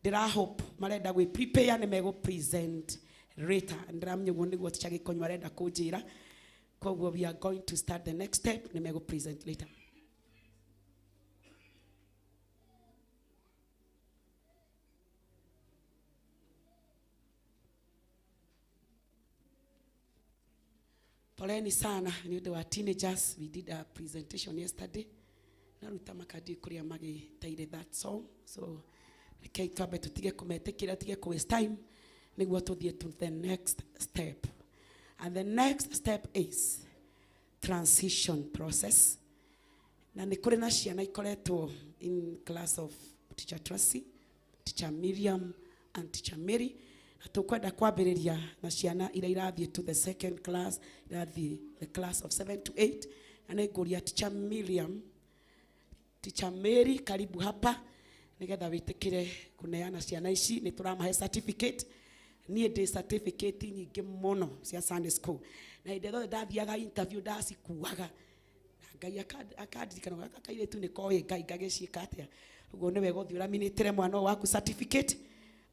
Ndĩra hope marenda gwĩ prepare nĩ megũ present later. Ndĩramenya ũguo nĩguo teacher Gĩkonyo arenda kũnjĩra. Koguo we are going to start the next step, nĩ megũ present later. Poleni sana nĩ ũndũ wa teenagers. We did a presentation yesterday. Naruta makadi kũrĩa magĩteire that song. So rekei twambe tũtige kũmetĩkĩra, tũtige kũ waste time nĩguo tũthiĩ to the next step. And the next step is transition process. Na nĩ kũrĩ na ciana ikoretwo in class of teacher Tracy, teacher Miriam and teacher Mary. Na tũkwenda kwambĩrĩria na ciana iria irathiĩ to the second class, irathiĩ the class of 7 to 8. Na nĩ ngũria teacher Miriam, teacher Mary, karibu hapa nigetha wĩtĩkĩre kũneana ciana ici. Nĩ tũramahe certificate. Niĩ ndĩ certificate nyingĩ mũno cia Sunday school, na hĩndĩ ĩrĩa ndathiaga interview ndacikuaga na Ngai akandirikana gaka kairĩtu nĩ koĩ Ngai ngagĩciĩka atĩa. Ũguo nĩ wega ũthiĩ ũraminĩtĩre mwana ũyũ waku certificate.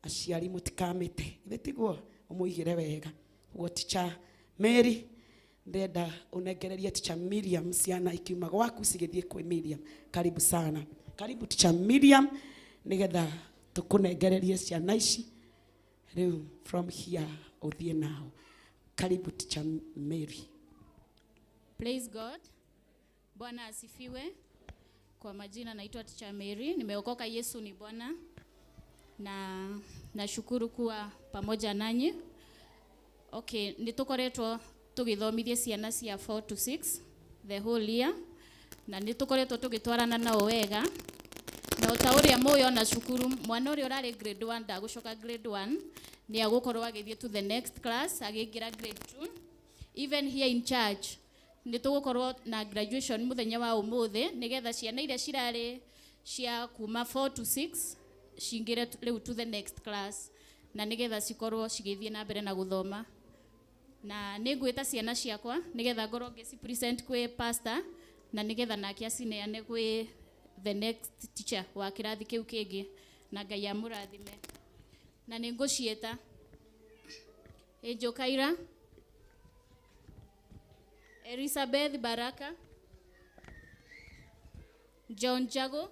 Aciari mũtikamĩte, githĩ tiguo? Ũmũigĩre wega. Ũguo teacher Mary, ndĩrenda ũnengererie teacher Miriam ciana ikiuma gwaku cigĩthiĩ kwĩ Miriam. Karibu sana, karibu teacher Miriam, nĩgetha tũkũnengererie ciana ici rĩu from here ũthiĩ nao. Karibu teacher Mary. Praise God. Bwana asifiwe. Kwa majina naitwa Teacher Mary, nimeokoka, Yesu ni Bwana. Na nashukuru kuwa pamoja nanyi. Okay, nĩ tũkoretwo tũgĩthomithia ciana cia 4 to 6 the whole year, na nĩ tũkoretwo tũgĩtwarana nao wega. Na o ta ũrĩa mũĩ, ona cukuru mwana ũrĩa ũrarĩ grade 1 ndagũcoka grade 1, nĩ agũkorwo agĩthiĩ to the next class, agĩingĩra grade 2. Even here in church nĩ tũgũkorwo na graduation mũthenya wa ũmũthĩ, nĩgetha ciana iria cirarĩ cia kuma 4 to 6 cingĩre rĩu to the next class, na nĩgetha cikorwo cigĩthiĩ na mbere na gũthoma. Na nĩ ngwĩta ciana ciakwa nĩgetha ngorwo ngĩci present kwĩ pastor, na nĩgetha nake acineane kwĩ the next teacher wa kĩrathi kĩu kĩngĩ, na Ngai amũrathime. Na nĩ ngũciĩta: Angel Kaira, Elizabeth Baraka, John Jago,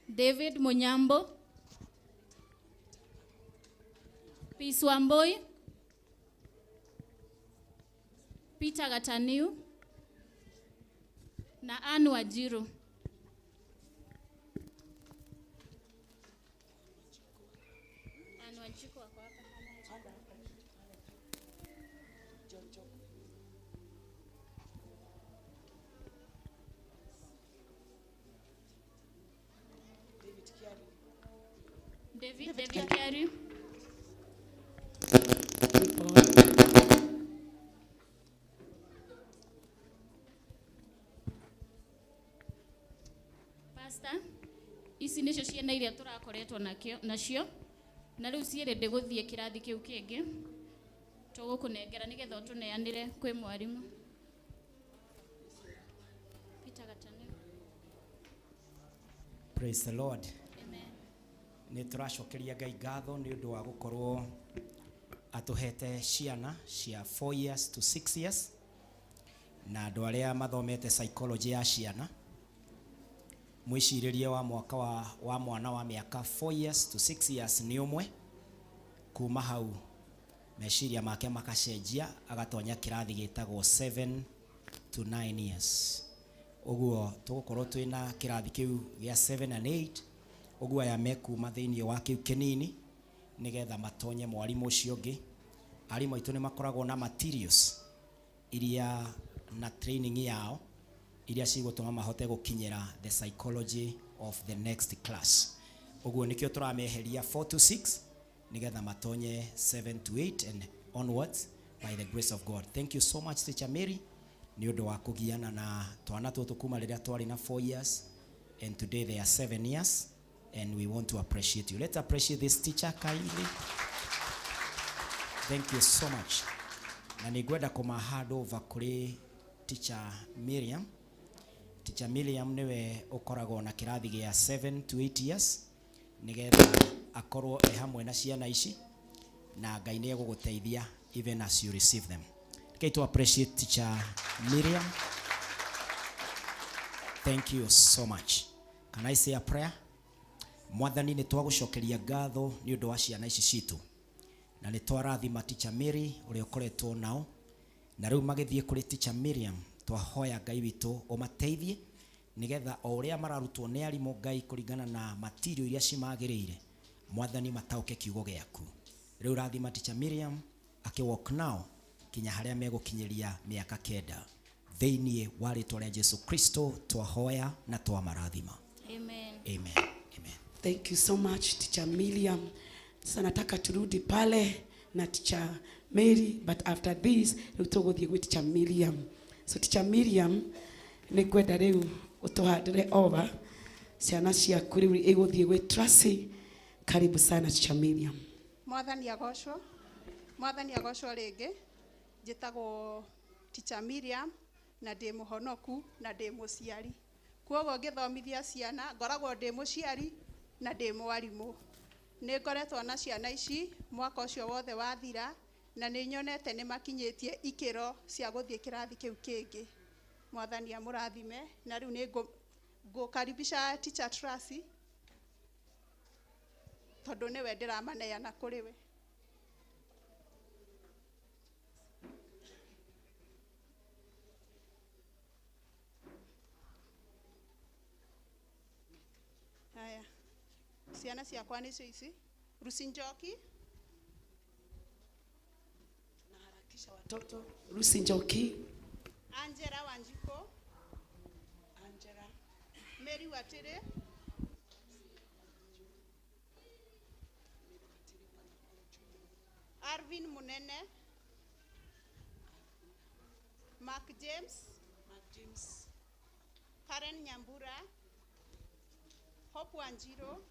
David Munyambo, Peace Wamboi, Peter Gataniu na Ann Wanjiru. Ann Wanjiku ako hapa. John Jago. David Kiari. David Kiari. Forward. Pastor, ici nĩcio ciana iria tũrakoretwo nacio, na rĩu ciĩrĩ ndĩgũthiĩ kĩrathi kĩu kĩngĩ, tũgũkũnengera nĩgetha ũtũneanĩre kwĩ mwarimũ Peter Gataniu. Praise the Lord. Amen. Nĩ tũracokeria Ngai ngatho nĩ ũndũ wa gũkorwo atũhete ciana cia 4 years to 6 years, na andũ arĩa mathomete psychology ya ciana, mwĩcirĩrie wa mwaka wa mwana wa mĩaka 4 years to 6 years nĩ ũmwe. Kuma hau meciria make makacenjia, agatonya kĩrathi gĩtagwo 7 to 9 years. Ũguo tũgũkorwo twĩna kĩrathi kĩu gĩa 7 and 8. Ũguo aya mekuma thĩinĩ wa kĩu kĩnini nĩgetha matonye mwarimũ ũcio ũngĩ. Arimũ aitũ nĩ makoragwo na materials iria na training yao iria cigũtũma mahote gũkinyĩra the psychology of the next class. Ũguo nĩkĩo tũrameheria 4 to 6 nĩgetha matonye 7 to 8 and onwards, by the grace of God. Thank you so much, Teacher Mary, nĩ ũndũ wa kũgiana na twana tũtũ kuma rĩrĩa twarĩ na 4 years, and today they are 7 years, and we want to appreciate you. Let's appreciate this teacher kindly. Thank you so much. Na nĩ ngwenda kũma hand over kũrĩ Teacher Miriam. Teacher Miriam nĩwe ũkoragwo na kĩrathi gĩa 7 to 8 years nĩgetha akorwo e hamwe na ciana ici na Ngai nĩ egũgũteithia even as you receive them. Rekei to appreciate Teacher Miriam. Thank you so much. Can I say a prayer? Mwathani nĩ twagũcokeria ngatho nĩ ũndũ wa ciana ici citũ na nĩ twarathima Teacher Mary ũrĩa ũkoretwo nao na rĩu magĩthiĩ kũrĩ Teacher Miriam twahoya Ngai witũ ũmateithie nĩgetha o ũrĩa mararutwo nĩ arimũ Ngai kũringana na material iria cimagĩrĩire Mwathani mataũke kiugo gĩaku. Rĩu rathima Teacher Miriam akĩwalk nao kinya harĩa megũkinyĩria mĩaka 9 thĩinĩ wa rĩtwa rĩa Jesu Kristo twahoya na twamarathima. Amen. Amen. Amen. Thank you so much Teacher Miriam. Sasa nataka turudi pale na Teacher Mary, but after this rĩu tũgũthiĩ gwĩ Teacher Miriam. So Teacher Miriam nĩ ngwenda rĩu ũtũhandĩre over ciana ciaku rĩu igũthiĩ gwĩ Tracy. Karibu sana Teacher Miriam. Mwathani agocwo. Mwathani agocwo rĩngĩ. Njĩtagwo Teacher Miriam na ndĩ mũhonoku na ndĩ mũciari. Kwoguo ngĩthomithia ciana ngoragwo ndĩ mũciari na ndĩ mwarimũ. Nĩ ngoretwo na ciana ici mwaka ũcio wothe wathira na nĩ nyonete nĩ makinyĩtie ikĩro cia gũthiĩ kĩrathi kĩu kĩngĩ. Mwathani amũrathime. Na rĩu nĩ ngũkaribisha Teacher Tracy tondũ nĩwe ndĩramaneana kũrĩ we. Haya, ciana ciakwa nĩcio ici. Lucy Njoki. Naharakisha watoto. Lucy Njoki. Angela Wanjiko. Angela. Mary Watire. Arvin Munene. Mark James. Mark James. Karen Nyambura. Hope Wanjiro.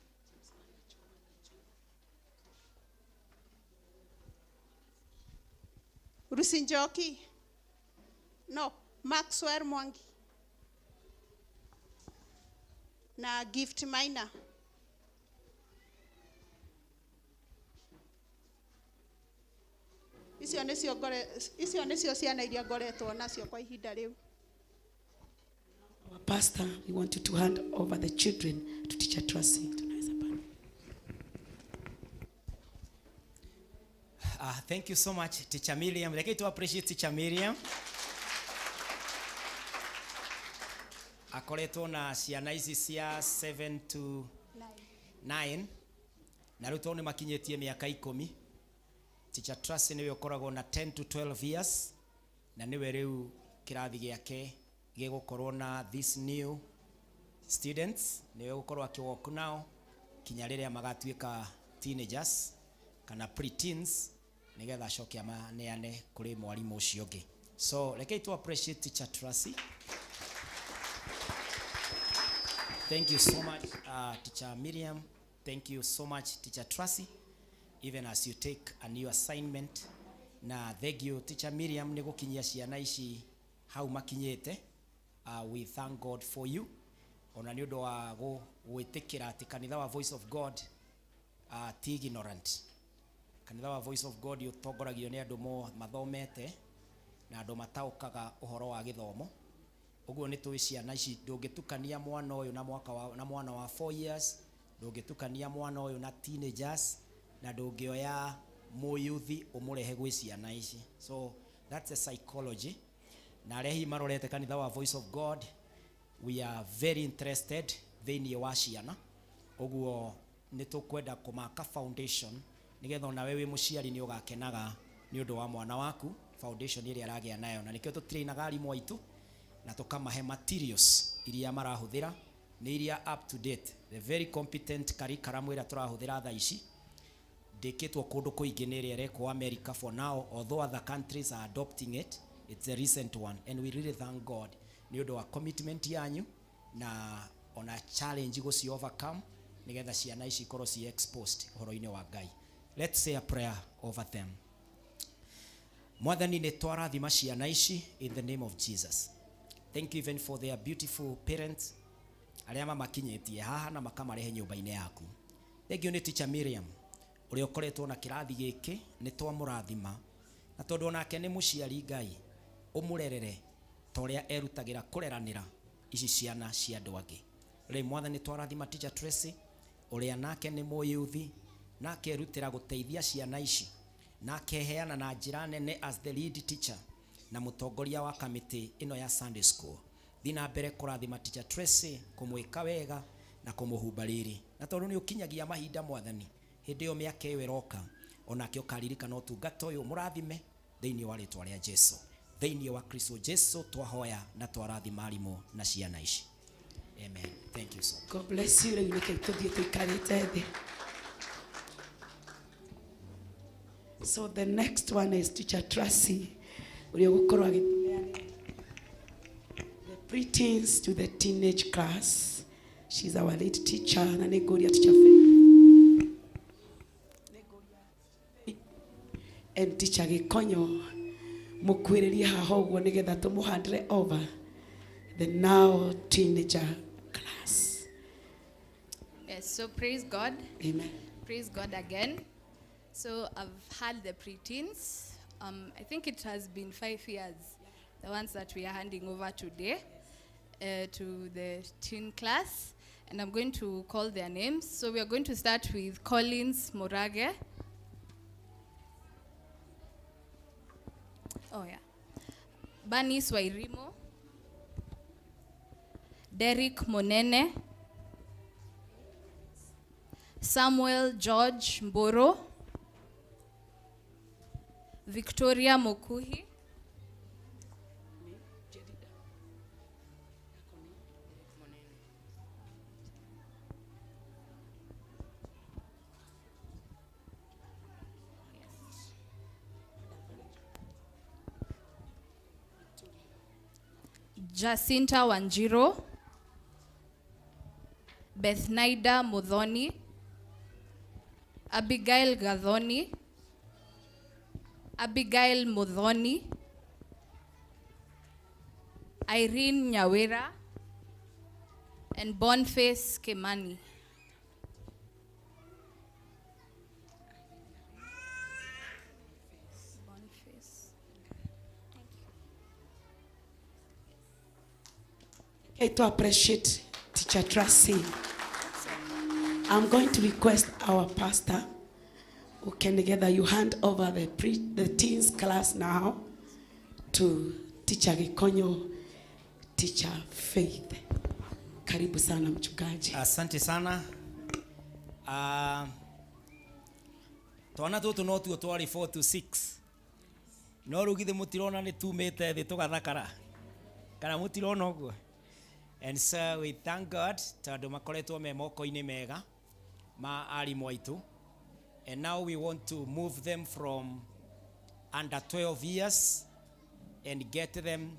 Lucy Njoki. No, Maxwell Mwangi. Na Gift Minor. Icio nĩcio ngore, icio nĩcio ciana iria ngoretwo nacio kwa ihinda rĩu. Our pastor, we want you to hand over the children to Teacher Tracy. Tunaweza pale. Thank you so much, Teacher Miriam. Like to appreciate Teacher Miriam. Akoretwo na ciana ici cia 7 to 9 na rĩu tondũ nĩ makinyĩtie mĩaka 10. Teacher Tracy nĩwe ũkoragwo na 10 to 12 years na nĩwe rĩu kĩrathi gĩake gĩgũkorwo na this new students, nĩwe ũgũkorwo akĩwalk nao kinya rĩrĩa magatuĩka teenagers kana pre-teens nĩgetha acoke amaneane kũrĩ mwarimũ ũcio ũngĩ. So rekei tu appreciate Teacher Tracy. Thank you so much, Teacher Miriam. Thank you so much, Teacher Tracy, even as you take a new assignment. Na thank you, Teacher Miriam, nĩ gũkinyia ciana ici hau makinyĩte. We thank God for you. Ona nĩ ũndũ wa gwĩtĩkĩra atĩ kanitha wa Voice of God ti ignorant. Kanitha wa Voice of God ũtongoragio nĩ andũ mathomete na andũ mataũkaga ũhoro wa gĩthomo. Ũguo nĩ tũĩ ciana ici ndũngĩtukania mwana ũyũ na mwaka wa, na mwana wa 4 years, ndũngĩtukania mwana ũyũ na teenagers, na ndũngĩoya mũyuthi ũmũrehe gwĩ ciana ici. So that's a psychology. Na arĩa hihi marorete kanitha wa Voice of God, we are very interested thĩinĩ wa ciana. Ũguo nĩ tũkwenda kũmaka foundation nĩgetha onawe wĩ mũciari nĩ ũgakenaga nĩ ũndũ wa mwana waku foundation ĩrĩa aragĩa nayo. Na nĩkĩo tũtrainaga arimũ aitũ na tũkamahe materials iria marahũthĩra nĩ iria up to date, the very competent curriculum ĩrĩa tũrahũthĩra thaa ici ndĩkĩtwo kũndũ kũingĩ nĩ ĩrĩa ĩrekwo America for now, although other countries are adopting it, it's a recent one and we really thank God nĩ ũndũ wa commitment yanyu na ona challenge gũci overcome nĩgetha ciana ici ikorwo ci exposed ũhoro-inĩ wa Ngai. Let's say a prayer over them. Mwathani, nĩ twarathima ciana ici in the name of Jesus. Thank you even for their beautiful parents arĩa mamakinyĩtie haha na makamarehe nyũmba-inĩ yaku. Thank you nĩ teacher Miriam ũrĩa ũkoretwo na kĩrathi gĩkĩ, nĩ twamũrathima na tondũ onake nĩ mũciari, Ngai ũmũrerere ta ũrĩa erutagĩra kũreranĩra ici ciana cia andũ angĩ. Rĩu Mwathani, twarathima teacher Tracy ũrĩa nake nĩ mũyuthi na akerutĩra gũteithia ciana ici na akeheana na njĩra nene as the lead teacher na mũtongoria wa kamĩtĩ ĩno ya Sunday school. Thiĩ na mbere kũrathima teacher Tracy, kũmwĩka wega na kũmũhumba riri, na tondũ nĩ ũkinyagia mahinda, Mwathani, hĩndĩ ĩyo mĩaka ĩyo ĩroka onake ũkaririkana ũtungata ũyũ, mũrathime thĩinĩ wa rĩtwa rĩa Jesu. Thĩinĩ wa Kristo Jesu twahoya na twarathima arimũ na ciana ici. Amen. Thank you so much. God bless you. Rĩu nĩkĩo tũthiĩ tũikarĩte thĩ. So the next one is teacher Tracy ũrĩa ũgũkorwo agĩtũneanĩra the preteens to the teenage class. She's our lead teacher na nĩ ngũria teacher Faith. Nĩ ngũria and teacher Gĩkonyo mũkuĩrĩrie haha ũguo nĩgetha tũmũhandre over the now teenager class. Yes, so praise God. Amen. Praise God again. So I've had the preteens. I think it has been 5 years, the ones that we are handing over today to the teen class. And I'm going to call their names. So we are going to start with Collins Morage. Oh, yeah. Banis Wairimo. Derek Monene. Samuel George Mboro, Victoria Mokuhi, Jacinta Wanjiro, Bethnaida Muthoni, Abigail Gathoni, Abigail Muthoni, Irene Nyawira, and Boniface Kimani. Boniface. Okay, to appreciate Teacher Tracy. I'm going to request our pastor who can together you hand over the teens class now to Teacher Gikonyo, Teacher Faith. Karibu sana, mchungaji. Asante sana. Twana tũtũ no tuo twarĩ 4 to 6, no rĩu githĩ mũtirona nĩ tumĩte thĩ tũgathakara, kana mũtirona ũguo? And so we thank God tondũ makoretwo me moko-inĩ mega ma arimũ aitũ, and now we want to move them from under 12 years and get them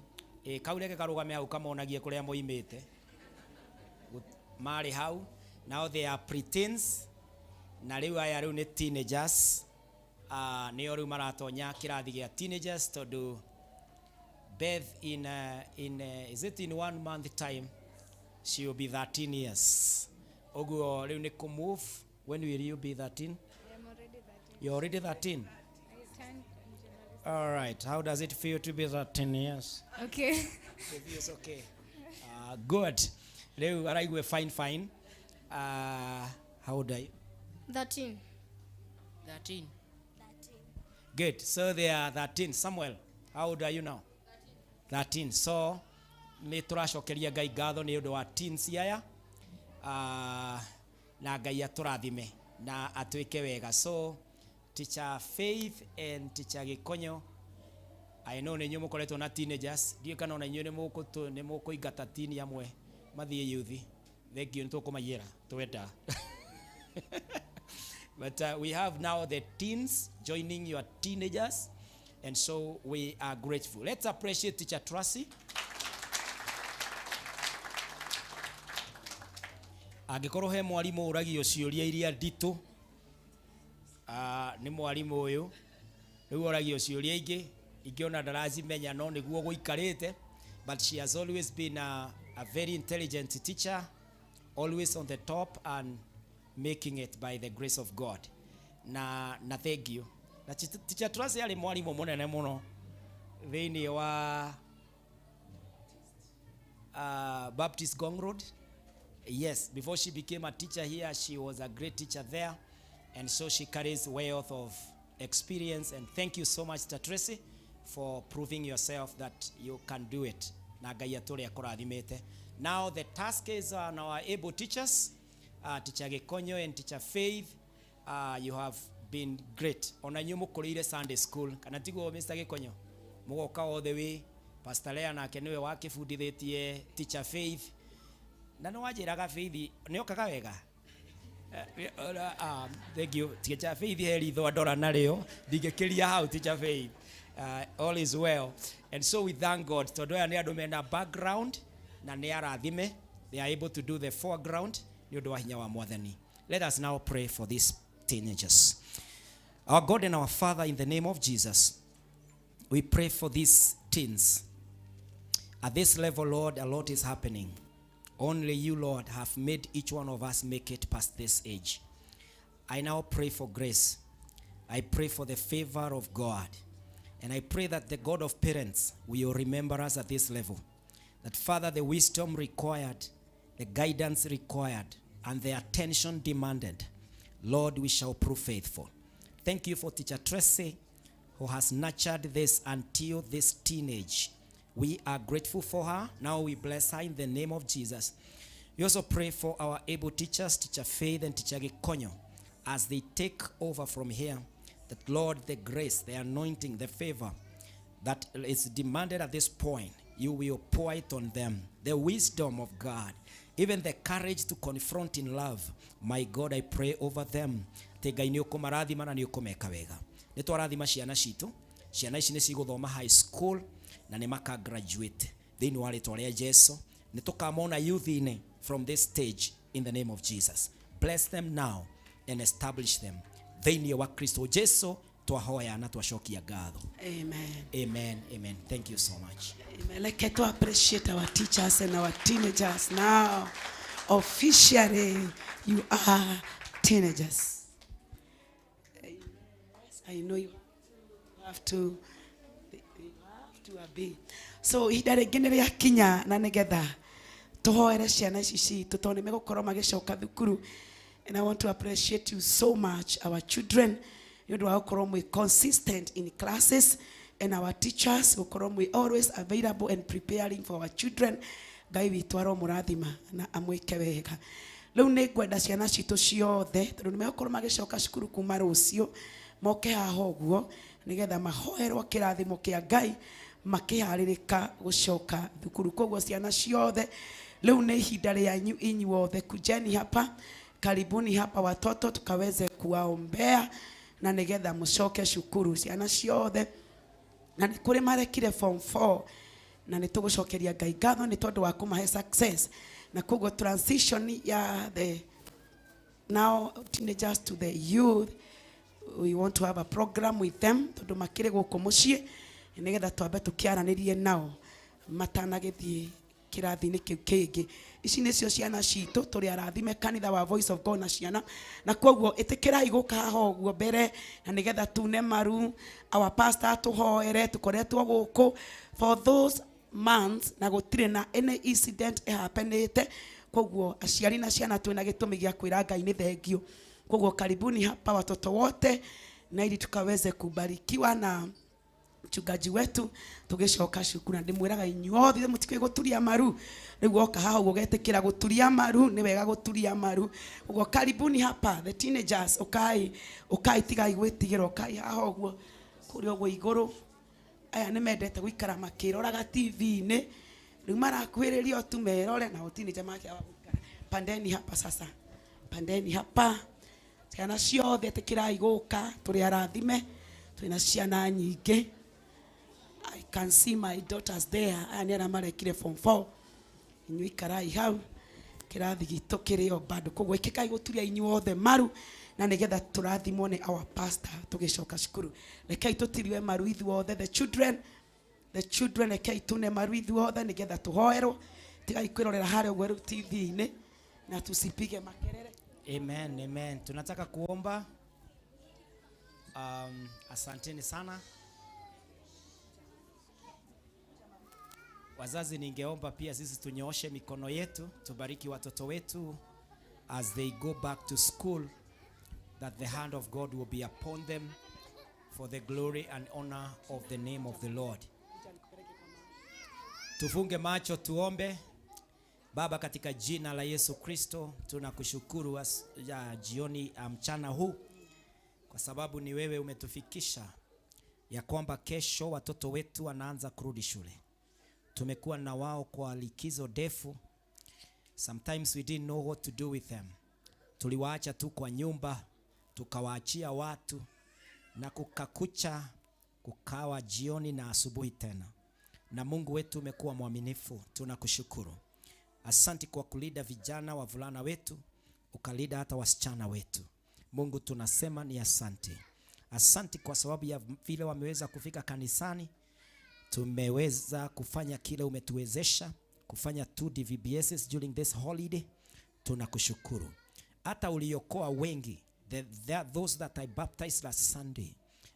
kau reke karũgame hau kamonagie kũrĩa moimĩte. Marĩ hau, now they are preteens, na rĩu aya rĩu nĩ teenagers. Nĩo rĩu maratonya kĩrathi gĩa teenagers tondũ Beth in is it in one month time she will be 13 years. Ũguo rĩu nĩ kũ-move. When will you be 13? I'm already 13. You're already 13? I turned in January. All right, how does it feel to be 13 years? Okay. It feels okay. Good. Rĩu araigue fine fine. How old are you? 13. 13. Good. So they are 13. Samuel, how old are you now? 13. So nĩ tũracokeria Ngai ngatho nĩ ũndũ wa teens aya, na Ngai atũrathime na atwĩke wega. So Teacher Faith and Teacher Gĩkonyo, I know nĩ inyuĩ mũkoretwo na teenagers. Ndiũĩ kana ona inyuĩ nĩ mũkũingata teen amwe mathiĩ youth. Thank you, nĩ tũkũmaiyĩra twenda. But we have now the teens joining your teenagers, and so we are grateful. Let's appreciate Teacher Tracy. Angĩkorwo he mwarimũ ũragio ciũria iria nditũ, nĩ mwarimũ ũyũ. Rĩu oragio ciũria ingĩ ingĩ ona ndaracimenya, no nĩguo gũikarĩte. But she has always been a very intelligent teacher, always on the top and making it by the grace of God. Na thank you. Na Teacher Tracy arĩ mwarimũ mũnene mũno thĩinĩ wa Baptist Gong Road. Yes, before she became a teacher here, she was a great teacher there. And so she carries wealth of experience. And thank you so much, Teacher Tracy, for proving yourself that you can do it. Na Ngai atũre akũrathimĩte. Now the task is on our able teachers, Teacher Gikonyo and Teacher Faith. You have been great. Ona inyuĩ mũkũrĩire Sunday school. Kana tiguo Mr. Gikonyo? Mũgoka all the way. Pastor Lea nake nĩwe wakĩbundithĩtie Teacher Faith. Na nĩ wanjĩraga Faith nĩ okaga wega. Thank you. Teacher Faith he ritho ndora narĩo. Ndingĩkĩria hau Teacher Faith. All is well. And so we thank God. Tondũ aya nĩ andũ mena background na nĩ arathime. They are able to do the foreground nĩ ũndũ wa hinya wa Mwathani. Let us now pray for these teenagers. Our God and our Father, in the name of Jesus, we pray for these teens. At this level, Lord, a lot is happening. Only you, Lord, have made each one of us make it past this age. I now pray for grace. I pray for the favor of God. And I pray that the God of parents will remember us at this level. That, Father, the wisdom required, the guidance required, and the attention demanded, Lord, we shall prove faithful. Thank you for Teacher Tracy, who has nurtured this until this teenage. We are grateful for her. Now we bless her in the name of Jesus. We also pray for our able teachers, Teacher Faith and Teacher Gikonyo, as they take over from here, that, Lord, the grace, the anointing, the favor that is demanded at this point, you will pour it on them. The wisdom of God, even the courage to confront in love. My God, I pray over them. Te Ngai nĩ ũkũmarathima na nĩ ũkũmeka wega. Nĩ twarathima ciana citũ. Ciana ici nĩ cigũthoma high school na nĩ maka graduate. Thĩinĩ wa rĩtwa rĩa Jesu, nĩ tũkamona youth-inĩ from this stage in the name of Jesus. Bless them now and establish them. Thĩinĩ wa Kristo Jesu twahoya na twacokia ngatho. Amen. Amen. Amen. Thank you so much. Amen. Like to appreciate our teachers and our teenagers now. Officially, you are teenagers. Yes, I know you have to obey. So ihinda rĩngĩ nĩ rĩakinya na nĩgetha tũhoere ciana ici citũ tondũ nĩ megũkorwo magĩcoka thukuru. And I want to appreciate you so much, our children. Nĩ ũndũ wa gũkorwo mwĩ consistent in classes, and our teachers gũkorwo mwĩ always available and preparing for our children. Ngai witũ aromũrathima na amwĩke wega. Rĩu nĩ ngwenda ciana citũ ciothe tondũ nĩ megũkorwo magĩcoka cukuru kuma rũciũ moke haha ũguo nĩgetha mahoerwo kĩrathimo kĩa Ngai makĩharĩrĩka gũcoka thukuru. Koguo ciana ciothe rĩu nĩ ihinda rĩanyu inyuothe, kujeni hapa, karibuni hapa watoto, tukaweze kuwaombea na nĩgetha mũcoke cukuru ciana ciothe. Na nĩ kũrĩ marekire form 4 na nĩ tũgũcokeria Ngai ngatho nĩ tondũ wa kũmahe success. Na koguo transition ya the now teenagers to the youth, we want to have a program with them tondũ makĩrĩ gũkũ mũciĩ nĩgetha twambe tũkĩaranĩrie nao matanagĩthiĩ kĩrathi-inĩ kĩu kĩngĩ. Ici nĩcio ciana citũ, tũrĩ arathime kanitha wa Voice of God na ciana, na koguo ĩtĩkĩrai gũka haha ũguo mbere na nĩgetha tune maru our pastor tũhoere. Tũkoretwo gũkũ for those months na gũtirĩ na any incident ĩhapenĩte, koguo aciari na ciana twĩna gĩtũmi gĩa kwĩra Ngai nĩ thengio. Koguo karibuni hapa watoto wote na ili tukaweze kubarikiwa na mchungaji wetu tugicoka cukuru. Na ndimwiraga inyuothe mutikwi guturia maru, riu woka haha uguo getikira guturia maru, ni wega guturia maru. Uguo karibuni hapa the teenagers, ukai ukai, tigai gwitigira, ukai haha uguo kuria uguo iguru. Aya ni mendete guikara makiroraga TV-ini, riu marakuhiriria tu merore na teenager make awa guikara. Pandeni hapa sasa, pandeni hapa ciana ciothe, tikirai guka, turi arathime, twina ciana nyingi. I can see my daughters there. Aya nĩ arĩa marekire form 4. Inyuĩ ikarai hau kĩrathi gitũ kĩrĩ o bado. Koguo ĩkĩkai gũturia inyuothe maru na nĩgetha tũrathimwo nĩ our pastor tũgĩcoka cukuru. Rekei tũtiriwe maru ithuothe, the children. The children, rekei tune maru ithuothe nĩgetha tũhoerwo. Tigai kwĩrorera harĩa ũguo rĩu TV-inĩ na tusipige makelele. Amen, amen. Tunataka kuomba. Asanteni sana. Wazazi, ningeomba pia sisi tunyooshe mikono yetu, tubariki watoto wetu as they go back to school, that the hand of God will be upon them for the glory and honor of the name of the Lord. Tufunge macho tuombe. Baba, katika jina la Yesu Kristo tunakushukuru ya jioni mchana huu, kwa sababu ni wewe umetufikisha ya kwamba kesho watoto wetu wanaanza kurudi shule. Tumekuwa na wao kwa likizo ndefu. Sometimes we didn't know what to do with them. Tuliwaacha tu kwa nyumba, tukawaachia watu, na kukakucha, kukawa jioni na asubuhi tena. Na Mungu wetu umekuwa mwaminifu, tunakushukuru. Asante kwa kulinda vijana wavulana wetu, ukalinda hata wasichana wetu. Mungu tunasema ni asante. Asante kwa sababu ya vile wameweza kufika kanisani. Tumeweza kufanya kile umetuwezesha kufanya 2 DVBSs during this holiday. Tunakushukuru. Hata uliokoa wengi, those that I baptized last Sunday.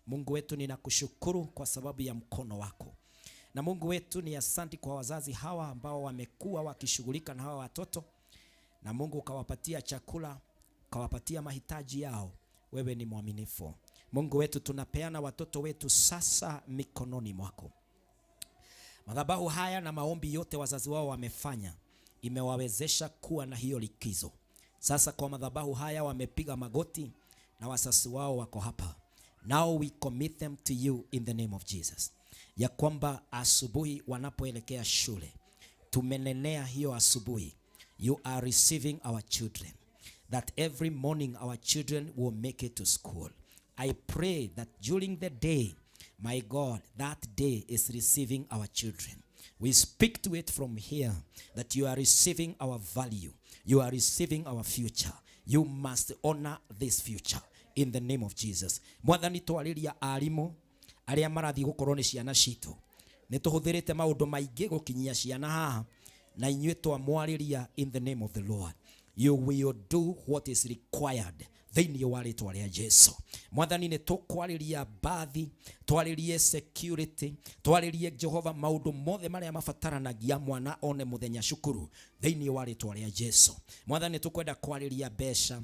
Mungu wetu ninakushukuru kwa sababu ya mkono wako. Na Mungu wetu ni asante kwa wazazi hawa ambao wamekuwa wakishughulika na hawa watoto. Na Mungu ukawapatia chakula, ukawapatia mahitaji yao. Wewe ni mwaminifu. Mungu wetu tunapeana watoto wetu sasa mikononi mwako. Madhabahu haya na maombi yote wazazi wao wamefanya imewawezesha kuwa na hiyo likizo. Sasa kwa madhabahu haya wamepiga magoti na wazazi wao wako hapa. Now we commit them to you in the name of Jesus. Ya kwamba asubuhi wanapoelekea shule, tumenenea hiyo asubuhi, you are receiving our children. That every morning our children will make it to school. I pray that during the day, my God, that day is receiving our children. We speak to it from here that you are receiving our value. You are receiving our future. You must honor this future in the name of Jesus. Mwathani twariria arimu aria marathi gukorwo ni ciana citu. Ni tuhuthirite maundu maingi gukinyia ciana haha na inyuĩ twamwariria in the name of the Lord. You will do what is required thĩinĩ wa rĩtwa rĩa Jesu. Mwathani nĩ tũkwarĩria bathi, twarĩrie security, twarĩrie Jehova maũndũ mothe marĩa mabataranagia mwana one mũthenya cukuru thĩinĩ wa rĩtwa rĩa Jesu. Mwathani tũkwenda kwarĩria mbeca,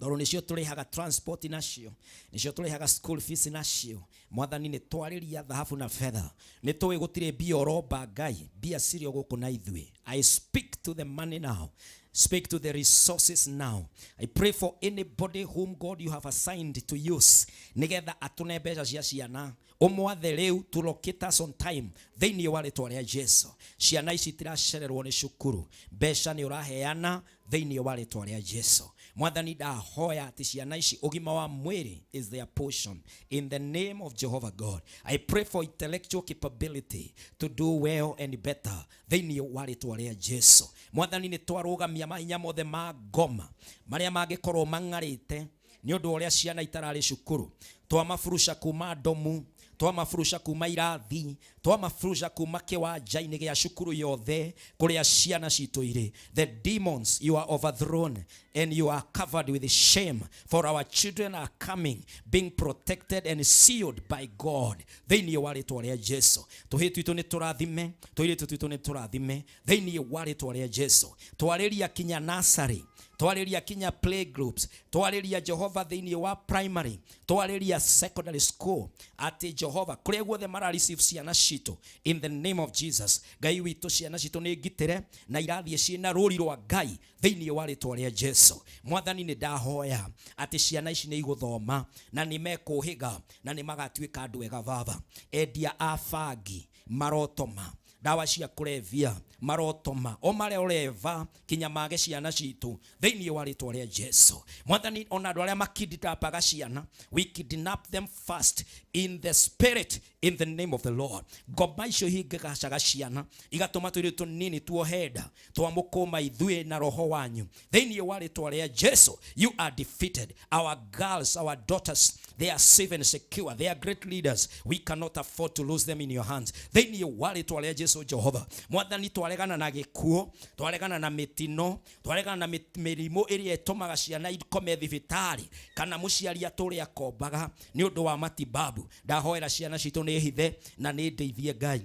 tondũ nĩcio tũrĩhaga transport nacio, nĩcio tũrĩhaga school fees nacio. Mwathani nĩ twarĩria thahabu na fedha. Nĩ tũĩ gũtirĩ mbia ũromba Ngai, mbia cirĩ o gũkũ na ithuĩ. I speak to the money now. Speak to the resources now. I pray for anybody whom God you have assigned to use. Nigetha atune mbeca cia ciana. Ũmwathe rĩu to locate us on time. Thĩinĩ wa rĩtwa rĩa Jesu. Ciana ici itiracererwo nĩ cukuru. Mbeca nĩ ũraheana thĩinĩ wa rĩtwa rĩa Jesu. Mwathani ndahoya atĩ ciana ici ũgima wa mwĩrĩ is their portion. In the name of Jehovah God. I pray for intellectual capability to do well and better. Thĩinĩ wa rĩtwa rĩa Jesu. Mwathani nĩ twarũgamia mahinya mothe ma ngoma marĩa mangĩkorwo mang'arĩte nĩ ũndũ wa ũrĩa ciana itararĩ cukuru. Twamaburusha kuma ndomu, twamaburusha kuma irathi, twamaburusha kuma kĩwanja-inĩ gĩa cukuru yothe kũrĩa ciana citũ irĩ. The demons, you are overthrown and you are covered with shame, for our children are coming, being protected and sealed by God. Thĩinĩ wa rĩtwa rĩa Jesu. Tũhĩĩ twitũ nĩ tũrathime, tũirĩtu twitũ nĩ tũrathime. Thĩinĩ wa rĩtwa rĩa Jesu. Twarĩria kinya nursery, twarĩria kinya play groups, twarĩria Jehova thĩinĩ wa primary, twarĩria secondary school, atĩ Jehova kũrĩa guothe mara receive ciana citũ in the name of Jesus. Ngai witũ ciana citũ nĩ ngitĩre na irathiĩ ciĩna rũri rwa Ngai thĩinĩ wa rĩtwa rĩa Jesu. Mwathani nĩ ndahoya atĩ ciana ici nĩ igũthoma na nĩ mekũhĩga na nĩ magatuĩka andũ ega. Baba, endia a bangi marotoma. Ndawa cia kũrebia marotoma o marĩa ũreva kinya mage ciana citũ thĩinĩ wa rĩtwa rĩa Jesu. Mwathani, ona andũ arĩa makidnapaga ciana, we kidnap them first in the spirit in the name of the Lord. Ngoma icio ihingacaga ciana igatũma tũirĩtu tũnini tuohe nda, twamũkũma ithuĩ na roho wanyu thĩinĩ wa rĩtwa rĩa Jesu. You are defeated. Our girls, our daughters, they are safe and secure. They are great leaders. We cannot afford to lose them in your hands thĩinĩ wa rĩtwa rĩa Jesu. Jehova Mwathani, twaregana na gĩkuũ, twaregana na mĩtino, twaregana na mĩrimũ ĩrĩa ĩtũmaga ciana ikome thibitarĩ kana mũciari atũre akombaga nĩ ũndũ wa matibabu. Ndahoera ciana citũ nĩ hithe na nĩ ndeithie Ngai.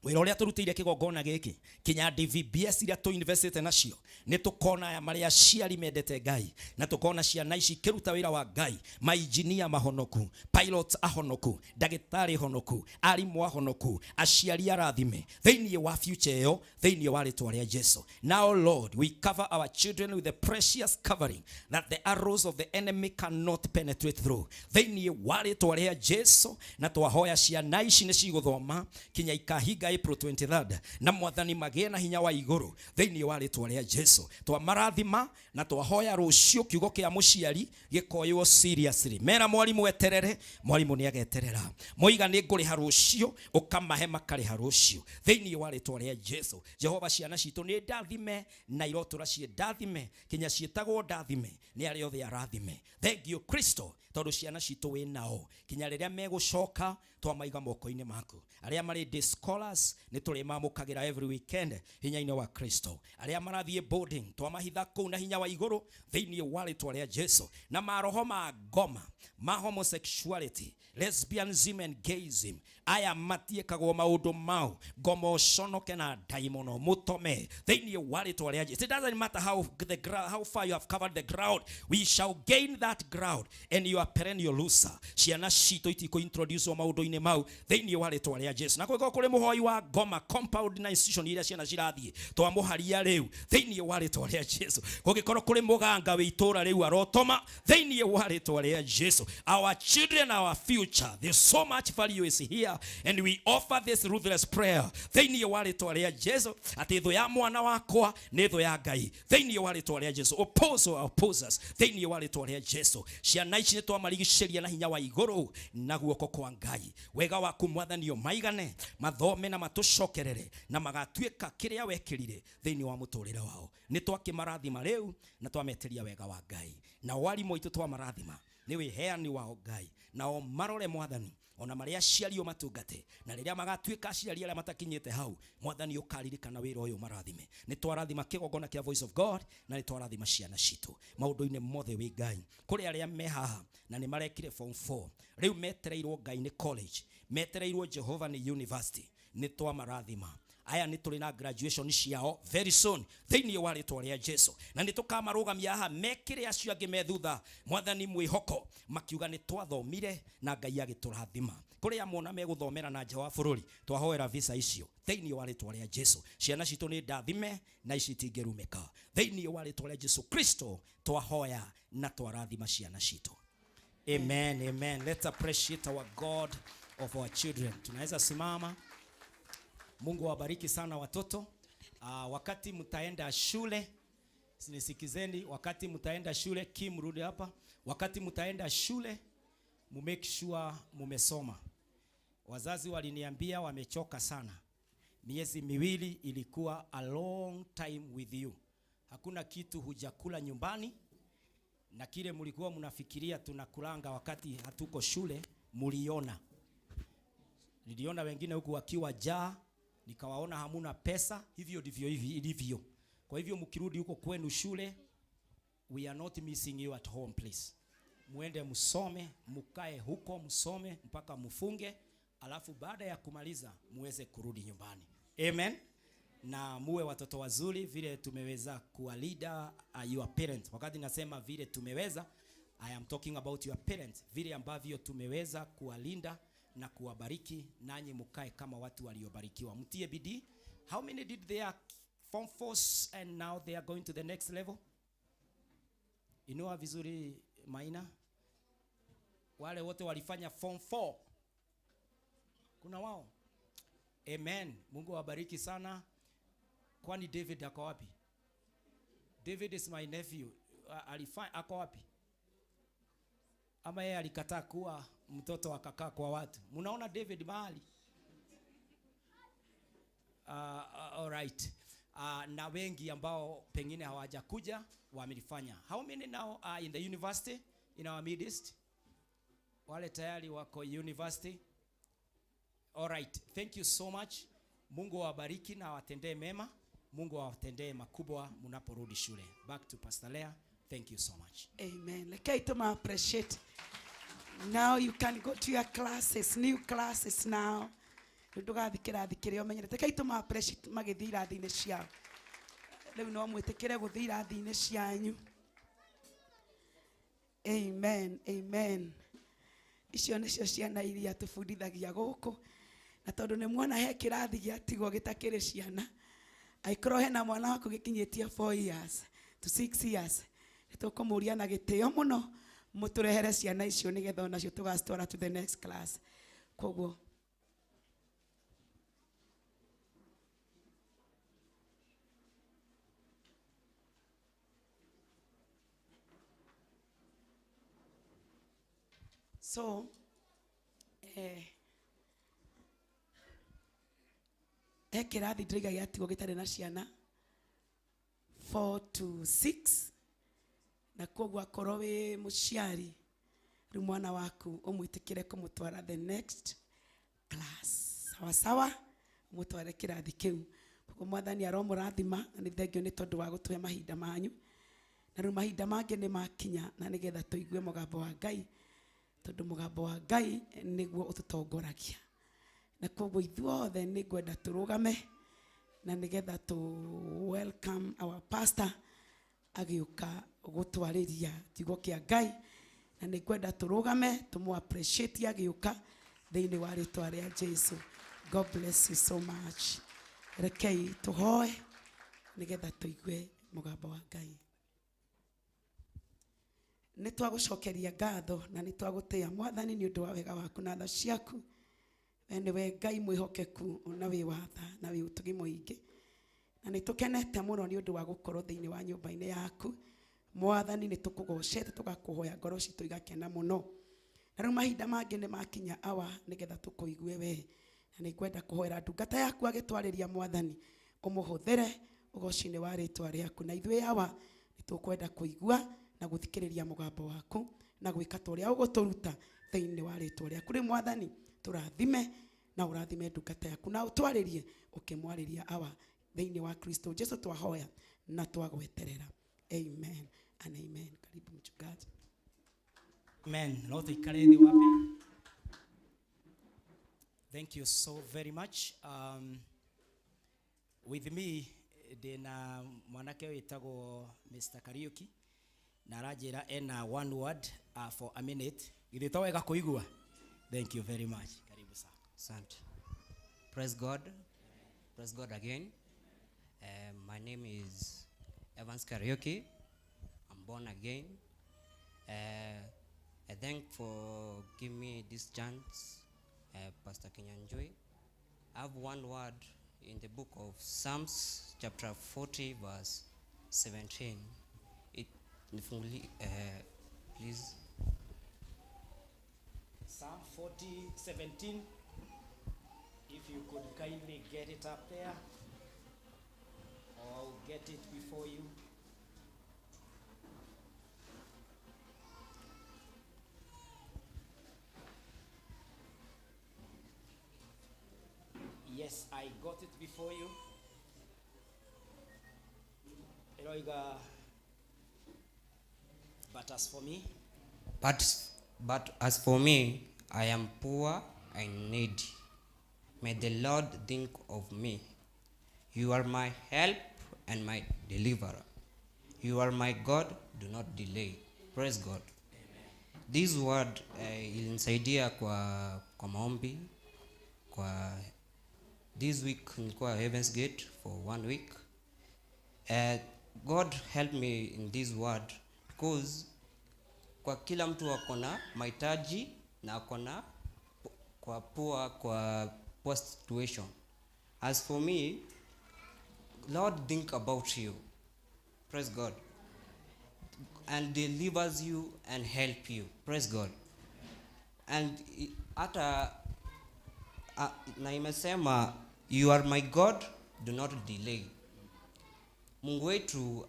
Wĩra ũrĩa tũrutĩire kĩgongona gĩkĩ kinya DVBS iria tũ-investite nacio, nĩ tũkona aya marĩa aciari mendete Ngai, na tũkona ciana ici ikĩruta wĩra wa Ngai, mainjinia mahonoku, pilots ahonoku, ndagĩtarĩ honoku, arimũ ahonoku, aciari arathime thĩinĩ wa future ĩyo thĩinĩ wa rĩtwa rĩa Jesu. Now Lord, we cover our children with the precious covering that the arrows of the enemy cannot penetrate through thĩinĩ wa rĩtwa rĩa Jesu. Na twahoya ciana ici nĩ cigũthoma kinya ikahinga April 23rd, na Mwathani magĩe na hinya wa igũrũ thĩinĩ wa rĩtwa rĩa Jesu. Twamarathima na twahoya rũciũ kiugo kĩa mũciari gĩkoywo seriously. Mera mwarimũ eterere, mwarimũ nĩ ageterera. Moiga nĩ ngũrĩha rũciũ, ũkamahe makarĩha rũciũ thĩinĩ wa rĩtwa rĩa Jesu. Jehova, ciana citũ nĩ ndathime na irotũra ciĩ ndathime kinya ciĩtagwo ndathime nĩ arĩa othe arathime. Thank you Kristo, tondũ ciana citũ wĩ nao kinya rĩrĩa megũcoka twamaiga moko-inĩ maku. Arĩa marĩ day scholars nĩ tũrĩmamũkagĩra every weekend hinya-inĩ wa Kristo. Arĩa marathiĩ boarding twamahitha kũu na hinya wa igũrũ thĩinĩ wa rĩtwa rĩa Jesu. Na maroho ma ngoma ma homosexuality, lesbianism and gayism, aya matiĩkagwo maũndũ mau, ngoma ũconoke na ndaimono mũtome thĩinĩ wa rĩtwa rĩa Jesu. It doesn't matter how far you have covered the ground, we shall gain that ground and you are perennial loser. Ciana citũ itikũ introduce maũndũ-inĩ mau thĩinĩ wa rĩtwa rĩa Jesu. Na kũngĩkorwo kũrĩ mũhoi wa ngoma compound na institution iria ciana cirathiĩ, twamũharia rĩu thĩinĩ wa rĩtwa rĩa Jesu. Kũngĩkorwo kũrĩ mũganga wĩ itũũra rĩu arotoma thĩinĩ wa rĩtwa rĩa Jesu. Our children, our future, there's so much value is here, and we offer this ruthless prayer thĩinĩ wa rĩtwa rĩa Jesu, atĩ thũ ya mwana wakwa nĩ thũ ya Ngai thĩinĩ wa rĩtwa rĩa Jesu. Oppose or oppose us thĩinĩ wa rĩtwa rĩa Jesu. Ciana ici nĩ twamarigicĩria na hinya wa igũrũ na guoko kwa Ngai. Wega waku Mwathani ũmaigane, mathome na matũcokerere na magatuĩka kĩrĩa wekĩrire thĩinĩ wa mũtũrĩre wao. Nĩ twakĩmarathima rĩu na twametĩria wega wa Ngai. Na warimũ aitũ twamarathima nĩ wĩheani wao Ngai, nao marore Mwathani ona marĩa aciari matungate, na rĩrĩa magatuĩka aciari arĩa matakinyĩte hau, Mwathani ũkaririkana wĩra ũyũ marathime. Nĩ twarathima kĩgongona kĩa Voice of God na nĩ twarathima ciana citũ maũndũ-inĩ mothe wĩ Ngai. Kũrĩ arĩa me haha na nĩ marekire form 4 rĩu metereirwo Ngai nĩ college, metereirwo Jehova nĩ university, nĩ twamarathima. Aya nĩ tũrĩ na graduation ciao very soon thĩinĩ wa rĩtwa rĩa Jesu, na nĩ tũkamarũgamia haha mekĩre acio angĩ me thutha Mwathani mwĩhoko, makiuga nĩ twathomire na Ngai agĩtũrathima. Kũrĩa mona megũthomera na nja wa bũrũri, twahoera visa icio thĩinĩ wa rĩtwa rĩa Jesu. Ciana citũ nĩ ndathime na ici itingĩrumĩka thĩinĩ wa rĩtwa rĩa Jesu Kristo. Twahoya na twarathima ciana citũ. Amen, amen. Let's appreciate our God of our children. Tunaweza simama. Mungu awabariki sana watoto. Wakati mtaenda shule, nisikizeni, wakati mtaenda shule, Kim rudi hapa. Wakati mtaenda shule, mu make sure mumesoma. Wazazi waliniambia wamechoka sana. Miezi miwili ilikuwa a long time with you. Hakuna kitu hujakula nyumbani, na kile mlikuwa mnafikiria tunakulanga wakati hatuko shule, muliona. Niliona wengine huku wakiwa jaa, nikawaona hamuna pesa, hivyo ndivyo hivi ilivyo. Kwa hivyo mkirudi huko kwenu shule, we are not missing you at home, please. Muende msome, mukae huko msome mpaka mufunge, alafu baada ya kumaliza muweze kurudi nyumbani. Amen. Na muwe watoto wazuri vile tumeweza kuwalinda your parents. Wakati nasema vile tumeweza, I am talking about your parents. Vile ambavyo tumeweza kuwalinda na kuwabariki, nanyi mukae kama watu waliobarikiwa. Mtie bidii. How many did their form 4 and now they are going to the next level? Inua vizuri Maina. Wale wote walifanya form 4. Kuna wao. Amen. Mungu awabariki sana. Kwani David ako wapi? David is my nephew. Ako wapi? Ama yeye alikataa kuwa mtoto akakaa kwa watu. Mnaona David mahali? All right. Na wengi ambao pengine hawajakuja wamelifanya. How many now are in the university in our midst? Wale tayari wako university. All right. Thank you so much. Mungu awabariki na awatendee mema. Mungu awatendee makubwa mnaporudi shule. Back to Pastor Leah. Thank you so much. Amen. Like I appreciate. Now you can go to your classes, new classes now. Ndugathi kirathi kiria umenyerete. Reke ituma appreciate magithi irathi-inĩ ciao. Rĩu no mwĩtĩkĩre gũthiĩ irathi-inĩ cianyu. Amen. Amen. Icio nĩcio ciana iria tũbundithagia gũkũ. Na tondũ nĩ muona he kĩrathi gĩatigwo gĩtakĩrĩ ciana. Angĩkorwo hena mwana waku gĩkinyĩtie 4 years to 6 years, nĩtũkũmũria na gĩtĩo mũno mũtũrehere ciana icio nĩgetha onacio tũgacitwara to the next class. Koguo so he kĩrathi ndĩraiga gĩatigwo gĩtarĩ na ciana 4 to 6, na koguo akorwo wĩ mũciari rĩu mwana waku ũmwĩtĩkĩre kũmũtwara the next class. Sawa sawa, ũmũtware kĩrathi kĩu. Koguo Mwathani aromũrathima na nĩ thengio nĩ tondũ wa gũtũhe mahinda manyu. Na rĩu mahinda mangĩ nĩ makinya na nĩgetha tũigue mũgambo wa Ngai, tondũ mũgambo wa Ngai nĩguo ũtũtongoragia. Na koguo ithuothe nĩ ngwenda tũrũgame na nĩgetha tũ welcome our pastor agĩũka gũtwarĩria kiugo kĩa Ngai. Na nĩ ngwenda tũrũgame tũmũ appreciate agĩũka thĩinĩ wa rĩtwa rĩa Jesu. God bless you so much. Rekei tũhoe nĩgetha tũigue mũgambo wa Ngai. Nĩ twagũcokeria ngatho na nĩ twagũtĩĩa Mwathani nĩ ũndũ wa wega waku na tha ciaku. We nĩwe Ngai mwĩhokeku na wĩ wa tha na wĩ ũtugi mũingĩ. Na nĩ tũkenete mũno nĩ ũndũ wa gũkorwo thĩinĩ wa nyũmba-inĩ yaku. Mwathani nĩ tũkũgocete tũgakũhoya ngoro citũ igakena mũno. Na rĩu mahinda mangĩ nĩ makinya awa nĩgetha tũkũigue we. Na nĩ ngwenda kũhoera ndungata yaku agĩtwarĩria Mwathani ũmũhũthĩre ũgoci-inĩ wa rĩtwa rĩaku. Na ithuĩ awa nĩ tũkwenda kũigua na gũthikĩrĩria mũgambo waku na gwĩka ta ũrĩa ũgũtũruta thĩinĩ wa rĩtwa rĩaku. Rĩu Mwathani tũrathime na ũrathime ndungata yaku na ũtwarĩrie ũkĩmwarĩria awa thĩinĩ wa Kristo Jesu twahoya na twagweterera. Amen and amen. Karibu mchungaji. Amen. No tuikare thĩ wapi. Thank you so very much. With me ndĩna mwanake wĩtagwo Mr. Kariuki na aranjĩra ena one word for a minute. Githĩ to wega kũigua? Thank you very much. Karibu sana. Asante. Praise God. Praise God again. My name is Evans Kariuki. I'm born again. I thank for giving me this chance, Pastor Kinyanjui. I have one word in the book of Psalms, chapter 40, verse 17. It, please. Psalm 40, 17. If you could kindly get it up there, or I'll get it before you. Yes, I got it before you. But as for me, but as for me, I am poor and needy. May the Lord think of me. You are my help and my deliverer. You are my God, do not delay. Praise God. Amen. This word ilinisaidia kwa maombi. Kwa this week nilikuwa Heaven's Gate for 1 week. God helped me in this word because kwa kila mtu akona mahitaji na akona kwa poor situation. As for me, Lord think about you. Praise God. And delivers you and help you. Praise God. And hata na imesema you are my God, do not delay. Mungu wetu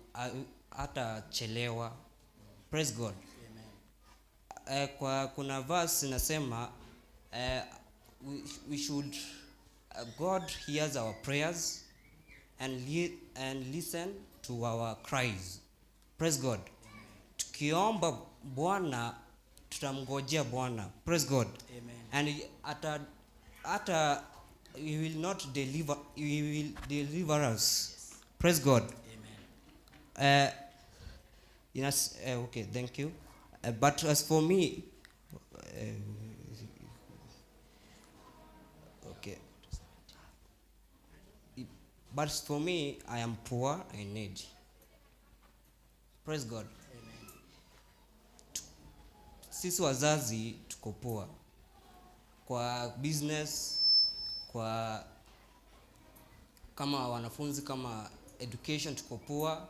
hatachelewa. Praise God. Amen. Kwa kuna verse inasema we should God hears our prayers and listen to our cries. Praise God. Tukiomba Bwana tutamngojea Bwana. Praise God. Amen. And ata he will not deliver, he will deliver us. Yes. Praise God. Amen. Okay, thank you. But as for me, okay. But for me, I am poor and need. Praise God. Amen. Sisi wazazi tuko poor. Kwa business, kwa kama wanafunzi, kama education tuko poor.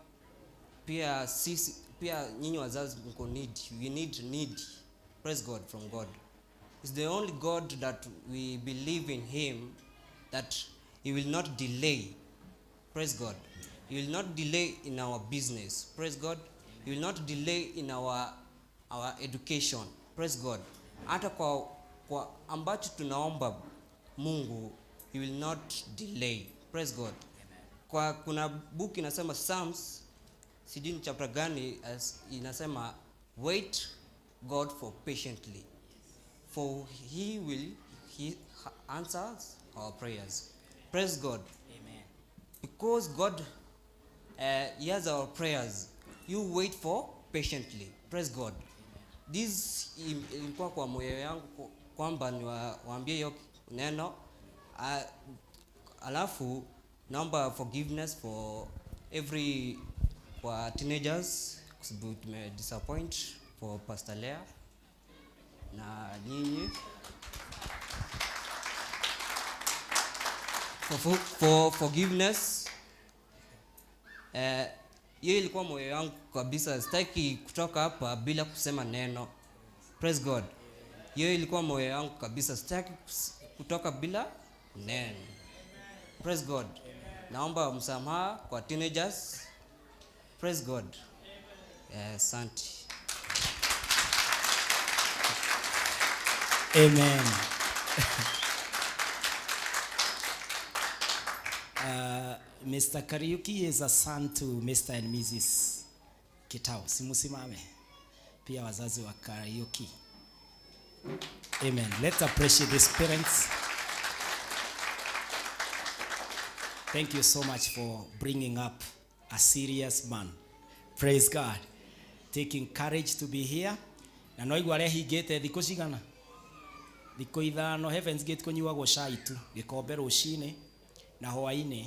Pia sisi, pia nyinyi wazazi mko need. We need. Praise God from God. It's the only God that we believe in him, that he will not delay. Praise God. He will not delay in our business. Praise God. He will not delay in our education. Praise God. Hata kwa ambacho tunaomba Mungu, he will not delay. Praise God. Kwa kuna book inasema Psalms, sijui ni chapter gani, inasema wait God for patiently, for he will he answers our prayers. Praise God. Amen. Because God hears our prayers, you wait for patiently. Praise God. Amen. This ilikuwa kwa moyo yangu kwamba niwaambie hiyo neno. Alafu naomba forgiveness for every kwa teenagers, kwa sababu tume disappoint for Pastor Lea na nyinyi. For forgiveness. Hiyo ilikuwa moyo wangu kabisa. Sitaki kutoka hapa bila kusema neno. Praise God. Hiyo ilikuwa moyo wangu kabisa. Sitaki kutoka bila neno. Praise God. Naomba msamaha kwa teenagers. Praise God. Asante. Amen. Mr. Kariuki is a son to Mr. and Mrs. Kitau. Simusimame. Pia wazazi wa Kariuki. Amen. Let's appreciate these parents. Thank you so much for bringing up a serious man. Praise God. Taking courage to be here. Na no igua rehingĩte thikũ cigana? Thikũ ithano. Heaven's Gate kũnyuagwo cai tu. Gĩkombe rũcinĩ na hwaĩ-inĩ.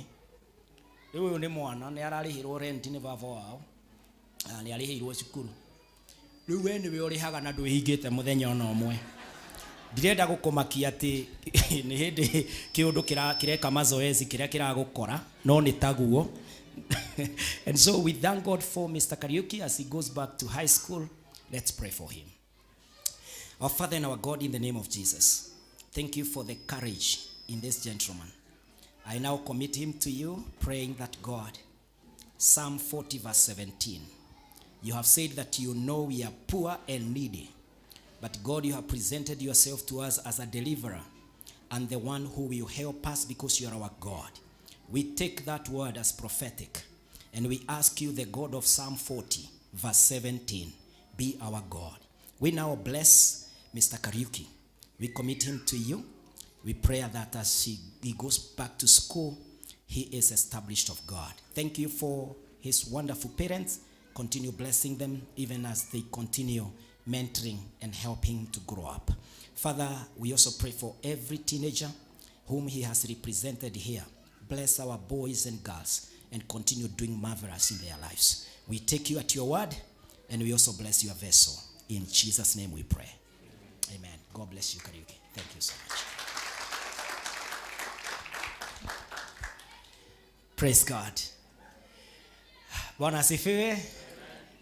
Rĩu ũyũ nĩ mwana, nĩ ararĩhĩrwo rent nĩ baba wao. Na nĩ arĩhĩirwo cukuru. Rĩu we nĩwe ũrĩhaga na ndwĩhingĩte mũthenya ona ũmwe. Ndirenda gũkũmakia atĩ nĩ hĩndĩ kĩũndũ kĩreka mazoezi kĩrĩa kĩragũkora, no nĩ taguo. And so we thank God for Mr. Kariuki as he goes back to high school. Let's pray for him. Our Father and our God, in the name of Jesus, thank you for the courage in this gentleman. I now commit him to you, praying that God, Psalm 40 verse 17, you have said that you know we are poor and needy, but God, you have presented yourself to us as a deliverer and the one who will help us because you are our God. We take that word as prophetic, and we ask you, the God of Psalm 40, verse 17, be our God. We now bless Mr. Kariuki. We commit him to you. We pray that as he goes back to school, he is established of God. Thank you for his wonderful parents. Continue blessing them even as they continue mentoring and helping to grow up. Father, we also pray for every teenager whom he has represented here. Bless our boys and girls and continue doing marvelous in their lives. We take you at your word, and we also bless your vessel. In Jesus' name we pray. Amen. God bless you, Kariuki. Thank you so much. Praise God. Bwana asifiwe.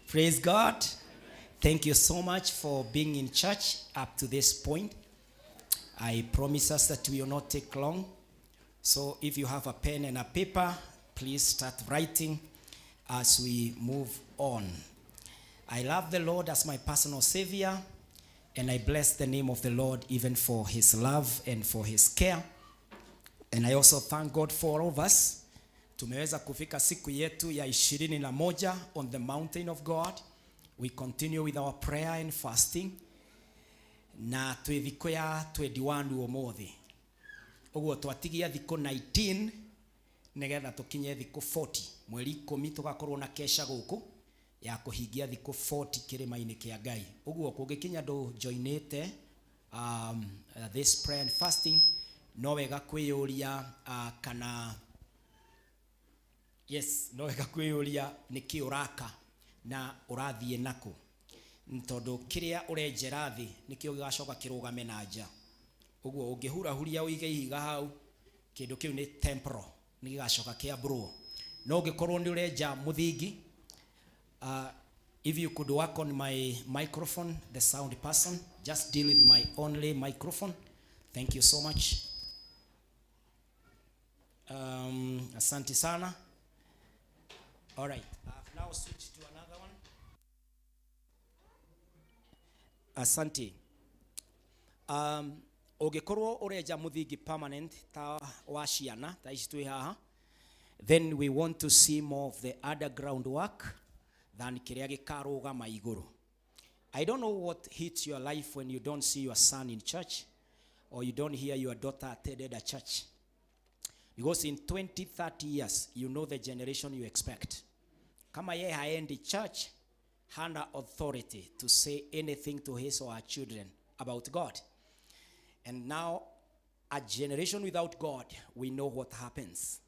Praise God. Thank you so much for being in church up to this point. I promise us that we will not take long. So if you have a pen and a paper, please start writing as we move on. I love the Lord as my personal savior, and I bless the name of the Lord even for his love and for his care. And I also thank God for all of us. Tumeweza kufika siku yetu ya 21 on the mountain of God. We continue with our prayer and fasting. Na twĩ thikũ ya 21 ũmũthĩ. Ũguo twatigia thikũ 19 nĩgetha tũkinye thikũ 40. Mweri 10 tũgakorwo na kesha gũkũ ya kũhingia thikũ 40 kĩrĩma-inĩ kĩa Ngai. Ũguo kũngĩkinya ndũ joinĩte this prayer and fasting, no wega kwĩyũria kana yes, no wega kwĩyũria nĩkĩ ũraka na ũrathiĩ nakũ, tondũ kĩrĩa ũrenjera thĩ nĩkĩo gĩgacoka kĩrũgame na nja. Ũguo ũngĩhurahuria ũige ihiga hau, kĩndũ kĩu nĩ temporal, nĩ gĩgacoka kĩambũrwo. No ũngĩkorwo nĩ ũrenja mũthingi, if you could work on my microphone, the sound person, just deal with my only microphone. Thank you so much. Asante sana. All right, I've now switched to another one. Asante. Ũngĩkorwo ũrenja mũthingi permanent ta wa ciana ta ici twĩ haha, then we want to see more of the underground work than kĩrĩa gĩkarũgama igũrũ. I don't know what hits your life when you don't see your son in church or you don't hear your daughter attended a church. Because in 20, 30 years, you know the generation you expect. Kama ye haendi church, hana authority to say anything to his or her children about God. And now, a generation without God, we know what happens.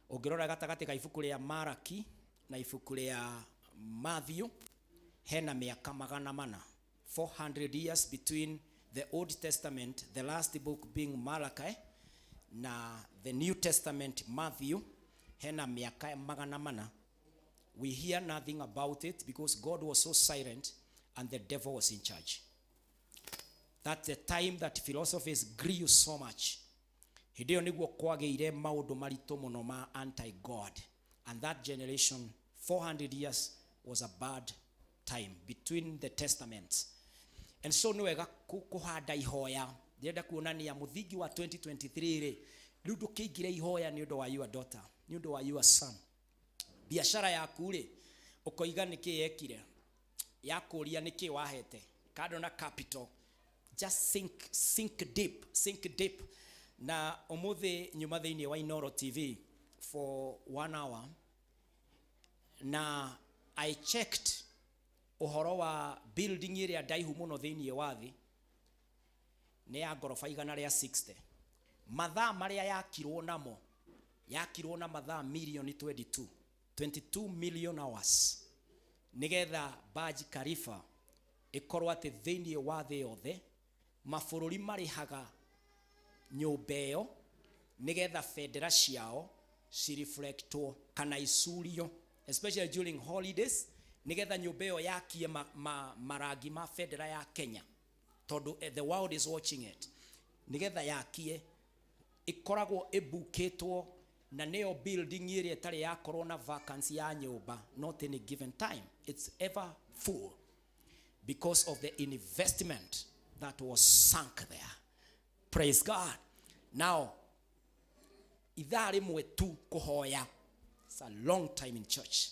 Ũngĩrora gatagatĩ ka ibuku rĩa Maraki na ibuku rĩa Matthew, hena mĩaka 400, 400 years between the Old Testament, the last book being Malachi, na the New Testament, Matthew, hena mĩaka 400. We hear nothing about it because God was so silent and the devil was in charge. That's the time that philosophies grew so much. Hĩndĩ ĩyo nĩguo kwagĩire maũndũ maritũ mũno ma anti-God. And that generation, 400 years, was a bad time between the testaments. And so nĩ wega kũhanda ihoya. Ndĩrenda kuonania mũthingi wa 2023 rĩ, rĩu ndũkĩingĩre ihoya nĩ ũndũ wa your daughter, nĩ ũndũ wa your son. Biashara yaku rĩ, ũkoiga nĩkĩ yekire, yakũria nĩkĩ wahete, kando na capital, just sink deep, sink deep. Na ũmũthĩ nyuma thĩinĩ wa Inooro TV for 1 hour, na I checked ũhoro wa building ĩrĩa ndaihu mũno thĩinĩ wa thĩ, nĩ ya ngoroba 160. Mathaa marĩa yakirwo namo, yakirwo na mathaa milioni 22, 22 million hours, nĩgetha Burj Khalifa ĩkorwo atĩ thĩinĩ wa thĩ yothe mabũrũri marĩhaga nyũmba ĩyo nĩgetha bendera ciao cireflectwo kana icurio, especially during holidays, nĩgetha nyũmba ĩyo yakie marangi ma bendera ya Kenya, tondũ the world is watching it, nĩgetha yakie ĩkoragwo ĩbukĩtwo na nĩyo building ĩrĩa ĩtarĩ yakorwo na vacancy ya nyũmba, not any given time, it's ever full because of the investment that was sunk there. Praise God. Now, ithaa rĩmwe tu kũhoya, it's a long time in church.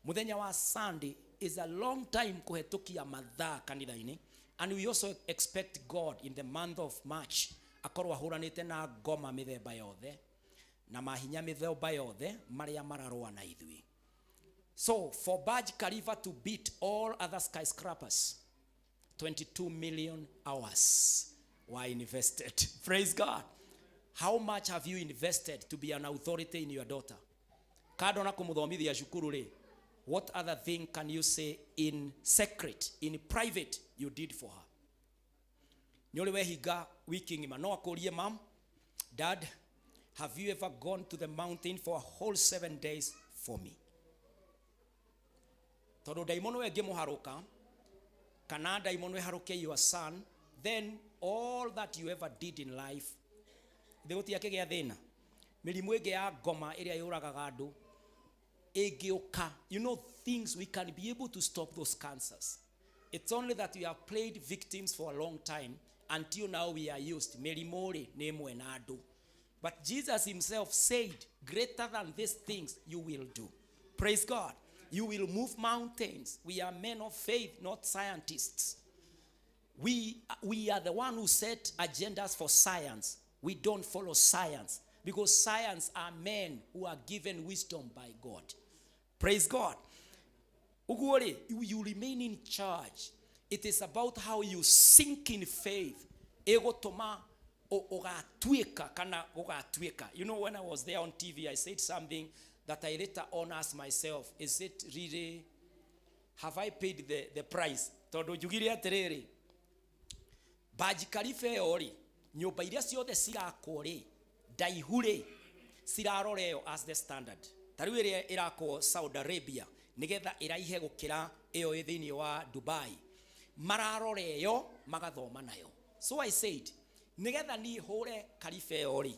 Mũthenya wa Sunday is a long time kũhetũkia mathaa kanitha-inĩ. And we also expect God in the month of March akorwo ahũranĩte na ngoma mĩthemba yothe na mahinya mĩthemba yothe marĩa mararũa na ithuĩ. So for Burj Khalifa to beat all other skyscrapers, 22 million hours were invested. Praise God. How much have you invested to be an authority in your daughter? Kando na kũmũthomithia cukuru rĩ, what other thing can you say in secret, in private, you did for her? Nĩ ũrĩ wehinga wiki ng'ima, no akũrie mam, dad, Have you ever gone to the mountain for a whole 7 days for me? Tondũ ndaimono ĩngĩmũharũka kana ndaimono ĩharũke your son, then all that you ever did in life thĩ gũtiakĩgĩa thĩna. Mĩrimũ ĩngĩ ya ngoma ĩrĩa yũragaga andũ ĩngĩũka, things we can be able to stop those cancers. It's only that we have played victims for a long time until now we are used. Mĩrimũ rĩ nĩ ĩmwe na andũ. But Jesus himself said, "Greater than these things you will do." Praise God. You will move mountains. We are men of faith, not scientists. We are the one who set agendas for science. We don't follow science because science are men who are given wisdom by God. Praise God. Ũguo rĩ, you remain in charge. It is about how you sink in faith. Ĩgũtũma ũgatuĩka kana gũgatuĩka. When I was there on TV, I said something that I later on asked myself, is it really, have I paid the price? Tondũ njugire atĩrĩrĩ, Burj Khalifa ĩyo rĩ, nyũmba iria ciothe cirakwo rĩ, ndaihu rĩ, cirarora ĩyo as the standard. Ta rĩu ĩrĩa ĩrakwo Saudi Arabia nĩgetha ĩraihe gũkĩra ĩyo ĩ thĩinĩ wa Dubai, mararora ĩyo magathoma nayo. So I said, nĩgetha niĩ hũre Khalifa ĩyo rĩ,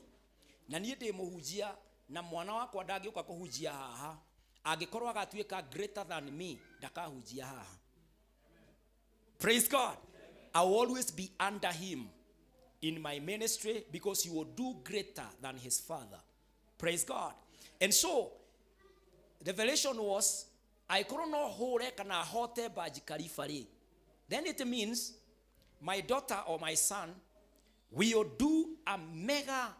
na niĩ ndĩ mũhunjia na mwana wakwa ndangĩũka kũhunjia haha angĩkorwo agatuĩka greater than me, ndakahunjia haha. Praise God. I will always be under him in my ministry because he will do greater than his father. Praise God. And so, revelation was, angĩkorwo no hũre kana hote Burj Khalifa rĩ, then it means my daughter or my son will do a mega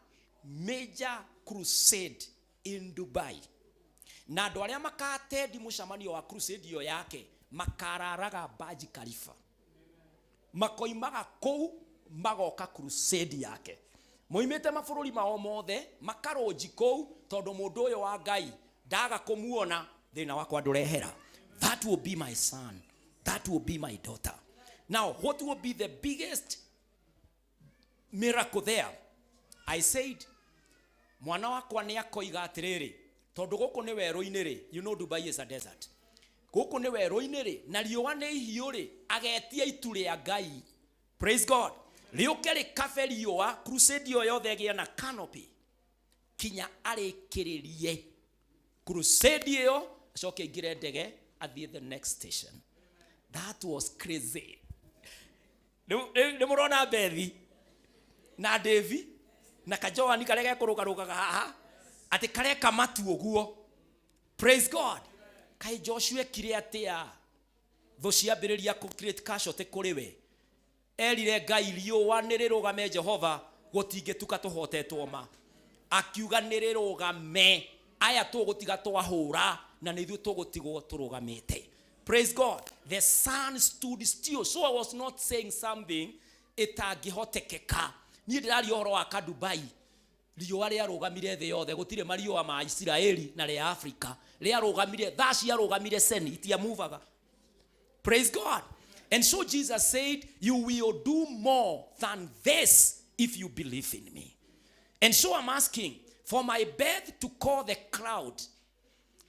major crusade in Dubai. Na andũ arĩa makatendi mũcemanio wa crusade ĩyo yake makararaga Burj Khalifa, makoimaga kũu magoka crusade yake moimĩte mabũrũri mao mothe, makarũnji kũu tondũ mũndũ ũyũ wa Ngai ndaga kũmuona thĩna wakwa ndũrehera. That will be my son, that will be my daughter. Now, what will be the biggest miracle there? I said mwana wakwa nĩ akoiga atĩrĩrĩ, tondũ gũkũ nĩ werũ-inĩ rĩ, Dubai is a desert, gũkũ nĩ werũ-inĩ rĩ na riũa nĩ ihiũ rĩ, agetia itu rĩa Ngai, praise God, rĩũke rĩkabe riũa, crusade ĩyo yothe ĩgĩe na canopy kinya arĩkĩrĩrie crusade ĩyo, acoke aingĩre ndege athiĩ the next station. That was crazy. Rĩu nĩ mũrona Bethi na Devi na kajoani karĩa gekũrũgarũgaga haha atĩ kareka matu ũguo. Praise God. Kaĩ Joshua ekire atĩa thũ ciambĩrĩria kũ create casualty kũrĩ we? Erire Ngai, "Riũa nĩ rĩrũgame, Jehova, gũtingĩtuka tũhotetwo ma." Akiuga nĩ rĩrũgame, aya tũgũtiga twahũra na nĩ ithuĩ tũgũtigwo tũrũgamĩte. Praise God. The sun stood still. So I was not saying something ĩtangĩhotekeka. Niĩ ndĩraria ũhoro wa ka Dubai riũa rĩarũgamire thĩ yothe, gũtirĩ mariũa ma Isiraeli na rĩa Afrika, rĩarũgamire thaa ciarũgamire seni itiamuvaga. Praise God. And so Jesus said, "You will do more than this if you believe in me." And so I'm asking for my birth to call the crowd,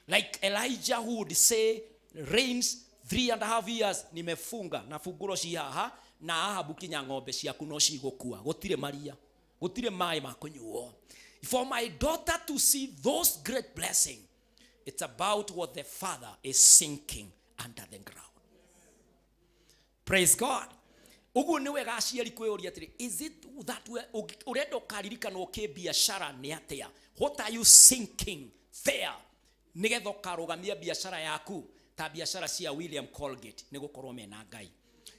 like Elijah who would say, "Rains 3.5 years nimefunga na funguro ci haha na Ahabu kinya ng'ombe ciaku no cigũkua, gũtirĩ maria, gũtirĩ maĩ ma kũnyuo." For my daughter to see those great blessing, it's about what the father is sinking under the ground. Praise God. Ũguo nĩ wega aciari kwĩyũria atĩrĩ, is it that way? Ũrenda ũkaririkanwo kĩbiacara nĩ atĩa? What are you sinking there nĩgetha ũkarũgamia biacara yaku ta biacara cia William Colgate nĩ gũkorwo mena Ngai?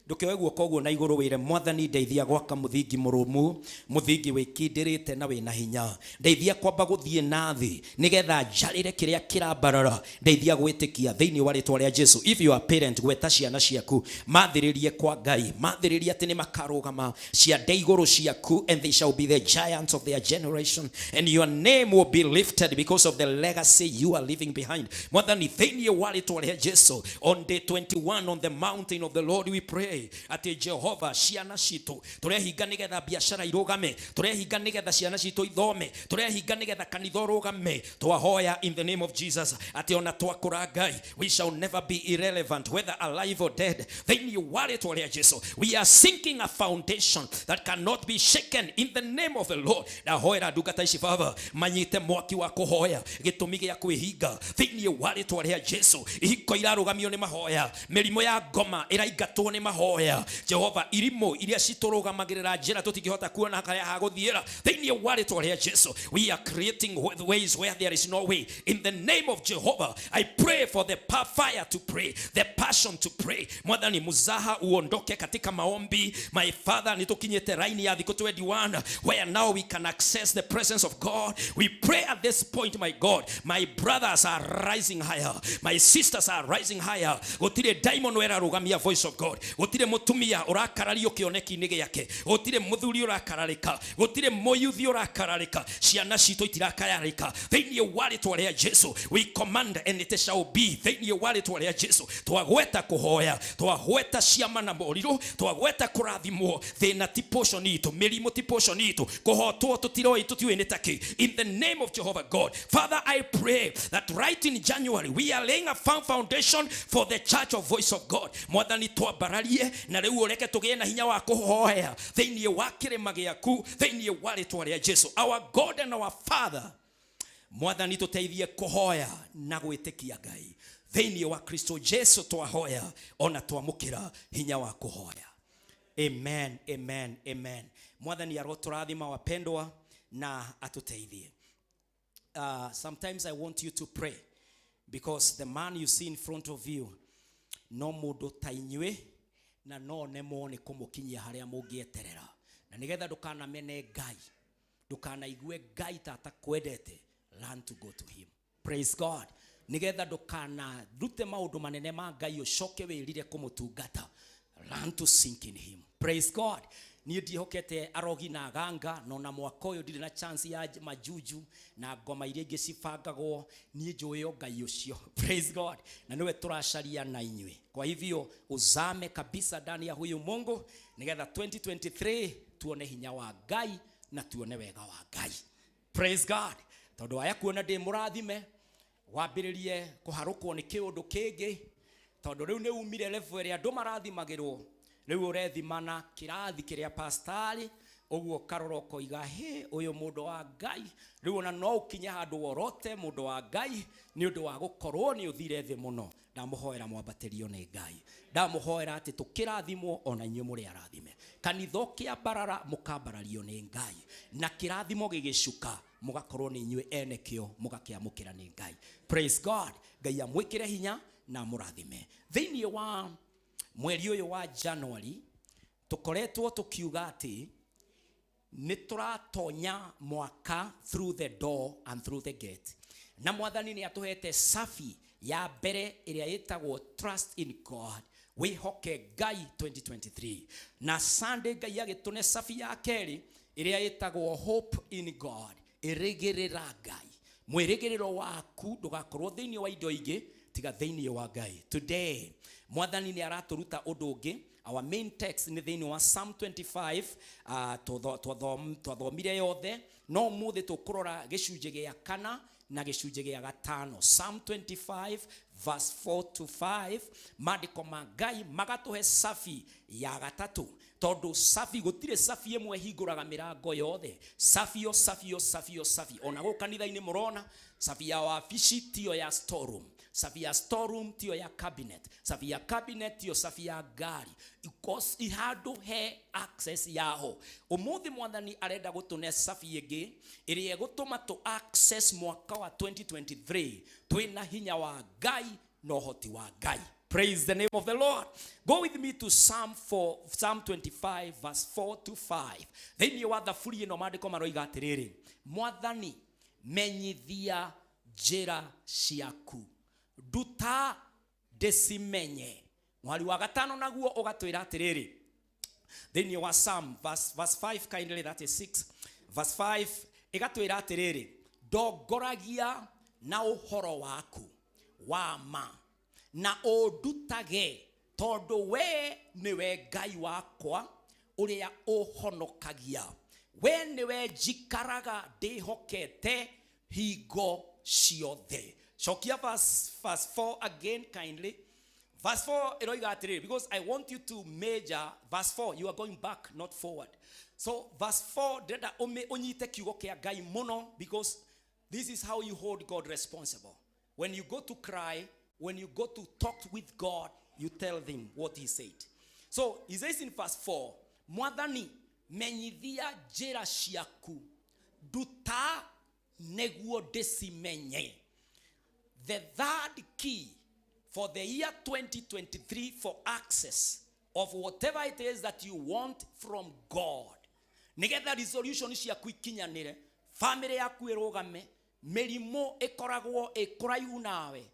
Ndũkĩoe guoko ũguo na igũrũ wĩre Mwathani, ndeithia gwaka mũthingi mũrũmu, mũthingi wĩkindĩrĩte na wĩna hinya. Ndeithia kwamba gũthiĩ na thĩ nĩgetha njarĩre kĩrĩa kĩrambarara. Ndeithia gwĩtĩkia thĩinĩ wa rĩtwa rĩa Jesu. If you are parent, gweta ciana ciaku mathĩrĩrie kwa Ngai, mathĩrĩrie atĩ nĩ makarũgama ciande igũrũ ciaku, and they shall be the giants of their generation, and your name will be lifted because of the legacy you are leaving behind. Mwathani, thĩinĩ wa rĩtwa rĩa Jesu, on day 21 on the mountain of the Lord we pray. today atĩ Jehova ciana citũ tũrehinga nĩgetha biacara irũgame, tũrehinga nĩgetha ciana citũ ithome, tũrehinga nĩgetha kanitha ũrũgame. Twahoya in the name of Jesus atĩ ona twakũra Ngai, we shall never be irrelevant whether alive or dead. Thĩinĩ wa rĩtwa rĩa Jesu, we are sinking a foundation that cannot be shaken in the name of the Lord. Ndahoera ndungata ici Baba manyite mwaki wa kũhoya gĩtũmi gĩa kwĩhinga thĩinĩ wa rĩtwa rĩa Jesu. Ihiko irarũgamio nĩ mahoya, mĩrimũ ya ngoma ĩraingatwo nĩ mahoya. Jehova, irimũ iria citũrũgamagĩrĩra njĩra tũtingĩhota kuona harĩa hagũthiĩra thĩinĩ wa rĩtwa rĩa Jesu, we are creating ways where there is no way. In the name of Jehovah, I pray for the fire to pray, the passion to pray. Mwathani, muzaha uondoke katika maombi. My Father, nĩtũkinyĩte raini ya thikũ 21 where now we can access the presence of God. We pray at this point, my God, my brothers are rising higher, my sisters are rising higher. Gũtirĩ daimon ĩrarũgamia voice of God, gũtirĩ mũtumia ũrakarario kĩoneki-inĩ gĩake, gũtirĩ mũthuri ũrakararĩka, gũtirĩ mũyuthi ũrakararĩka, ciana citũ itirakayarĩka. Thĩinĩ wa rĩtwa rĩa Jesu, we command and it shall be. Thĩinĩ wa rĩtwa rĩa Jesu, twagweta kũhoya, twagweta ciama na morirũ, twagweta kũrathimwo. Thĩna ti portion itũ, mĩrimũ ti portion itũ, kũhotwo tũtiroĩ tũtiũĩ nĩ takĩ. In the name of Jehovah God, Father, I pray that right in January we are laying a firm foundation for the church of Voice of God. Mwathani, twambararie na rĩu ũreke tũgĩe na hinya wa kũhoya thĩinĩ wa kĩrĩma gĩaku, thĩinĩ wa rĩtwa rĩa Jesu. Our God and our Father, Mwathani, tũteithie kũhoya na gwĩtĩkia Ngai thĩinĩ wa Kristo Jesu. Twahoya ona twamũkĩra hinya wa kũhoya. Amen, amen, amen. Mwathani arotũrathima wapendwa na atuteithie. Sometimes I want you to pray because the man you see in front of you no mũndũ ta inyuĩ na no nemwo nĩ kũmũkinyia harĩa mũngĩeterera, na nĩgetha ndũkanamene Ngai, ndũkanaigue Ngai ta atakwendete, learn to go to him. Praise God. Nĩgetha ndũkanarute maũndũ manene ma Ngai ũcoke wĩrire kũmũtungata, learn to sink in him. Praise God. Niĩ ndiĩhokete arogi na aganga, no na mwaka ũyũ ndirĩ na chance ya majuju na ngoma iria ingĩ cibangagwo. Niĩ njũĩ o Ngai ũcio. Praise God. Na nĩwe tũracaria na inyuĩ. Kwa hivyo uzame kabisa ndani ya huyu Mungu nĩgetha 2023 tuone hinya wa Ngai na tuone wega wa Ngai. Praise God. Tondũ aya kuona ndĩ mũrathime, wambĩrĩrie kũharũkwo nĩ kĩũndũ kĩngĩ, tondũ rĩu nĩ umire level ĩrĩa andũ marathimagĩrwo, rĩu ũrethima na kĩrathi kĩrĩa pastorĩ, ũguo karora ũkoiga, hĩ, ũyũ mũndũ wa Ngai. Rĩu ona no ũkinye handũ worote mũndũ wa Ngai nĩ ũndũ wa gũkorwo nĩ ũthire thĩ mũno. Ndamũhoera mwambatĩrio nĩ Ngai, ndamũhoera atĩ tũkĩrathimwo ona inyuĩ mũrĩ arathime. Kanitha ũkĩambarara mũkambarario nĩ Ngai, na kĩrathimo gĩgĩcuka mũgakorwo nĩ inyuĩ ene kĩo mũgakĩamũkĩra nĩ Ngai. Praise God. Ngai amwĩkĩre hinya na amũrathime. Thĩinĩ wa mweri ũyũ wa January tũkoretwo tũkiuga atĩ nĩ tũratonya mwaka through the door and through the gate, na Mwathani nĩ atũhete safi ya mbere ĩrĩa ĩtagwo trust in God, wĩhoke Ngai 2023. Na Sunday Ngai agĩtũne safi ya kerĩ ĩrĩa ĩtagwo hope in God, ĩrĩgĩrĩra Ngai. Mwĩrĩgĩrĩro waku ndũgakorwo thĩinĩ wa indo ingĩ tiga thĩinĩ wa Ngai. Today Mwathani nĩ aratũruta ũndũ ũngĩ. Our main text nĩ thĩinĩ wa Psalm 25, twathomire yothe, no ũmũthĩ tũkũrora gĩcunjĩ gĩa kana na gĩcunjĩ gĩa gatano. Psalm 25 verse 4 to 5, maandĩko ma Ngai magatũhe safi ya gatatũ, tondũ safi gũtirĩ safi ĩmwe ĩhingũraga mĩrango yothe. Safi yo, safi yo, safi yo, safi. Ona gũkũ kanitha-inĩ mũrona safi ya wabici tiyo ya storeroom, safi ya storeroom tiyo ya cabinet, safi ya cabinet tiyo safi ya ngari. Handũ he access yaho. Ũmũthĩ Mwathani arenda gũtũne safi ĩngĩ ĩrĩa ĩgũtũma tũ access mwaka wa 2023 twĩna hinya wa Ngai na ũhoti wa Ngai. Praise the name of the Lord. Go with me to Psalm 25 verse 4 to 5. Thĩinĩ wa thaburi ĩno maandĩko maroiga atĩrĩrĩ, Mwathani menyithia njĩra ciaku, nduta ndĩcimenye. Mwari wa gatano naguo ũgatwĩra atĩrĩrĩ, thĩinĩ wa Psalm verse 5, kindly, that is 6 verse 5, ĩgatwĩra atĩrĩrĩ, ndongoragia na ũhoro waku wa ma na ũndutage Tondũ we nĩwe Ngai wakwa ũrĩa ũhonokagia. We nĩwe njikaraga ndĩhokete hingo ciothe. Cokia verse 4 again kindly. Verse 4 ĩroiga atĩrĩrĩ, because I want you to major verse 4. You are going back, not forward. So verse 4 ndĩrenda ũnyite kiugo kĩa Ngai mũno, because this is how you hold God responsible. When you go to cry, when you go to talk with God, you tell him what he said. So he says in verse 4, Mwathani, menyithia njĩra ciaku, nduta nĩguo ndĩcimenye. The third key for the year 2023 for access of whatever it is that you want from God. Nĩgetha resolution ciaku ikinyanĩre, family yaku ĩrũgame, mĩrimũ ĩkoragwo ĩ kũraihu nawe,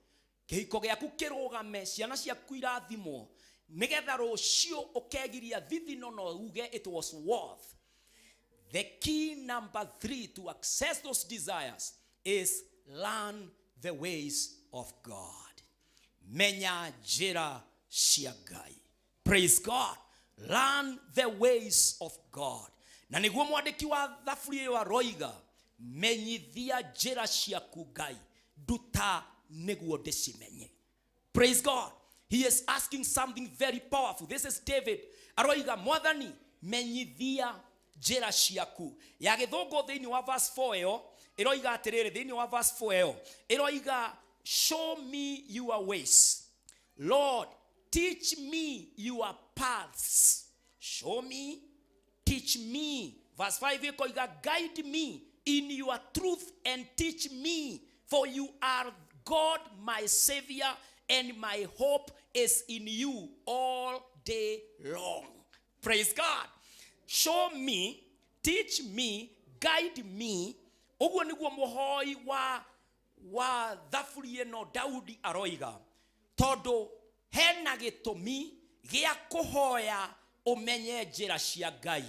kĩhiko gĩaku kĩrũgame, ciana ciaku irathimwo, nĩgetha rũciũ ũkegiria thithino no uge it was worth. The key number 3 to access those desires is learn the ways of God. Menya njĩra cia Ngai. Praise God. Learn the ways of God. Na nĩguo mwandĩki wa thaburi ĩyo aroiga, menyithia njĩra ciaku Ngai, nduta nĩguo ndĩcimenye. Praise God. He is asking something very powerful. This is David. Aroiga, Mwathani, menyithia njĩra ciaku. Ya gĩthũngũ thĩinĩ wa verse 4 ĩyo, ĩroiga atĩrĩrĩ, thĩinĩ wa verse 4 ĩyo, ĩroiga, show me your ways. Lord, teach me your paths. Show me, teach me. Verse 5 ĩkoiga, guide me in your truth and teach me, for you are God my Savior, and my hope is in you all day long. Praise God. Show me, teach me, guide me. Ũguo nĩguo mũhoi wa thaburi ĩno Daudi aroiga, tondũ hena gĩtũmi gĩa kũhoya ũmenye njĩra cia Ngai.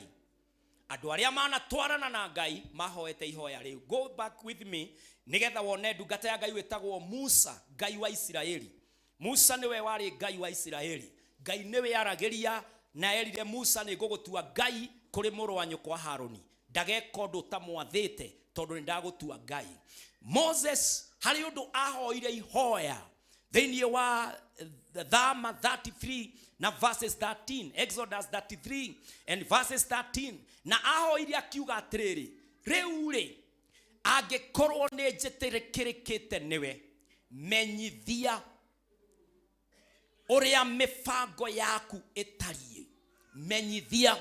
Andũ arĩa manatwarana na Ngai mahoete ihoya rĩu. Go back with me nĩgetha wone ndungata ya Ngai wĩtagwo Musa, Ngai wa Isiraeli. Musa nĩwe warĩ Ngai wa Isiraeli. Ngai nĩwe aragĩria na erire Musa, nĩ ngũgũtua Ngai kũrĩ mũrũ wa nyũkwa Harũni, ndageka ũndũ ũtamwathĩte tondũ nĩ ndagũtua Ngai. Moses harĩ ũndũ ahoire ihoya thĩinĩ wa Thama 33 na verses 13, Exodus 33 and verses 13, na ahoire akiuga atĩrĩrĩ, rĩu rĩ angĩkorwo nĩ njĩtĩkĩrĩkĩte nĩwe, menyithia ũrĩa mĩbango yaku ĩtariĩ. Menyithia,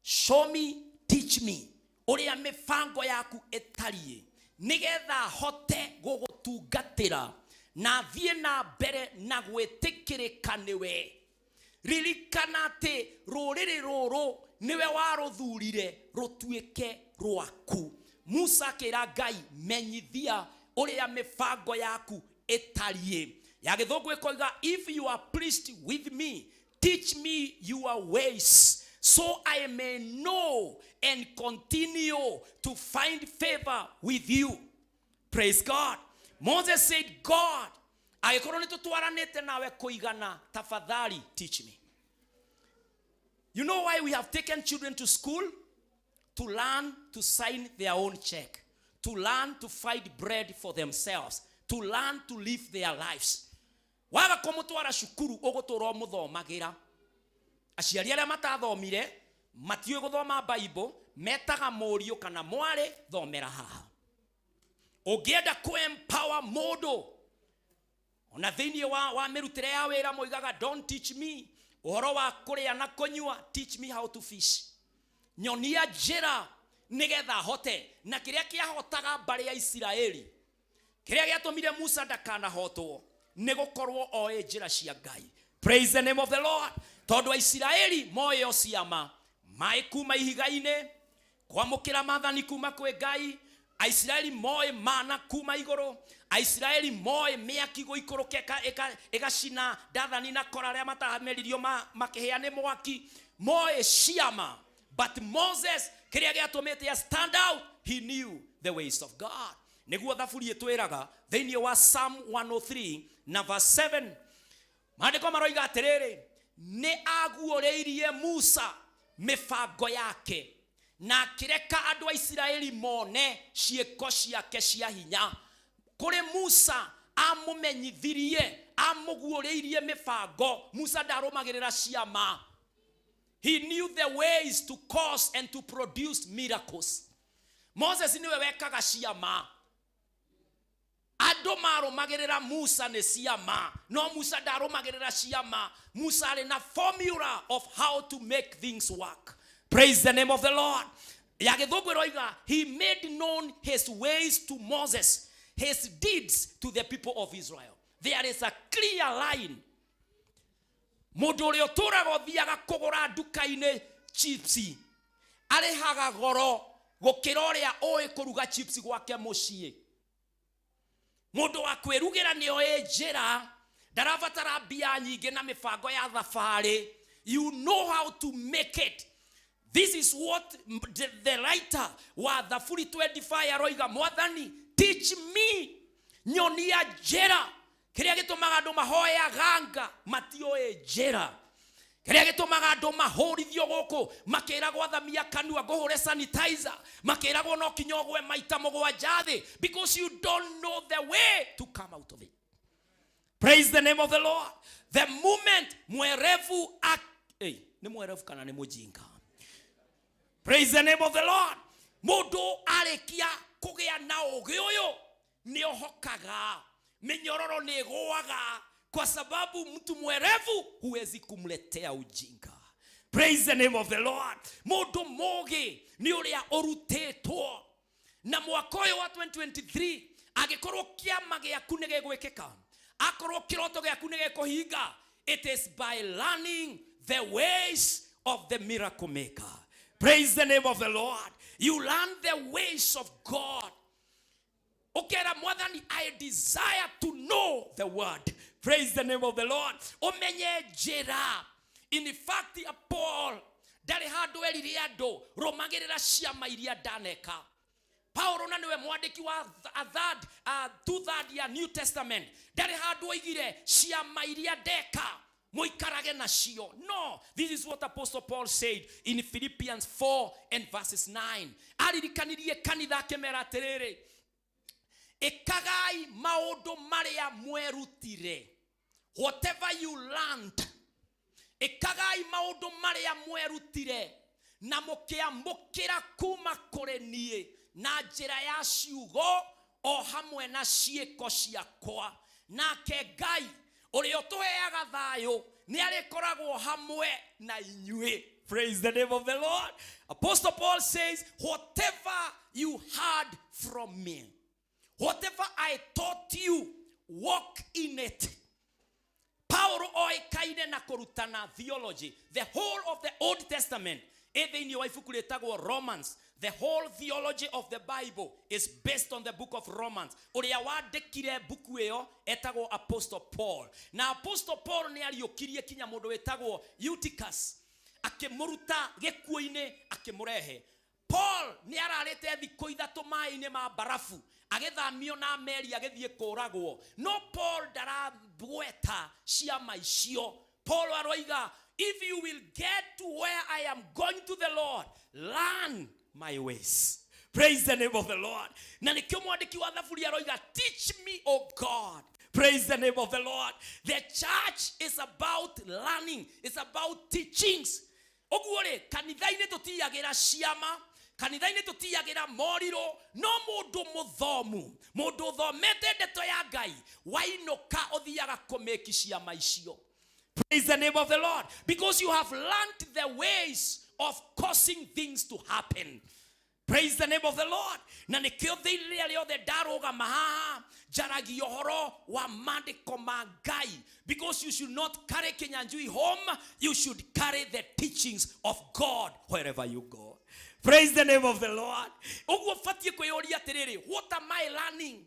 show me, teach me ũrĩa mĩbango yaku ĩtariĩ, nĩgetha hote gũgũtungatĩra na thiĩ na mbere na gwĩtĩkĩrĩka nĩwe. Ririkana atĩ rũrĩrĩ rũrũ nĩwe warũthurire rũtuĩke rwaku. Musa akĩra Ngai, menyithia ũrĩa mĩbango yaku ĩtariĩ. Ya gĩthũngũ ĩkoiga, if you are pleased with me, teach me your ways, so I may know and continue to find favor with you. Praise God. Moses said, God, angĩkorwo nĩ tũtwaranĩte nawe kũigana, tafadhali teach me. You know why we have taken children to school? To learn to sign their own check, to learn to find bread for themselves, to learn to live their lives. Waga kũmũtwara cukuru ũgũtũra ũmũthomagĩra. Aciari arĩa matathomire matiũĩ gũthoma Bible, metaga mũriũ kana mwarĩ, thomera haha. Ũngĩenda kũ-empower mũndũ, ona thĩinĩ wa mĩrutĩre ya wĩra moigaga, don't teach me ũhoro wa kũrĩa na kũnyua, teach me how to fish. Nyonia njĩra nĩgetha hote. Na kĩrĩa kĩahotaga mbarĩ ya Isiraeli, kĩrĩa gĩatũmire Musa ndakanahotwo, nĩ gũkorwo oĩ njĩra cia Ngai. Praise the name of the Lord. Tondũ Aisiraeli moĩ o ciama, maĩ kuma ihiga-inĩ, kwamũkĩra maathani kuma kwĩ Ngai. Aisiraeli moĩ mana kuma igũrũ. Aisiraeli moĩ mĩaki gũikũrũka ĩgacina Dathani na Kora arĩa matameririo makĩhĩa nĩ mwaki. Moĩ ciama. But Moses, kĩrĩa gĩatũmĩte ya stand out, he knew the ways of God. Nĩguo thaburi ĩtwĩraga thĩinĩ wa Psalm 103 na verse 7. Maandĩko maroiga atĩrĩrĩ, Nĩ aguũrĩirie Musa mĩbango yake na akĩreka andũ a Isiraeli mone ciĩko ciake cia hinya. Kũrĩ Musa amũmenyithirie, amũguũrĩirie mĩbango. Musa ndarũmagĩrĩra ciama. He knew the ways to cause and to produce miracles. Moses niwe wekaga ciama. Andũ marũmagĩrĩra Musa nĩ ciama, no Musa ndarũmagĩrĩra ciama. Musa arĩ na formula of how to make things work. Praise the name of the Lord. Ya gĩthũngũ ĩroiga, he made known his ways to Moses, his deeds to the people of Israel. There is a clear line. Mũndũ ũrĩa ũtũraga ũthiaga kũgũra nduka-inĩ chipsi arĩhaga goro gũkĩra ũrĩa ũĩ kũruga chipsi gwake mũciĩ. Mũndũ wa kwĩrugĩra nĩ oĩ njĩra, ndarabatara mbia nyingĩ na mĩbango ya thabarĩ. You know how to make it. This is what the writer wa Thaburi 25 aroiga, Mwathani, teach me, nyonia njĩra. Kĩrĩa gĩtũmaga andũ mahoyaga nga matiũĩ njĩra. Kĩrĩa gĩtũmaga andũ mahũrithio gũkũ makĩragwo athamia kanua ngũhũre sanitizer, makĩragwo no kinya ũgwe maita mũgwanja thĩ, because you don't know the way to come out of it. Praise the name of the Lord. The moment mwerevu hey, nĩ mwerevu kana nĩ mũjinga? Praise the name of the Lord. Mũndũ arĩkia kũgĩa na ũgĩ ũyũ nĩ ohokaga, mĩnyororo nĩ ĩgũaga, kwa sababu mtu mwerevu huwezi kumletea ujinga. Praise the name of the Lord. Mũndũ mũgĩ nĩ ũrĩa ũrutĩtwo. Na mwaka ũyũ wa 2023 angĩkorwo kĩama gĩaku nĩ gĩgwĩkĩka, akorwo kĩroto gĩaku nĩ gĩkũhinga, it is by learning the ways of the miracle maker. Praise the name of the Lord. You learn the ways of God. Ukera Mwathani, I desire to know the word. Praise the name of the Lord. Umenye njĩra. In fact, Paul ndarĩ handũ erire andũ rũmagĩrĩra ciama iria ndaneka. Paulo na niwe mwandĩki wa a third, two-third ya New Testament, ndarĩ handũ oigire ciama iria ndeka mũikarage nacio. No, this is what Apostle Paul said in Philippians 4 and verses 9. Aririkanirie kanitha akĩmera atĩrĩrĩ, ĩkagai maũndũ marĩa mwerutire. Whatever you learned, ĩkagai maũndũ marĩa mwerutire na mũkĩamũkĩra kuma kũrĩ niĩ na njĩra ya ciugo o hamwe na ciĩko ciakwa. Nake Ngai ũrĩa ũtũheaga thayũ nĩ arĩkoragwo hamwe na inyuĩ. Praise the name of the Lord. Apostle Paul says, whatever you heard from me, whatever I taught you, walk in it. Paulo oĩkaine na kũrutana theology. The whole of the Old Testament, ĩ thĩinĩ wa ibuku rĩtagwo Romans. The whole theology of the Bible is based on the book of Romans. Ũrĩa wandĩkire buku ĩyo etagwo Apostle Paul. Na Apostle Paul nĩ ariũkirie kinya mũndũ wĩtagwo Eutychus, akĩmũruta gĩkuũ-inĩ akĩmũrehe. Paul nĩ ararĩte thikũ ithatũ maĩ-inĩ ma barafu, agĩthamio na meri agĩthiĩ kũragwo. No Paul ndaragweta ciama icio. Paul aroiga, if you will get to where I am going to the Lord, learn my ways. Praise the name of the Lord. Na nĩkĩo mwandĩki wa Thaburi aroiga, teach me, O God. Praise the name of the Lord. The church is about learning. It's about teachings. Ũguo rĩ, kanitha-inĩ tũtiyagĩra ciama, kanitha-inĩ tũtiyagĩra morirũ, no mũndũ mũthomu, mũndũ ũthomete ndeto ya Ngai, wainũka ũthiaga kũmĩki ciama icio. Praise the name of the Lord. Because you have learned the ways of causing things to happen. Praise the name of the Lord. Na nĩkĩo rĩrĩa rĩothe ndarũgama haha njaragia ũhoro wa maandĩko ma Ngai. Because you should not carry Kinyanjui home, you should carry the teachings of God wherever you go. Praise the name of the Lord. Ũguo ũbatiĩ kwĩyũria atĩrĩrĩ, what am I learning?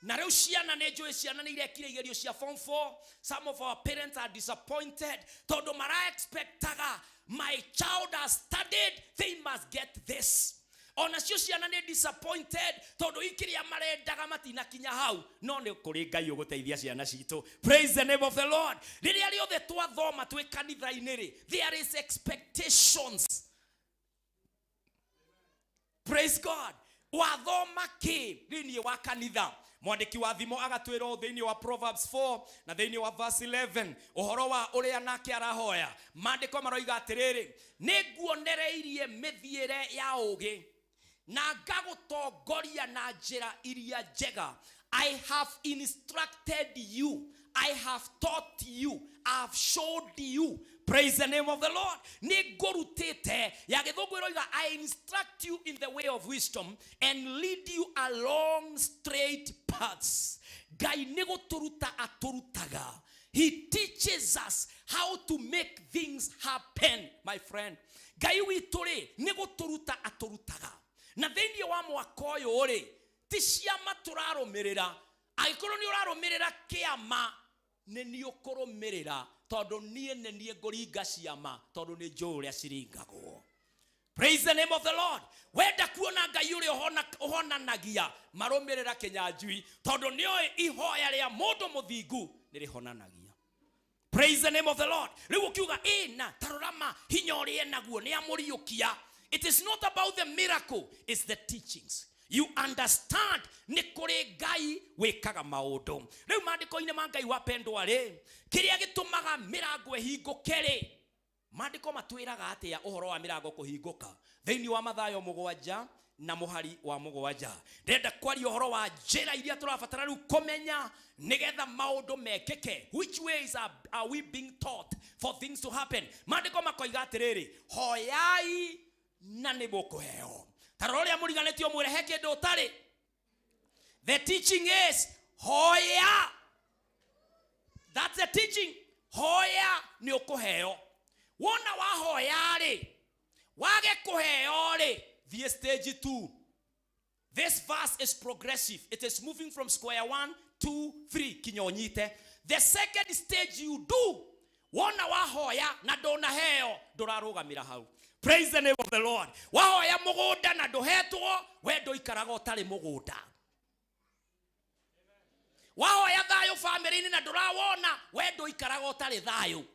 Na rĩu ciana nĩ njũĩ ciana nĩ irekire igerio cia form 4. Some of our parents are disappointed tondũ mara expectaga my child has studied, they must get this. Onacio ciana nĩ disappointed tondũ ikiria marendaga matinakinya hau, no nĩ kũrĩ Ngai ũgũteithia ciana citũ. Praise the name of the Lord. Rĩrĩa rĩothe twathoma twĩ kanitha-inĩ rĩ, there is expectations. Praise God. Wathoma kĩ thĩinĩ wa kanitha? Mwandĩki wa thimo agatwĩra ũũ thĩinĩ wa Proverbs 4 na thĩinĩ wa verse 11, ũhoro wa ũrĩa nake arahoya. Maandĩko maroiga atĩrĩrĩ, nĩ nguonereirie mĩthiĩre ya ũũgĩ na ngagũtongoria na njĩra iria njega. I have instructed you, I have taught you, I have showed you. Praise the name of the Lord. Nĩ ngũrutĩte. Ya gĩthũngũ ĩroiga, I instruct you in the way of wisdom and lead you along straight paths. Ngai nĩ gũtũruta atũrutaga. He teaches us how to make things happen, my friend. Ngai witũ rĩ, nĩ gũtũruta atũrutaga. Na thĩinĩ wa mwaka ũyũ rĩ, ti ciama tũrarũmĩrĩra. Angĩkorwo nĩ ũrarũmĩrĩra kĩama, nĩ niĩ ũkũrũmĩrĩra, tondũ niĩ nĩ niĩ ngũringa ciama, tondũ nĩ njũĩ ũrĩa ciringagwo. Praise the name of the Lord. Wenda kuona Ngai ũrĩa ũhonanagia, marũmĩrĩra Kĩnyanjui, tondũ nĩoĩ ihoya rĩa mũndũ mũthingu nĩ rĩhonanagia. Praise the name of the Lord. Rĩu ũkiuga, ĩna, ta rora ma, hinya ũrĩa enaguo, nĩ amũriũkia. It is not about the miracle, it's the teachings. You understand nĩ kũrĩ Ngai wĩkaga maũndũ. Rĩu maandĩko-inĩ ma Ngai wapendwa rĩ, kĩrĩa gĩtũmaga mĩrango ĩhingũke rĩ, maandĩko matwĩraga atĩa ũhoro wa mĩrango kũhingũka? Thĩinĩ wa Mathayo 7 na mũhari wa 7. Ndĩrenda kwaria ũhoro wa njĩra iria tũrabatara rĩu kũmenya nĩgetha maũndũ mekĩke. Which ways are we being taught for things to happen? Maandĩko makoiga atĩrĩrĩ, hoyai na nĩ mũkũheo. Ta rora ũrĩa mũriganĩtio mwĩre he kĩndũ ũtarĩ. The teaching is hoya. That's the teaching. Hoya nĩ ũkũheo. Wona wahoya rĩ, wage kũheo rĩ, thiĩ stage 2. This verse is progressive. It is moving from square 1, 2, 3 kinya ũnyite. The second stage you do, wona wahoya na ndũnaheo, ndũrarũgamĩra hau. Praise the name of the Lord. Wahoya mũgũnda na ndũhetwo, we ndũikaraga ũtarĩ mũgũnda. Wahoya thayũ family-inĩ na ndũrawona, we ndũikaraga ũtarĩ thayũ.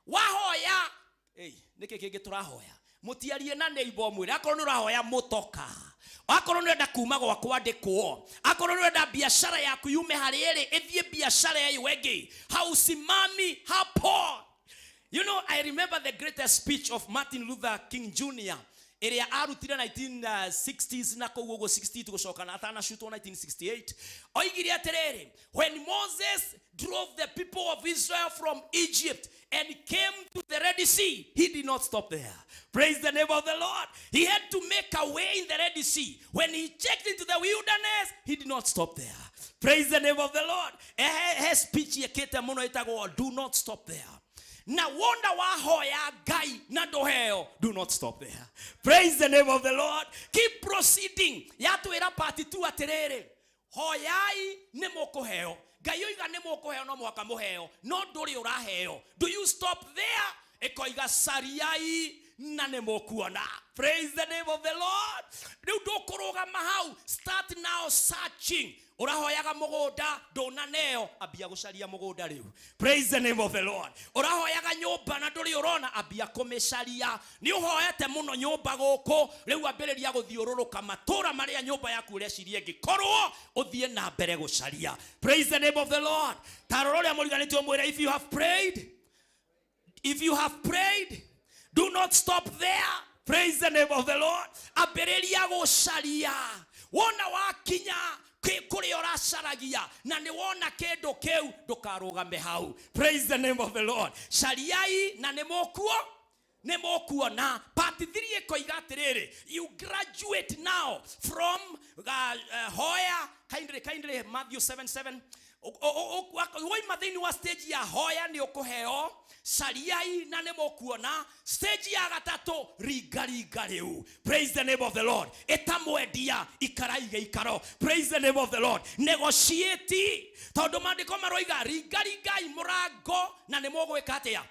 Wahoya, nĩkĩ kĩngĩ tũrahoya? Mũtiarie na neighbor mwĩre, akorwo nĩ ũrahoya mũtoka, akorwo nĩ ũrenda kuma gwa kwandĩkwo, akorwo nĩ ũrenda biashara yaku yume harĩ ĩrĩ ĩthiĩ biashara ĩyo ĩngĩ, hausimami hapo. You know, I remember the greatest speech of Martin Luther King Jr. ĩrĩa arutire 1960s na kũu ũguo 60 gũcoka na atanacutwo 1968. Oigire atĩrĩrĩ, when Moses drove the people of Israel from Egypt and came to the Red Sea, he did not stop there. Praise the name of the Lord. He had to make a way in the Red Sea. When he checked into the wilderness, he did not stop there. Praise the name of the Lord. He speech yekete mũno ĩtagwo do not stop there. Na wona wahoya Ngai na ndũheo, do not stop there. Praise the name of the Lord. Keep proceeding. Yatwĩra part 2 atĩrĩrĩ, hoyai nĩ mũkũheo. Ngai oiga nĩ mũkũheo, no mũhaka mũheo, no ndũrĩ ũraheo. Do you stop there? Ĩkoiga cariai na nĩ mũkuona. Praise the name of the Lord. Rĩu ndũkũrũgama hau. Start now searching. Ũrahoyaga mũgũnda ndũnaneo, ambia gũcaria mũgũnda rĩu. Praise the name of the Lord. Ũrahoyaga nyũmba na ndũrĩ ũrona, ambia kũmĩcaria. Nĩ ũhoete mũno nyũmba gũkũ, rĩu ambĩrĩria gũthiũrũrũka matũũra marĩa nyũmba yaku ũreciria ĩngĩkorwo, ũthiĩ na mbere gũcaria. Praise the name of the Lord. Ta rora ũrĩa mũriganĩtio mwĩre, if you have prayed, if you have prayed, do not stop there. Praise the name of the Lord. Ambĩrĩria gũcaria. Wona wakinya kũrĩa ũracaragia na nĩ wona kĩndũ kĩu, ndũkarũgame hau. Praise the name of the Lord. Cariai na nĩ mũkuo, nĩ mũkuona. Part 3 ĩkoiga atĩrĩrĩ, you graduate now from hoya, kindly, kindly, Matthew 7:7. Woima thĩinĩ wa stage ya hoya nĩ ũkũheo, cariai na nĩ mũkuona. Stage ya gatatũ, ringaringa rĩu. Praise the name of the Lord. Ĩtamwendia, ikarai gĩikaro. Praise the name of the Lord. Negotiate, tondũ maandĩko maroiga ringaringai mũrango na nĩ mũgwĩka atĩa?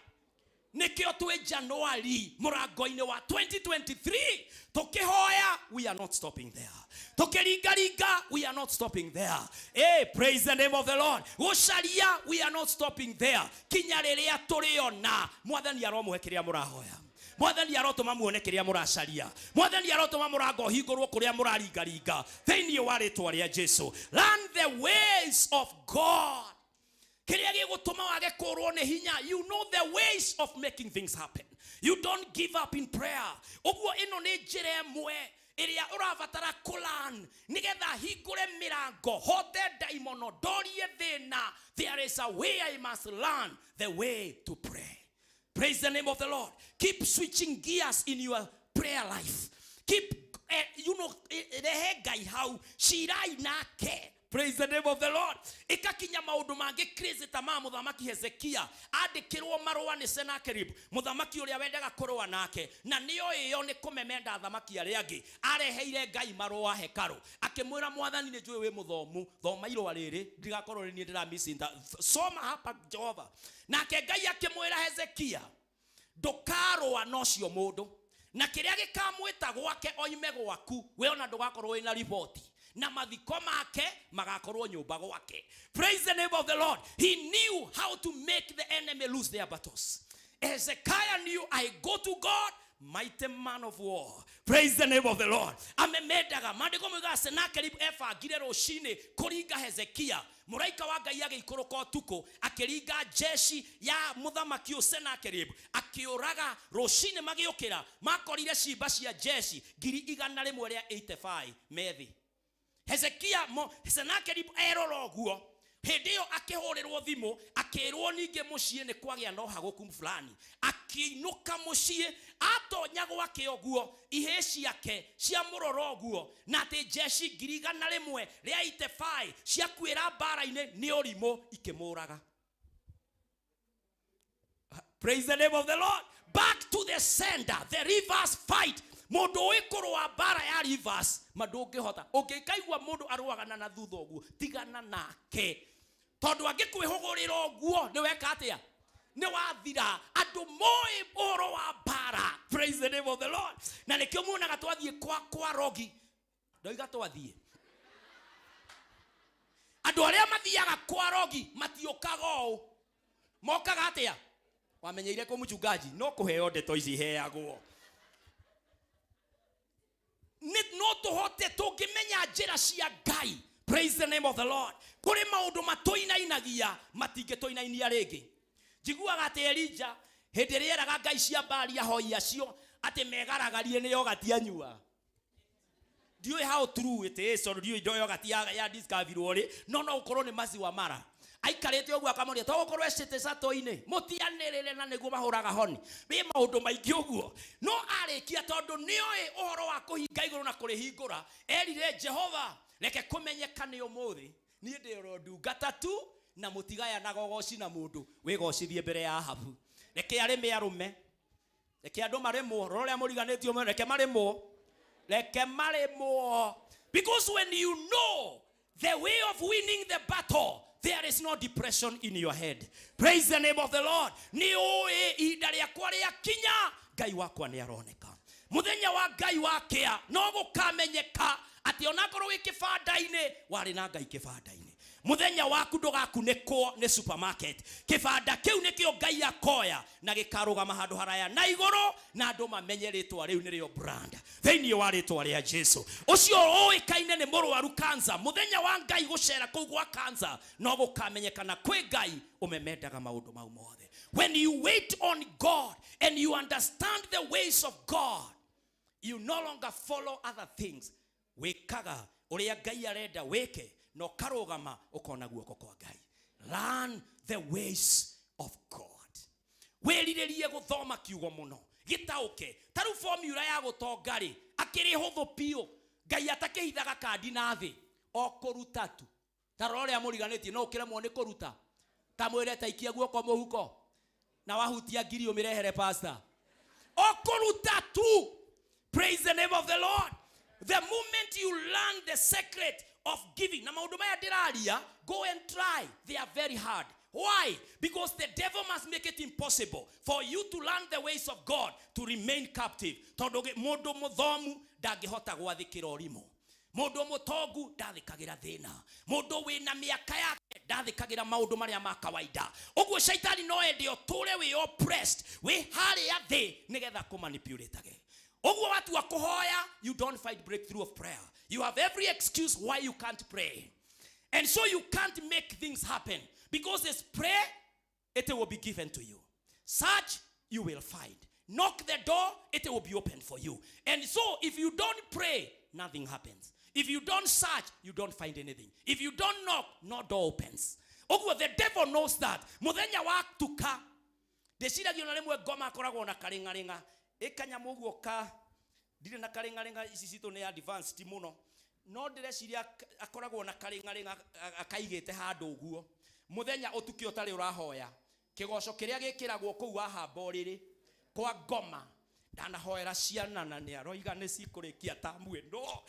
Nĩkĩo twĩ January mũrango-inĩ wa 2023 tũkĩhoya, we are not stopping there. Tũkĩringaringa, we are not stopping there. Hey, praise the name of the Lord. Gũcaria, we are not stopping there. Kinya rĩrĩa tũrĩona Mwathani aromũhe kĩrĩa mũrahoya. Mwathani arotũma muone kĩrĩa mũracaria. Mwathani arotũma mũrango ũhingũrwo kũrĩa mũraringaringa thĩinĩ wa rĩtwa rĩa Jesu. Learn the ways of God. Kĩrĩa gĩgũtũma wage kũrwo nĩ hinya, you know the ways of making things happen. You don't give up in prayer. Ũguo ĩno nĩ njĩra ĩmwe ĩrĩa ũrabatara kũlan nĩgetha hingũre mĩrango, hote ndaimono, ndorie thĩna. There is a way I must learn the way to pray. Praise the name of the Lord. Keep switching gears in your prayer life. Keep, you know, rehe Ngai hau, cirai nake. Praise the name of the Lord. Ikakinya maundu mangi crazy ta ma muthamaki Hezekia andikirwo marũa nĩ Sennacherib, muthamaki ũrĩa wendaga kũrũa nake, na nĩo ĩyo nĩ kũmemenda athamaki arĩa angĩ. Areheire Ngai marũa hekarũ, akĩmwĩra Mwathani nĩ njũĩ wĩ mũthomu, thoma irũa rĩrĩ ndigakorwo nĩ niĩ ndĩramisinda, soma hapa Jehova. Nake Ngai akĩmwĩra Hezekia, ndũkarũa na ũcio mũndũ, na kĩrĩa gĩkamwĩta gwake oime gwaku, we ona ndũgakorwo wĩna riboti, na mathiko make magakorwo nyũmba gwake. Praise the name of the Lord. He knew how to make the enemy lose their battles. Hezekiah knew, I go to God, mighty man of war. Praise the name of the Lord. Amemendaga maandĩko moigaga Sennacherib ebangire rũcinĩ kũringa Hezekia. Mũraika wa Ngai agĩikũrũka ũtukũ akĩringa jeshi ya mũthamaki ũyũ Sennacherib, akĩũraga. Rũcinĩ magĩũkĩra makorire cimba cia jeshi ngiri igana rĩmwe rĩa 85 methi. Hezekia Sennacherib erora ũguo, hĩndĩ ĩyo akĩhũrĩrwo thimũ akĩrwo ningĩ mũciĩ nĩ kwagĩa na ũhagũku fulani. Akĩinũka mũciĩ, atonya gwake ũguo, ihĩĩ ciake ciamũrora ũguo, na atĩ jeshi ngiri igana rĩmwe rĩa 85 ciakuĩra mbara-inĩ nĩ ũrimũ, ikĩmũraga. Praise the name of the Lord. Back to the sender, the reverse fight. Mũndũ ũĩ kũrũa mbara ya reverse, ma ndũngĩhota. Ũngĩkaigua mũndũ arũagana na thutha ũguo, tigana nake. Tondũ angĩkwĩhũgũrĩra ũguo, nĩ weka atĩa? Nĩ wathira. Andũ moĩ ũhoro wa mbara. Praise the name of the Lord. Na nĩkĩo muonaga twathiĩ kwa rogi. Ndoiga twathiĩ. Andũ arĩa mathiaga kwa rogi matiũkaga ũũ. Mokaga atĩa? Wamenyeire kũ mũchungaji? No kũheo ndeto ici heagwo. Nĩ no tũhote tũngĩmenya njĩra cia Ngai. Praise the name of the Lord. Kũrĩ maũndũ matũinainagia matingĩtũinainia rĩngĩ. Njiguaga atĩ Elijah hĩndĩ ĩrĩa eraga Ngai cia Baali ahoi acio atĩ megaragarie nĩ yogati anyuaga. Ndiũĩ how true it is, tondũ ndiũĩ indo yogati ya discovery rĩ, no no ũkorwo nĩ maziwa mara. Aikarĩte ũguo akamũria, to gũkorwo ecĩte catũ-inĩ, mũtianĩrĩre na nĩguo mahũraga honi. Wĩ maũndũ maingĩ ũguo. No arĩkia tondũ nĩoĩ ũhoro wa kũhinga igũrũ na kũrĩhingũra, erire Jehova, reke kũmenyeka nĩ ũmũthĩ, niĩ ndĩ oro ndungata tu na mũtigayanaga ũgoci na mũndũ, wĩgocithie mbere ya Ahabu. Reke arĩme arũme, reke andũ marĩmwo, rora ũrĩa mũriganĩtio mũno, reke marĩmwo, reke marĩmwo. Because when you know the way of winning the battle, there is no depression in your head. Praise the name of the Lord. Nĩ ũĩ ihinda rĩakwa rĩakinya, Ngai wakwa nĩ aroneka. Mũthenya wa Ngai wakĩa, no gũkamenyeka atĩ onakorwo wĩ kĩbanda-inĩ, warĩ na Ngai kĩbanda-inĩ. Mũthenya waku ndũgakunĩkwo nĩ supermarket. Kĩbanda kĩu nĩkĩo Ngai akoya na gĩkarũgama handũ haraya na igũrũ, na andũ mamenye rĩtwa rĩu nĩrĩo brand. Thĩinĩ wa rĩtwa rĩa Jesu. Ũcio ũĩkaine nĩ mũrwaru cancer, mũthenya wa Ngai gũcera kũu gwa cancer, no gũkamenyekana kwĩ Ngai ũmemendaga maũndũ mau mothe. When you wait on God and you understand the ways of God, you no longer follow other things. Wĩkaga ũrĩa Ngai arenda wĩke, na ũkarũgama ũkona guoko kwa Ngai. Learn the ways of God. Wĩrirĩrie gũthoma kiugo mũno, gĩtaũke. Ta rĩu formula ya gũtonga rĩ, akĩrĩ hũthũ biũ. Ngai atakĩhithaga kandi na thĩ, o kũruta tu. Ta rora ũrĩa mũriganĩtie, no ũkĩremwo nĩ kũruta. Ta mwĩre ta ikia guoko mũhuko, na wahutia ngiri ũmĩrehere pastor. O kũruta tu. Praise the name of the Lord. The moment you learn the secret of giving, na maũndũ maya ndĩraria, go and try. They are very hard. Why? Because the devil must make it impossible for you to learn the ways of God, to remain captive. Tondu mundu muthomu ndangihota gwathikira urimu. Mundu mutongu ndathikagira thina. Mundu wina miaka yake ndathikagira maundu maria ma kawaida. Uguo shaitani no ende uture wi oppressed, wi haria thi nigetha kumanipulatage. Uguo watu wa kuhoya, you don't fight breakthrough of prayer. You have every excuse why you can't pray. And so you can't make things happen. Because it's prayer, it will be given to you. Search, you will find. Knock the door, it will be opened for you. And so if you don't pray, nothing happens. If you don't search, you don't find anything. If you don't knock, no door opens. Oguo, the devil knows that. Muthenya wa tuka. Ndeciragia ona rimwe ngoma akoragwo na karingaringa. Ikanyamu uguo ka ndirĩ na karingaringa ici citũ nĩ advanced mũno. No ndĩreciria akoragwo na karingaringa akaigĩte handũ ũguo. Muthenya ũtuke ũtarĩ ũrahoya. Kĩgoco kĩrĩa gĩkĩragwo kũu wahamba ũrĩrĩ kwa ngoma. Ndanahoera ciana na nĩ aroiga nĩ cikũrĩkia tamu ĩno.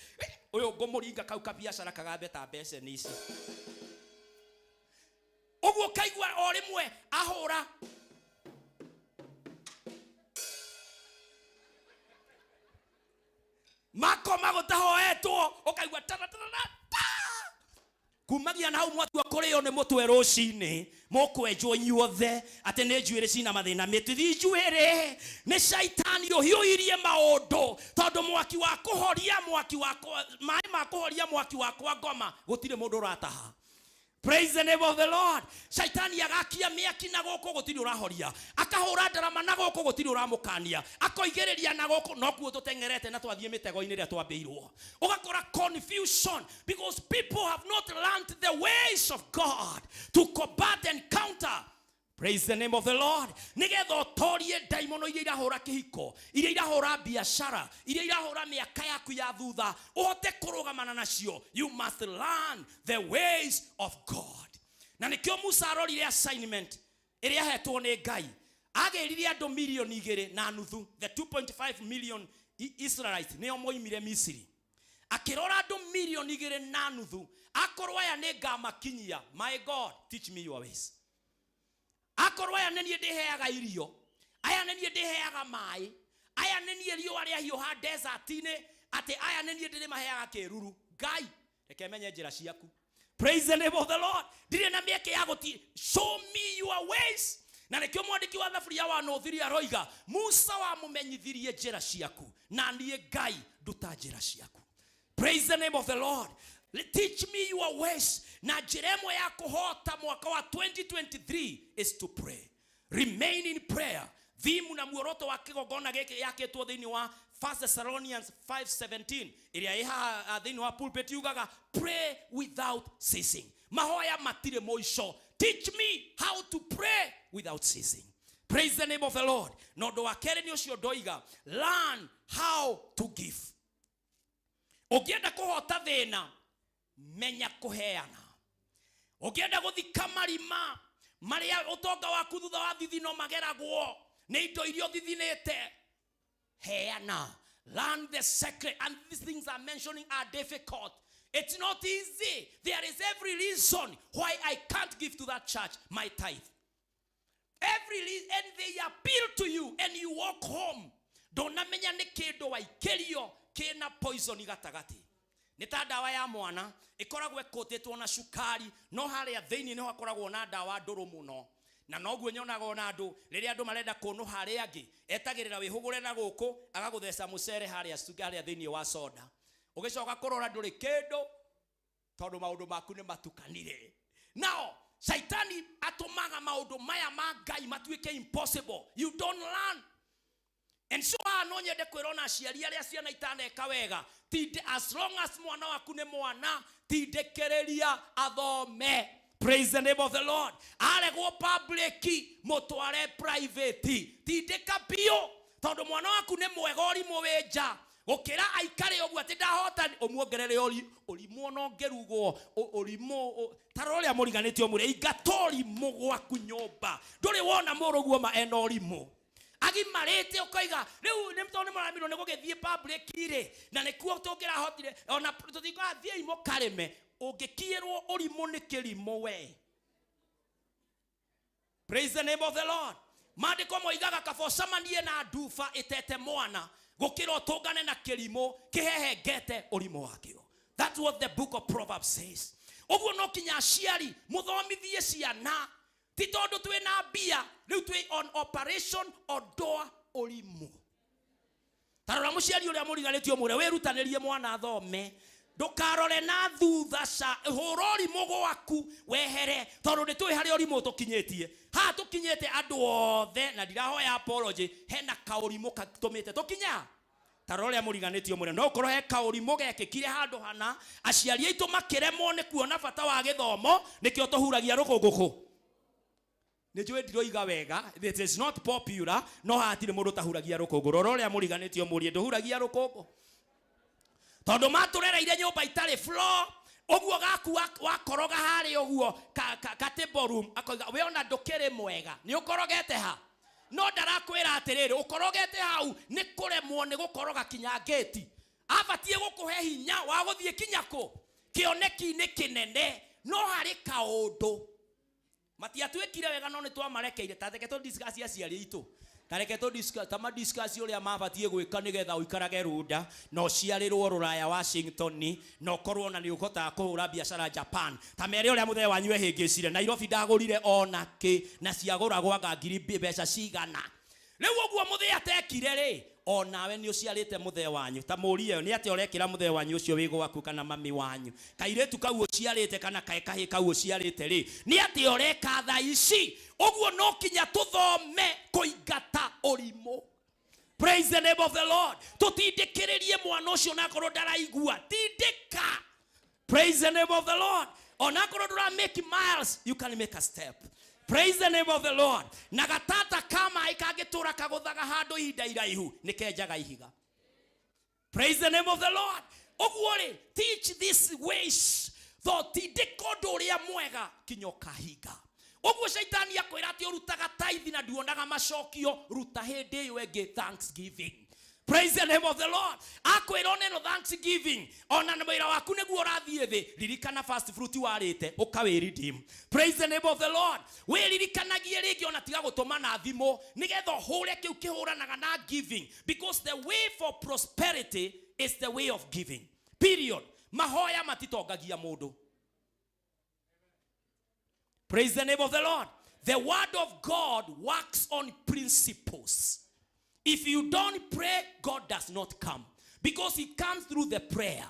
Ũyũ ngũmũringa kau kabiacara kagambe ta mbeceni ici. Ũguo kaigua o rĩmwe ahũra. Makoma gũtahoetwo ũkaigua ta ta ta ta. Kumagia na hau mwatua kũrĩo nĩ mũtwe rũcinĩ mũkwenjwo inyuothe atĩ nĩ njuĩrĩ cina mathĩna mĩtithi njuĩrĩ nĩ caitani ũhiũhirie maũndũ tondũ mwaki wa kũhoria mwaki wa maĩ ma kũhoria mwaki wa kwa ngoma gũtirĩ mũndũ ũrataha. Praise the name of the Lord. Shaitani agakia mĩaki na gũkũ gũtirĩ ũrahoria. Akahũra ndarama na gũkũ gũtirĩ ũramũkania. Akoigĩrĩria na gũkũ no kuo tũteng'erete na twathiĩ mĩtego-inĩ ĩrĩa twambĩirwo. Ũgakora confusion because people have not learned the ways of God to combat and counter. Praise the name of the Lord. Nigetha ũtorie ndaimono iria irahũra kĩhiko, iria irahũra biashara, iria irahũra mĩaka yaku ya thutha, ũhote kũrũgamana nacio. You must learn the ways of God. Na nĩkĩo Musa arorire assignment ĩrĩa ahetwo nĩ Ngai. Agĩrire andũ milioni 2.5, the 2.5 million Israelites nĩo moimire Misiri. Akĩrora andũ milioni 2.5, akorwo aya nĩ ngamakinyia. My God, teach me your ways. Akorwo aya nĩ niĩ ndĩheaga irio, aya nĩ niĩ ndĩheaga maĩ, aya nĩ niĩ riũa rĩahiũha desert-inĩ, atĩ aya nĩ niĩ ndĩrĩmaheaga kĩruru. Ngai, reke menye njĩra ciaku. Praise the name of the Lord. Ndirĩ na mĩeke ya gũti. Show me your ways. Na nĩkĩo mwandĩki wa Thaburia wa Nũthiri aroiga, Musa wamũmenyithirie njĩra ciaku, na niĩ Ngai nduta njĩra ciaku. Praise the name of the Lord. Teach me your ways. Na njĩra ĩmwe ya kũhota mwaka wa 2023 is to pray. Remain in prayer. Thimu na muoroto wa kĩgongona gĩkĩ yakĩtwo thĩinĩ wa 1 Thessalonians 5:17 ĩrĩa ĩ haha thĩinĩ wa pulpit yugaga pray without ceasing. Mahoya matirĩ mũico. Teach me how to pray without ceasing. Praise the name of the Lord. Na ũndũ wa kerĩ nĩ ũcio ndoiga, learn how to give. Ũngĩenda kũhota thĩna, menya kũheana. Ũngĩenda gũthika marima marĩa ũtonga waku thutha wa thithino mageragwo nĩ indo iria ũthithinĩte, heana. Learn the secret. And these things I'm mentioning are difficult. It's not easy. There is every reason why I can't give to that church my tithe. Every reason, and they appeal to you and you walk home. Ndũnamenya nĩ kĩndũ waikĩrio kĩna poison gatagatĩ. Nĩ ta ndawa ya mwana ĩkoragwo ĩkũtĩtwo na cukari, no harĩa thĩinĩ nĩho hakoragwo na ndawa ndũrũ mũno. Na noguo nyonaga ona andũ rĩrĩa andũ marenda kũnũha harĩa angĩ, etagĩrĩra wĩhũgũre na gũkũ agagũtheca mũcere harĩa harĩa thĩinĩ wa soda. Ũgĩcoka kũrora ndũrĩ kĩndũ tondũ maũndũ maku nĩ matukanire. Now Shaitani atũmaga maũndũ maya ma Ngai matuĩke impossible. You don't learn. And so no nyende kwĩrwo na aciari arĩa ciana itaneka wega, tinde as long as mwana waku nĩ mwana, tindĩkĩrĩria athome. Praise the name of the Lord. Aregwo public, mũtware private. Tindĩka biũ tondũ mwana waku nĩ mwega ũrimũ wĩ nja gũkĩra aikare ũguo atĩ ndahota ũmuongerere ũrimũ ona ũngĩrugwo ũrimũ ta rora ũrĩa mũriganĩtie ũmwĩre ingata ũrimũ gwaku nyũmba. Ndũrĩ wona mũrũguo ma ena ũrimũ agimarĩte ũkoiga rĩu nĩ tondũ nĩ mũramirwo nĩ gũgĩthiĩ public rĩ, na nĩkuo tũngĩrahotire ona tũtingĩrathiĩ mũkarĩme. Ũngĩkiĩrwo ũrimũ nĩ kĩrimũ we. Praise the name of the Lord. Maandĩko moigaga kaba ũcemanie na nduba ĩtete mwana gũkĩra ũtũngane na kĩrimũ kĩhehengete ũrimũ wakĩo. That's what the book of Proverbs says. Ũguo no kinya aciari mũthomithie ciana, ti tondũ twĩna mbia rĩu twĩ on operation ondoa ũrimũ. Ta rora mũciari ũrĩa mũriganĩtio mwĩre wĩrutanĩrie mwana athome, ndũkarore na thutha ca hũra ũrimũ gwaku wehere, tondũ nĩ tũĩ harĩa ũrimũ tũkinyĩtie. Haha tũkinyĩte andũ othe, na ndirahoya apology, hena kaũrimũ gatũmĩte tũkinya. Ta rora ũrĩa mũriganĩtio mwĩre, no ũkorwo he kaũrimũ gekĩkire handũ hana, aciari aitũ makĩremwo nĩ kuona bata wa gĩthomo, nĩkĩo tũhuragia rũkũngũ kũ. Nĩ njũĩ ndiroiga wega, it is not popular, no hatirĩ mũndũ ũtahuragia rũkũngũ. Rora ũrĩa mũriganĩtio mũrie, ndũhuragia rũkũngũ? Tondũ matũrereire nyũmba itarĩ floor, ũguo gaku wakoroga harĩa ũguo ka table room, akoiga we ona ndũkĩrĩ mwega, nĩ ũkorogete ha? No ndarakwĩra atĩrĩrĩ, ũkorogete hau nĩ kũremwo nĩ gũkoroga kinya gate. Abatiĩ gũkũhe hinya wa gũthiĩ kinya kũ? Kĩoneki-inĩ kĩnene, no harĩ kaũndũ matiatuĩkire wega, no nĩ twamarekeire. Ta reke tũ discuss aciari aitũ, ta reke tũ discuss, ta ma discuss ũrĩa mabatiĩ gwĩka nĩgetha ũikarage Runda na ũciarĩrwo Rũraya Washington, na ũkorwo na nĩ ũhotaga kũhũra biacara Japan. Ta mere ũrĩa mũthee wanyu ehĩngĩcire Nairobi ndagũrire ona kĩ, na ciagũragwo anga ngiri mbeca cigana. Rĩu ũguo mũthee atekire rĩ, onawe nĩ ũciarĩte mũthee wanyu. Ta mũrie nĩ atĩa ũrekĩra mũthee wanyu ũcio wĩ gwaku kana mami wanyu, kairĩtu kau ũciarĩte kana kae kahĩ kau ũciarĩte rĩ, nĩ atĩa ũreka thaa ici? Ũguo no kinya tũthome kũingata ũrimũ. Praise the name of the Lord. Tũtindĩkĩrĩrie mwana ũcio onakorwo ndaraigua, tindĩka. Praise the name of the Lord. Onakorwo ndũra make miles, you can make a step. Praise the name of the Lord. Na gatata ka maĩ kangĩtũra kagũthaga handũ ihinda iraihu, nĩ kenjaga ihiga. Praise the name of the Lord. Ũguo rĩ, teach these ways, though tindĩka ũndũ ũrĩa mwega kinya ũkahinga. Ũguo caitani akwĩra atĩ ũrutaga tithe na nduonaga macokio, ruta hĩndĩ ĩyo ĩngĩ thanksgiving. Praise the name of the Lord. Akwĩra one no thanksgiving, ona na wĩra waku nĩguo ũrathiĩ thĩ, ririkana first fruit warĩte, ũkawĩ redeem. Praise the name of the Lord. Wĩririkanagie rĩngĩ ona tiga gũtũma na thimũ, nĩgetha ũhũre kĩu kĩhũranaga na giving, because the way for prosperity is the way of giving. Period. Mahoya matitongagia mũndũ. Praise the name of the Lord. The word of God works on principles. If you don't pray, God does not come, because he comes through the prayer.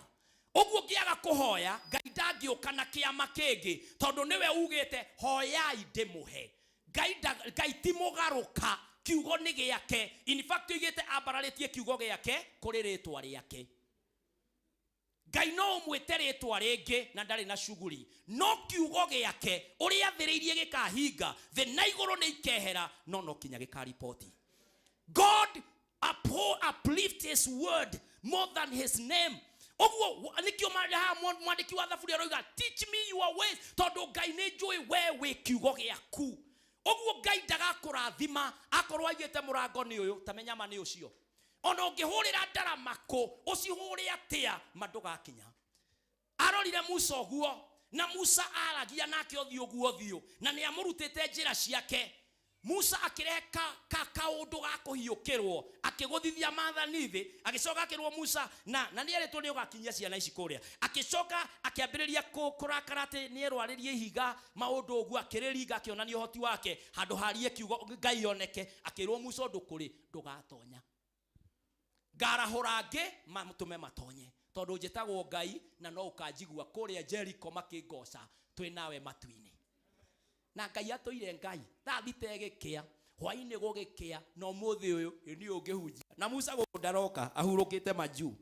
Ũguo ũngĩaga kũhoya, Ngai ndangĩũka na kĩama kĩngĩ, tondũ nĩwe ugĩte hoyai ndĩmũhe. Ngai ti mũgarũka, kiugo nĩ gĩake. In fact, oigĩte ambararĩtie kiugo gĩake kũrĩ rĩtwa rĩake. Ngai no ũmwĩte rĩtwa rĩngĩ na ndarĩ na shughuli, no kiugo gĩake ũrĩa athĩrĩirie gĩkahinga, thĩ na igũrũ nĩ ikehera, no no kinya gĩkariboti. God uplift his word more than his name. Ũguo nĩkĩo mwandĩki wa Thaburi aroiga, teach me your ways, tondũ Ngai nĩ njũĩ we wĩ kiugo gĩaku. Ũguo Ngai ndagakũrathima akorwo aigĩte mũrango nĩ ũyũ, ta menya ma nĩ ũcio. Ona ũngĩhũrĩra ndarama kũ, ũcihũre atĩa, ma ndũgakinya. Arorire Musa ũguo, na Musa aragia nake ũthiũ ũguo ũthiũ, na nĩ amũrutĩte njĩra ciake. Musa akĩrehe kaũndũ ga kũhiũkĩrwo, akĩgũthithia maathani thĩ, agĩcoka akĩrwo Musa, na nĩ erĩtwo nĩ ũgakinyia ciana ici kũrĩa. Agĩcoka akĩambĩrĩria kũrakara atĩ nĩ erwarĩrie ihiga maũndũ ũguo, akĩrĩringa, akĩonania ũhoti wake, handũ harie kiugo Ngai oneke, akĩrwo Musa ũndũ kũrĩ, ndũgatonya. Ngarahũra angĩ matũme matonye, tondũ njĩtagwo Ngai na no ũkanjigua kũrĩa Jericho makĩngoca, twĩ nawe matu-inĩ. Na Ngai atũire Ngai, thaa thita ĩgĩkĩa, hwaĩ-inĩ gũgĩkĩa, na ũmũthĩ ũyũ nĩ ũngĩhunjia. Na Musa gũkũ ndaroka, ahurũkĩte majuu.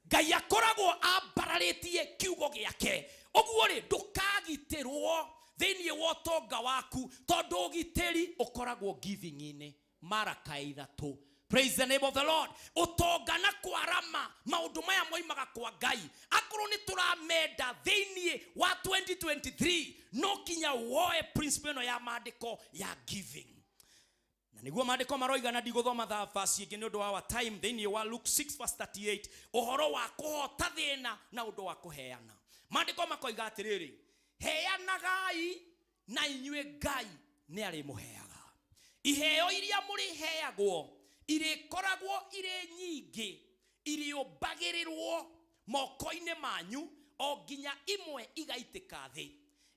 Ngai akoragwo ambararĩtie kiugo gĩake. Ũguo rĩ, ndũkagitĩrwo thĩinĩ wa ũtonga waku, tondũ ũgitĩri ũkoragwo giving-inĩ. Maraka ithatũ. Praise the name of the Lord. Ũtonga na kwarama, maũndũ maya moimaga kwa Ngai. Akorwo nĩ tũramenda thĩinĩ wa 2023, no kinya woe principle ĩno ya maandĩko ya giving. Na nĩguo maandĩko maroiga, na ndigũthoma thaa verse ĩngĩ nĩ ũndũ wa our time, thĩinĩ wa Luke 6 verse 38, ũhoro wa kũhota thĩna na ũndũ wa kũheana. Maandĩko makoiga atĩrĩrĩ, heanagai Na inyuĩ Ngai nĩ arĩmũheaga. Iheo iria mũrĩheagwo irĩkoragwo irĩ nyingĩ, irĩũmbagĩrĩrwo moko-inĩ manyu o nginya imwe igaitĩka thĩ.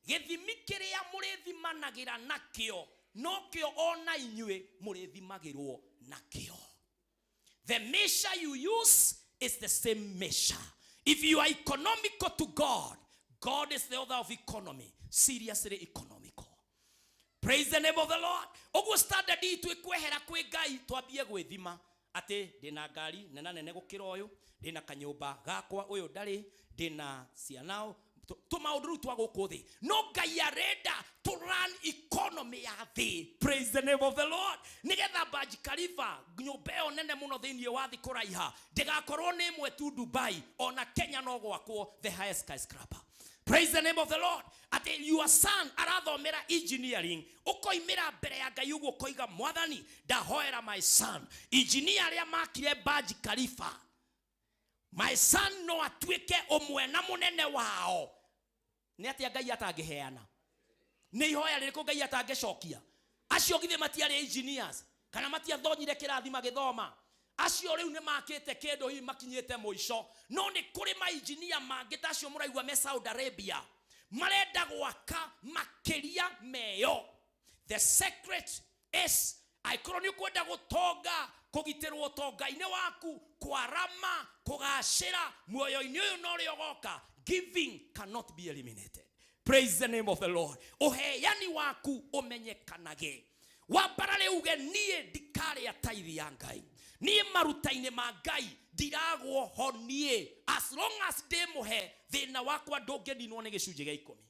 Gĩthimi kĩrĩa mũrĩthimanagĩra nakĩo nokĩo ona inyuĩ mũrĩthimagĩrwo nakĩo. The measure you use is the same measure. If you are economical to God, God is the author of economy, seriously economical. Praise the name of the Lord. Ũguo standard itũ ĩkwehera kwĩ Ngai twambie gwĩthima atĩ ndĩna ngari nena nene gũkĩra ũyũ, ndĩna kanyũmba gakwa ũyũ ndarĩ, ndĩna ciana tũmaũndũ rĩu twa gũkũ thĩ. No Ngai arenda to run economy ya thĩ. Praise the name of the Lord. Nĩgetha Burj Khalifa nyũmba ĩyo nene mũno thĩinĩ wa thĩ kũraiha ndĩgakorwo nĩ ĩmwe tu Dubai, ona Kenya no gwakwo the highest skyscraper. Praise the name of the Lord. Ati your son arathomera engineering, ukoimira mbere ya Ngai uguo koiga mwathani ndahoera my son engineer aria makire Burj Khalifa, my son no atuike umwe na munene wao. Ni atia Ngai atangiheana? Ni ihoya ririku Ngai atangicokia? Acio githĩ matiarĩ engineers kana matiathonyire kĩrathi magĩthoma? Acio rĩu nĩ makĩte kĩndũ hihi makinyĩte mũico. No nĩ kũrĩ mainjinia mangĩ ta acio mũraigua me Saudi Arabia marenda gwaka makĩria meyo. The secret is angĩkorwo nĩ ũkwenda gũtonga, kũgitĩrwo ũtonga-inĩ waku, kwarama, kũgacĩra muoyo-inĩ ũyũ na ũrĩa ũgoka, giving cannot be eliminated. Praise the name of the Lord. Ũheani waku ũmenyekanage. Wambarare uge niĩ ndikarĩa taithi ya Ngai, niĩ maruta-inĩ ma Ngai ndiragwo ho niĩ. As long as ndĩmũhe, thĩna wakwa ndũngĩninwo nĩ gĩcunjĩ gĩa ikũmi.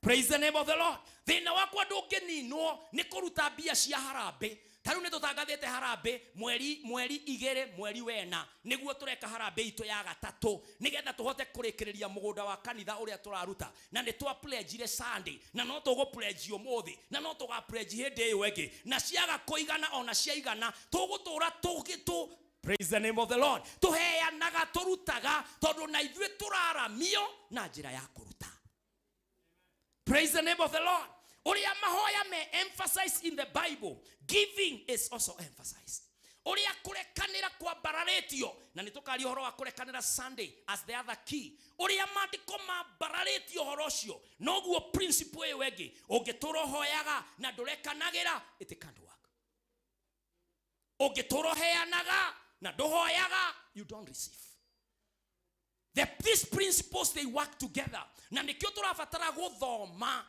Praise the name of the Lord. Thĩna wakwa ndũngĩninwo nĩ kũruta mbia cia harambĩ. Ta rĩu nĩ tũtangathĩte harambĩ mweri igĩrĩ mweri wena nĩguo tũreka harambĩ itũ ya gatatũ nĩgetha tũhote kũrĩkĩrĩria mũgũnda wa kanitha ũrĩa tũraruta. Na nĩ twa pledge Sunday, na no tũgũ pledge ũmũthĩ, na no tũga pledge hĩndĩ ĩyo ĩngĩ, na ciaga kũigana ona ciaigana tũgũtũra tũgĩtũ. Praise the name of the Lord. Tũheanaga, tũrutaga, tondũ na ithuĩ tũraramio na njĩra ya kũruta. Praise the name of the Lord. Uria mahoya me emphasized in the Bible, giving is also emphasized. Uria kurekanira kwambararitio, na nitukaria uhoro wa kurekanira Sunday as the other key. Uria maandiko mambararitio uhoro ucio, noguo principle ĩyo ĩngĩ ũngĩtũra ũhoyaga na ndũrekanagira, it can't work. Ũngĩtũra ũheanaga na ndũhoyaga, you don't receive. These principles, they work together. Na nikio tũrabatara gũthoma.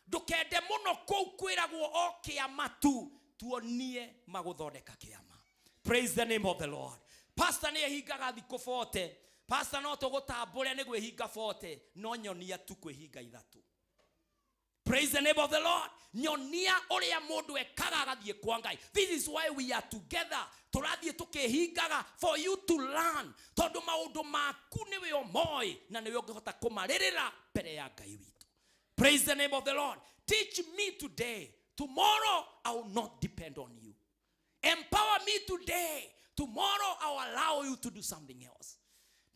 Ndũkende mũno kũu kwĩragwo o kĩama tu, tuonie magũthondeka kĩama. Praise the name of the Lord. Pastor nĩ ehingaga thikũ 40. Pastor no tũgũtambũre nĩ gwĩhinga 40, no nyonia tu kwĩhinga ithatũ. Praise the name of the Lord. Nyonia ũrĩa mũndũ ekaga agathiĩ kwa Ngai. This is why we are together. Tũrathiĩ tũkĩhingaga for you to learn. Tondũ maũndũ maku nĩwe ũmoĩ na nĩwe ũngĩhota kũmarĩrĩra mbere ya Ngai witũ. Praise the name of the Lord. Teach me today. Tomorrow I will not depend on you. Empower me today. Tomorrow I will allow you to do something else.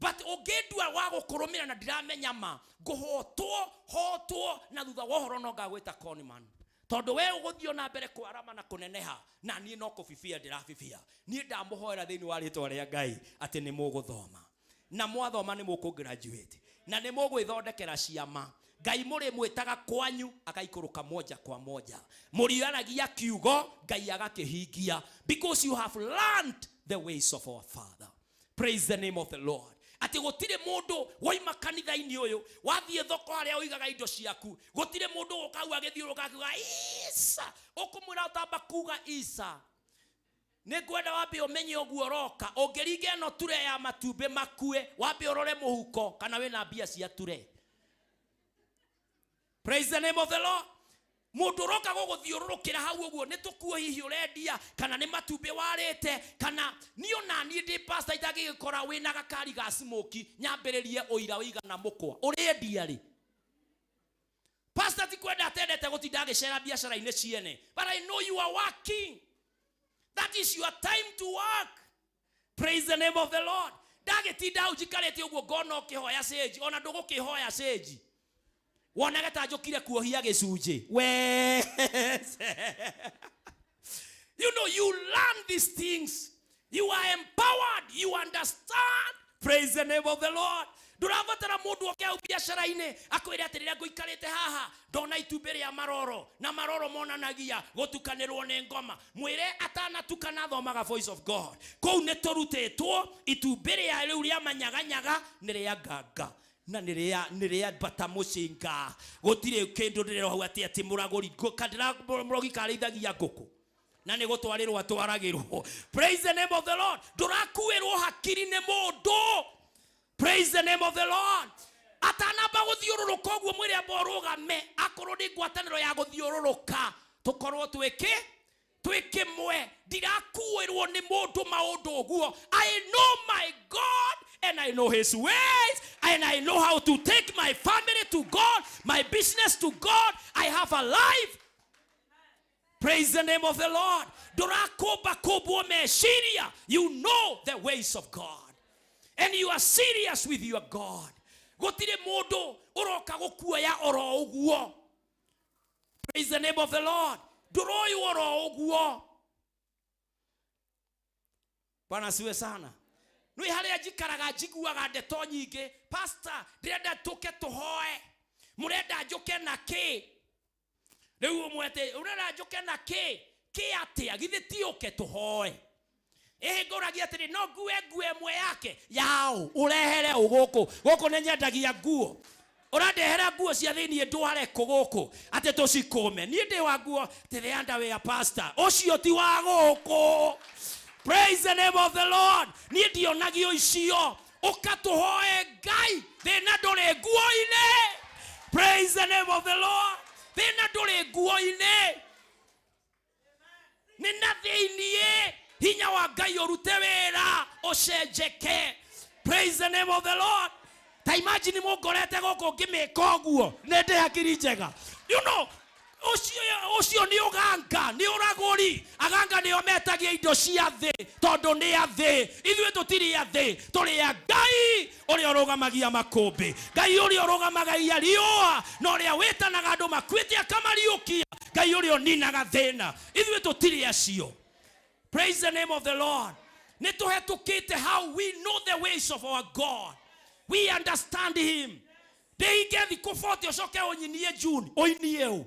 But ũngĩndua wa gũkũrũmĩra na ndiramenya ma, ngũhotwo, hotwo, na thutha wa ũhoro no ngagwĩta conman. Tondũ we ũgũthiĩ na mbere kwarama na kũneneha, na niĩ no kũbibia ndĩrabibia. Niĩ ndamũhoera thĩinĩ wa rĩtwa rĩa Ngai atĩ nĩ mũgũthoma. Na mwathoma nĩ mũkũgraduate. Na nĩ mũgwĩthondekera ciama. Ngai mũrĩmwĩtaga kwanyu agaikũrũka moja kwa moja. Mũriaragia kiugo Ngai agakĩhingia, because you have learned the ways of our Father. Praise the name of the Lord. Ati gũtirĩ mũndũ woima kanitha-inĩ ũyũ wathiĩ thoko harĩa ũigaga indo ciaku, gũtirĩ mũndũ ũkau agĩthiũrũrũka akiuga Isa, ũkũmwĩra ũtamba kuga Isa. Nĩ ngwenda wambe ũmenye ũguo ũroka. Ũngĩringa ĩno ture ya matumbĩ makue, wambe ũrore mũhuko kana wĩna mbia cia ture. Praise the name of the Lord. Mũndũ ũroka gũgũthiũrũrũkĩra hau ũguo nĩ tũkuo hihi ũrendia kana nĩ matumbĩ warĩte kana niĩ ona niĩ ndĩ pastor itangĩgĩkora wĩna gakari ga smoki nyambĩrĩrie ũira ũigana mũkwa ũrĩendia rĩ. Pastor ti kwenda atendete gũtinda agĩcera biacara-inĩ ciene, but I know you are working. That is your time to work. Praise the name of the Lord. Ndagĩtinda hau njikarĩte ũguo ngona ũkĩhoya cĩnji, ona ndũgũkĩhoya cĩnji. Wonage ta njũkire kuohia gĩcunjĩ. We. You know, you learn these things. You are empowered. You understand. Praise the name of the Lord. Ndũrabatara mũndũ oke hau biacara-inĩ akwĩre atĩ rĩrĩa ngũikarĩte haha ndona itumbĩ rĩa maroro na maroro monanagia gũtukanĩrwo nĩ ngoma. Mwĩre atanatukana thomaga voice of God. Kũu nĩ tũrutĩtwo itumbĩ rĩa rĩu rĩa manyaganyaga nĩ rĩa nganga na nĩ rĩa mbata mũcinga. Gũtirĩ kĩndũ ndĩrerwo hau atĩ atĩ mũragũri mũrogi karĩithagia ngũkũ na nĩ gũtwarĩrwo atwaragĩrwo. Praise the name of the Lord. Ndũrakuĩrwo hakiri nĩ mũndũ. Praise the name of the Lord. Atanamba gũthiũrũrũka ũguo mwĩre amba ũrũgame akorwo nĩ ngwatanĩro ya gũthiũrũrũka tũkorwo twĩkĩ twĩ kĩmwe. Ndirakuĩrwo nĩ mũndũ maũndũ ũguo. I know my God and I know his ways and I know how to take my family to God, my business to God. I have a life. Praise the name of the Lord. Ndũrakũmba kũmbwo meciria. You know the ways of God. And you are serious with your God. Gũtirĩ mũndũ ũroka gũkuoya oro ũguo. Praise the name of the Lord. Ndũroywo oro ũguo. Bwana asiwe sana. Nĩ harĩa njikaraga njiguaga ndeto nyingĩ. Pastor, ndĩrenda tũke tũhoe. Mũrenda njũke na kĩ? Rĩu ũmwe atĩ ũrenda njũke na kĩ? Kĩ atĩa? Githĩ ti ũke tũhoe? Ĩhĩ ngũragia atĩrĩ, no ngue nguo ĩmwe yake yao ũrehere ũ gũkũ. Gũkũ nĩ nyendagia nguo. Ũrandehera nguo cia thĩiniĩ ndware kũ gũkũ atĩ tũcikũme. Niĩ ndĩ wa nguo atĩ the underwear pastor. Ũcio ti wa gũkũ. Praise the name of the Lord. Niĩ ndionagio icio. Ũka tũhoe Ngai. Thĩna ndũrĩ nguo-inĩ. Praise the name of the Lord. Thĩna ndũrĩ nguo-inĩ. Nĩ na thĩiniĩ. Hinya wa Ngai ũrute wĩra ũcenjeke. Praise the name of the Lord. Ta imagine mũngorete gũkũ ngĩmĩka ũguo nĩ ndĩ hakiri njega. You know, ũcio nĩ ũganga, nĩ ũragũri. Aganga nĩo metagia indo cia thĩ tondũ nĩ a thĩ. Ithuĩ tũtirĩ a thĩ, tũrĩ a Ngai ũrĩa ũrũgamagia makũmbĩ, Ngai ũrĩa ũrũgamagagia riũa na ũrĩa wĩtanaga andũ makuĩte akamariũkia, Ngai ũrĩa ũninaga thĩna. Ithuĩ tũtirĩ acio. Praise the name of the Lord. Nĩ tũhetũkĩte how we know the ways of our God. We understand him. Ndĩhinge thikũ 40 ũcoke ũnyinie June, ũinie ũ.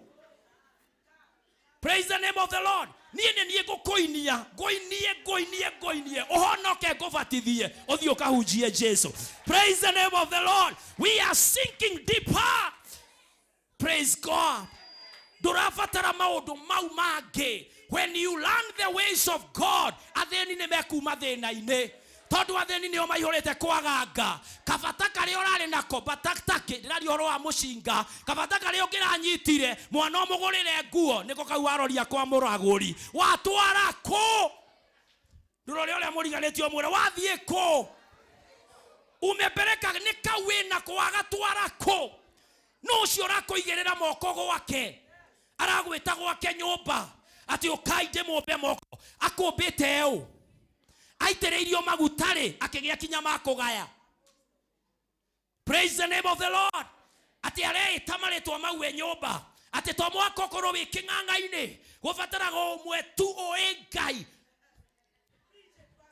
Praise the name of the Lord. Niĩ nĩ niĩ ngũkũinia, ngũinie, ngũinie, ngũinie, ũhonoke ngũbatithie, ũthiĩ ũkahunjie Jesu. Praise the name of the Lord. We are sinking deeper. Praise God. Ndũrabatara maũndũ mau mangĩ. When you learn the ways of God, athĩni nĩ mekuma thĩna-inĩ. Tondũ athĩni nĩo maihũrĩte kwaganga. Kabata karĩa ũrarĩ nako, batakataki, ndĩraria ũhoro wa mũcinga. Kabata karĩa ũngĩranyitire, mwana ũmũgũrĩre nguo, nĩko kau waroria kwa mũragũri. Watwara kũ? Ndũrore ũrĩa mũriganĩtie ũmwĩre, wathiĩ kũ? Umepeleka nĩ kau wĩnako wagatwara kũ? No ũcio ũrakũigĩrĩra moko gwake. Aragwĩta gwake nyũmba. Atĩ ũkai ndĩmũmbe moko. Akũmbĩte ũ? Aitĩrĩirio maguta rĩ, akĩgĩa kinya ma kũgaya. Praise the name of the Lord. Atĩ areĩta marĩtwa mau e nyũmba. Atĩ to mũhaka ũkorwo wĩ kĩng'ang'a-inĩ. Gũbataraga ũmwe tu ũĩ Ngai.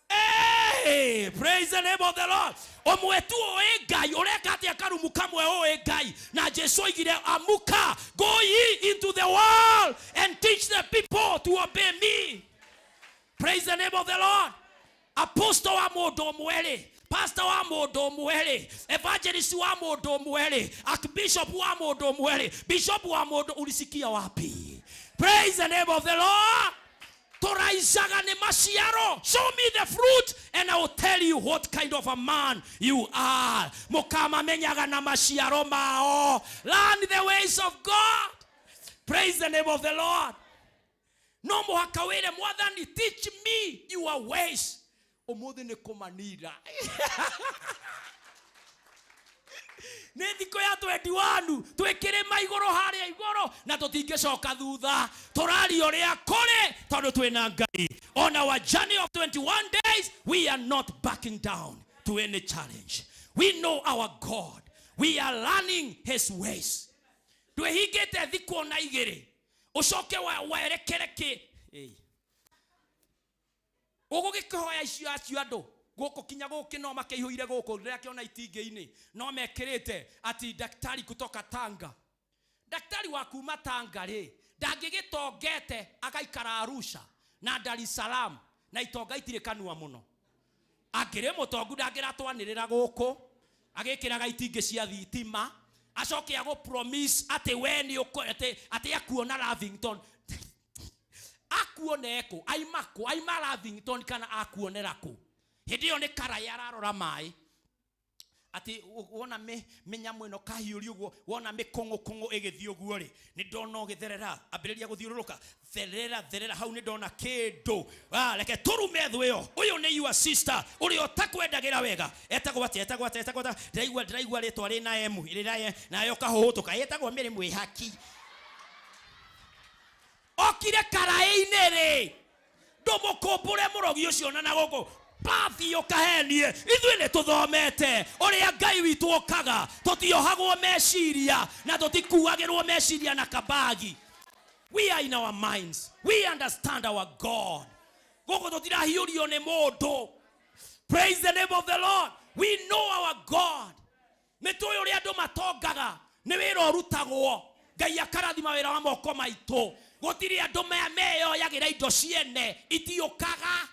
Hey, praise the name of the Lord. Ũmwe tu ũĩ Ngai, ũreka atĩa karumu kamwe ũĩ Ngai. Na Jesu oigire, amuka, go ye into the world and teach the people to obey me. Praise the name of the Lord. Apostle wa mũndũ ũmwe rĩ, pastor wa mũndũ ũmwe rĩ, evangelist wa mũndũ ũmwe rĩ, archbishop wa mũndũ ũmwe rĩ, bishop wa mũndũ, ulisikia wapi? Praise the name of the Lord. Tũraicaga nĩ maciaro. Show me the fruit and I will tell you what kind of a man you are. Mũkamamenyaga na maciaro mao. Learn the ways of God. Praise the name of the Lord. No mũhaka wĩre Mwathani, teach me your ways. Ũmũthĩ nĩ kũmanira. Nĩ thikũ ya 21 twĩkĩrĩma igũrũ harĩa igũrũ na tũtingĩcoka thutha. Tũraria ũrĩa kũrĩ tondũ twĩna Ngai. On our journey of 21 days, we are not backing down to any challenge. We know our God. We are learning his ways. Ndwĩhingĩte thikũ ona igĩrĩ. Ũcoke werekere kĩ. Ũgũgĩkĩhoya icio acio andũ gũkũ kinya gũkĩ no makĩihũire gũkũ ndĩrakĩona itingĩ-inĩ no mekĩrĩte ati daktari kutoka Tanga. Daktari wa kuma Tanga rĩ ndangĩgĩtongete agaikara Arusha na Dar es Salaam na itonga itirĩ kanua mũno. Angĩrĩ mũtongu ndangĩratwanĩrĩra gũkũ agĩkĩraga itingĩ cia thitima acoke agũ promise atĩ we nĩ atĩ akuona Lavington. Akuone kũ aima kũ aima Lavington kana akuonera kũ. Hĩndĩ ĩyo nĩ karaĩ ararora maĩ atĩ wona mĩnyamũ ĩno kahiũria ũguo wona mĩkũng'ũkũng'ũ ĩgĩthiĩ ũguo rĩ nĩ ndona ũgĩtherera ambĩrĩria gũthiũrũrũka therera therera hau nĩ ndona kĩndũ. Reke tũrume thũ ĩyo. Ũyũ nĩ your sister ũrĩa ũtakwendagĩra wega etagwo atĩa etagwo atĩa etagwo atĩa ndĩraigua rĩtwa rĩna M rĩna nayo kahũhũtũka etagwo Mary Mwĩhaki. Okire karaĩ-inĩ rĩ ndũmũkũmbũre mũrogi ũcio na gũkũ bathi ũkahenie. Ithuĩ nĩ tũthomete ũrĩa Ngai witũ okaga tũtiohagwo meciria na tũtikuagĩrwo meciria na kabagi. We are in our minds. We understand our God. Gũkũ tũtirahiũrio nĩ mũndũ. Praise the name of the Lord. We know our God. Nĩ tũĩ ũrĩa andũ matongaga nĩ wĩra ũrutagwo. Ngai akarathima wĩra wa moko maitũ. Gũtirĩ andũ meyoyagĩra indo ciene itiũkaga.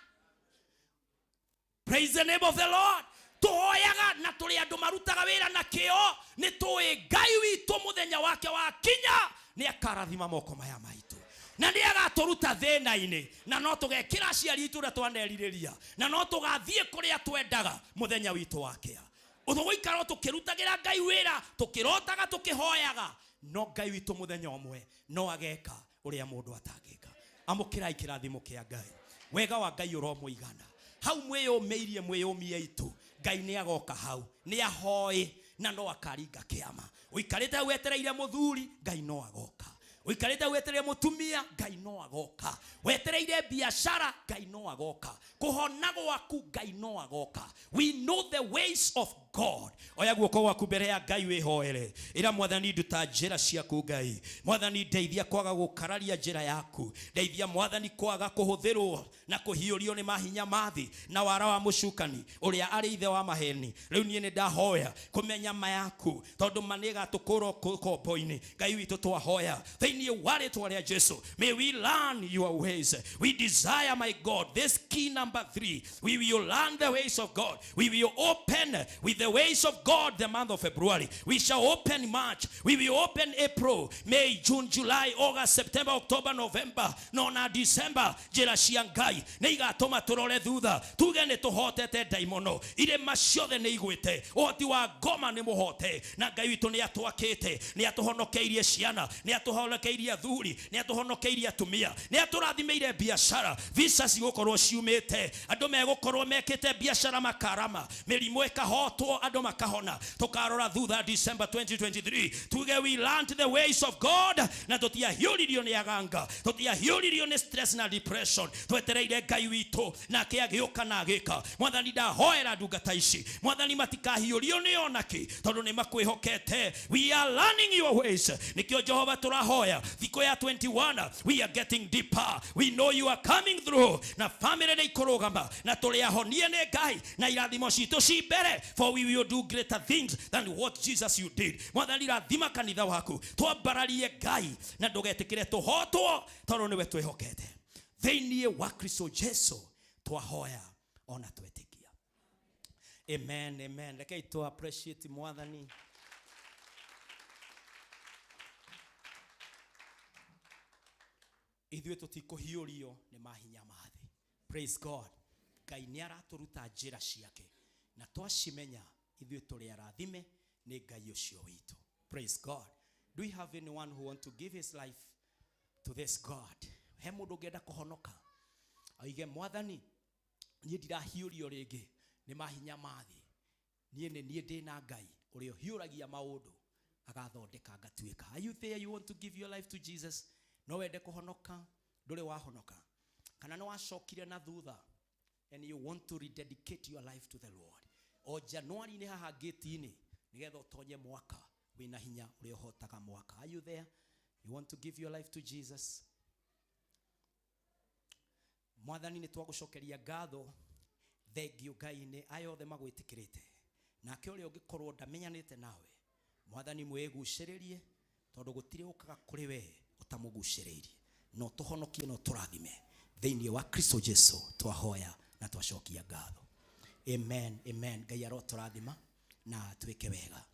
Praise the name of the Lord. Tũhoyaga na tũrĩ andũ marutaga wĩra na kĩo nĩ tũĩ Ngai witũ mũthenya wake wa kinya nĩ akarathima moko maya maitũ na nĩ agatũruta thĩna-inĩ na no tũgekĩra aciari aitũ ũrĩa twanerirĩria na no tũgathiĩ kũrĩa twendaga mũthenya witũ wakĩa. Tũgũikara tũkĩrutagĩra Ngai wĩra tũkĩrotaga tũkĩhoyaga no Ngai witũ mũthenya ũmwe no ageka ũrĩa mũndũ atangĩka. Amũkĩrai kĩrathimo kĩa Ngai. Wega wa Ngai ũromũigana. Hau mwĩyũmĩirie mwĩyũmie itu Ngai nĩ agoka hau nĩ ahoĩ na no akaringa kĩama. Ũikarĩte wetereire mũthuri Ngai no agoka. Ũikarĩte wetereire mũtumia Ngai no agoka. Wetereire biashara Ngai no agoka. Kũhona gwaku Ngai no agoka. We know the ways of God. Oya guoko gwaku mbere ya Ngai wĩhoere. Ĩra Mwathani nduta njĩra ciaku Ngai. Mwathani ndeithia kwaga gũkararia njĩra yaku. Ndeithia Mwathani kwaga kũhũthĩrwo na kũhiũrio nĩ mahinya mathi na wara wa mũcukani ũrĩa arĩ ithe wa maheni. Rĩu niĩ nĩ ndahoya kũmenya ma yaku tondũ ma nĩ ĩgatũkũra kombo-inĩ. Ngai witũ twahoya thĩinĩ wa rĩtwa rĩa Jesu. May we learn your ways. We desire, my God, this key number 3. We will learn the ways of God. We will open with the ways of God the month of February. We shall open March. We will open April, May, June, July, August, September, October, November, no na December. Njĩra cia Ngai nĩ igatũma tũrore thutha tuge nĩ tũhotete ndaimono irĩma ciothe nĩ igwĩte ũhoti wa ngoma nĩ mũhote na Ngai witũ nĩ atwakĩte nĩ atũhonokeirie ciana nĩ atũhonokeirie athuri nĩ atũhonokeirie atumia nĩ atũrathimĩire biacara visa cigũkorwo ciumĩte andũ megũkorwo mekĩte biacara makarama mĩrimũ ĩkahotwo andũ makahona. Tũkarora thutha December 2023 tuge we learned the ways of God na tũtiahiũririo nĩ aganga tũtiahiũririo nĩ stress na depression twetereire Ngai witũ nake agĩũka na agĩka. Mwathani ndahoera ndungata ici Mwathani matikahiũrio nĩ onakĩ tondũ nĩ makwĩhokete. We are learning your ways. Nĩkĩo Jehova tũrahoya thikũ ya 21 we are getting deeper. We know you are coming through na family nĩ ikũrũgama na tũrĩ ahonie nĩ Ngai na irathimo citũ ci mbere for we will do greater things than what Jesus you did. Mwathani rathima kanitha waku twambararie Ngai na ndũgetĩkĩre tũhotwo tondũ nĩwe twĩhokete. Thĩinĩ wa Kristo Jesu twahoya ona twetĩkia. Amen, amen. Rekei tu appreciate Mwathani. Ithuĩ tũtikũhiũrio nĩ mahinya ma thĩ. Praise God. Ngai nĩ aratũruta njĩra ciake na twacimenya ithuĩ tũrĩ arathime nĩ Ngai ũcio witũ. Praise God. Do we have anyone who want to give his life to this God? He mũndũ ũngĩenda kũhonoka oige Mwathani niĩ ndirahiũrio rĩngĩ nĩ mahinya ma thĩ niĩ nĩ niĩ ndĩ na Ngai ũrĩa ũhiũragia maũndũ agathondeka ngatuĩka. Are you there? You want to give your life to Jesus? No wende kũhonoka ndũrĩ wahonoka kana nĩ wacokire na thutha and you want to rededicate your life to the Lord. O January-inĩ haha gate-inĩ nĩgetha ũtonye mwaka Wĩna hinya ũrĩa ũhotaga mwaka. Are you there? You want to give your life to Jesus? Mwathani, nĩ twagũcokeria ngatho, thengio Ngai nĩ aya othe magwĩtĩkĩrĩte, nake ũrĩa ũngĩkorwo ndamenyanĩte nawe, Mwathani, mwĩgucĩrĩrie, tondũ gũtirĩ ũkaga kũrĩ we ũtamũgucĩrĩirie. No tũhonokie, no tũrathime thĩinĩ wa Kristo Jesu twahoya na twacokia ngatho. Amen, amen. Ngai arotũrathima na twĩke wega.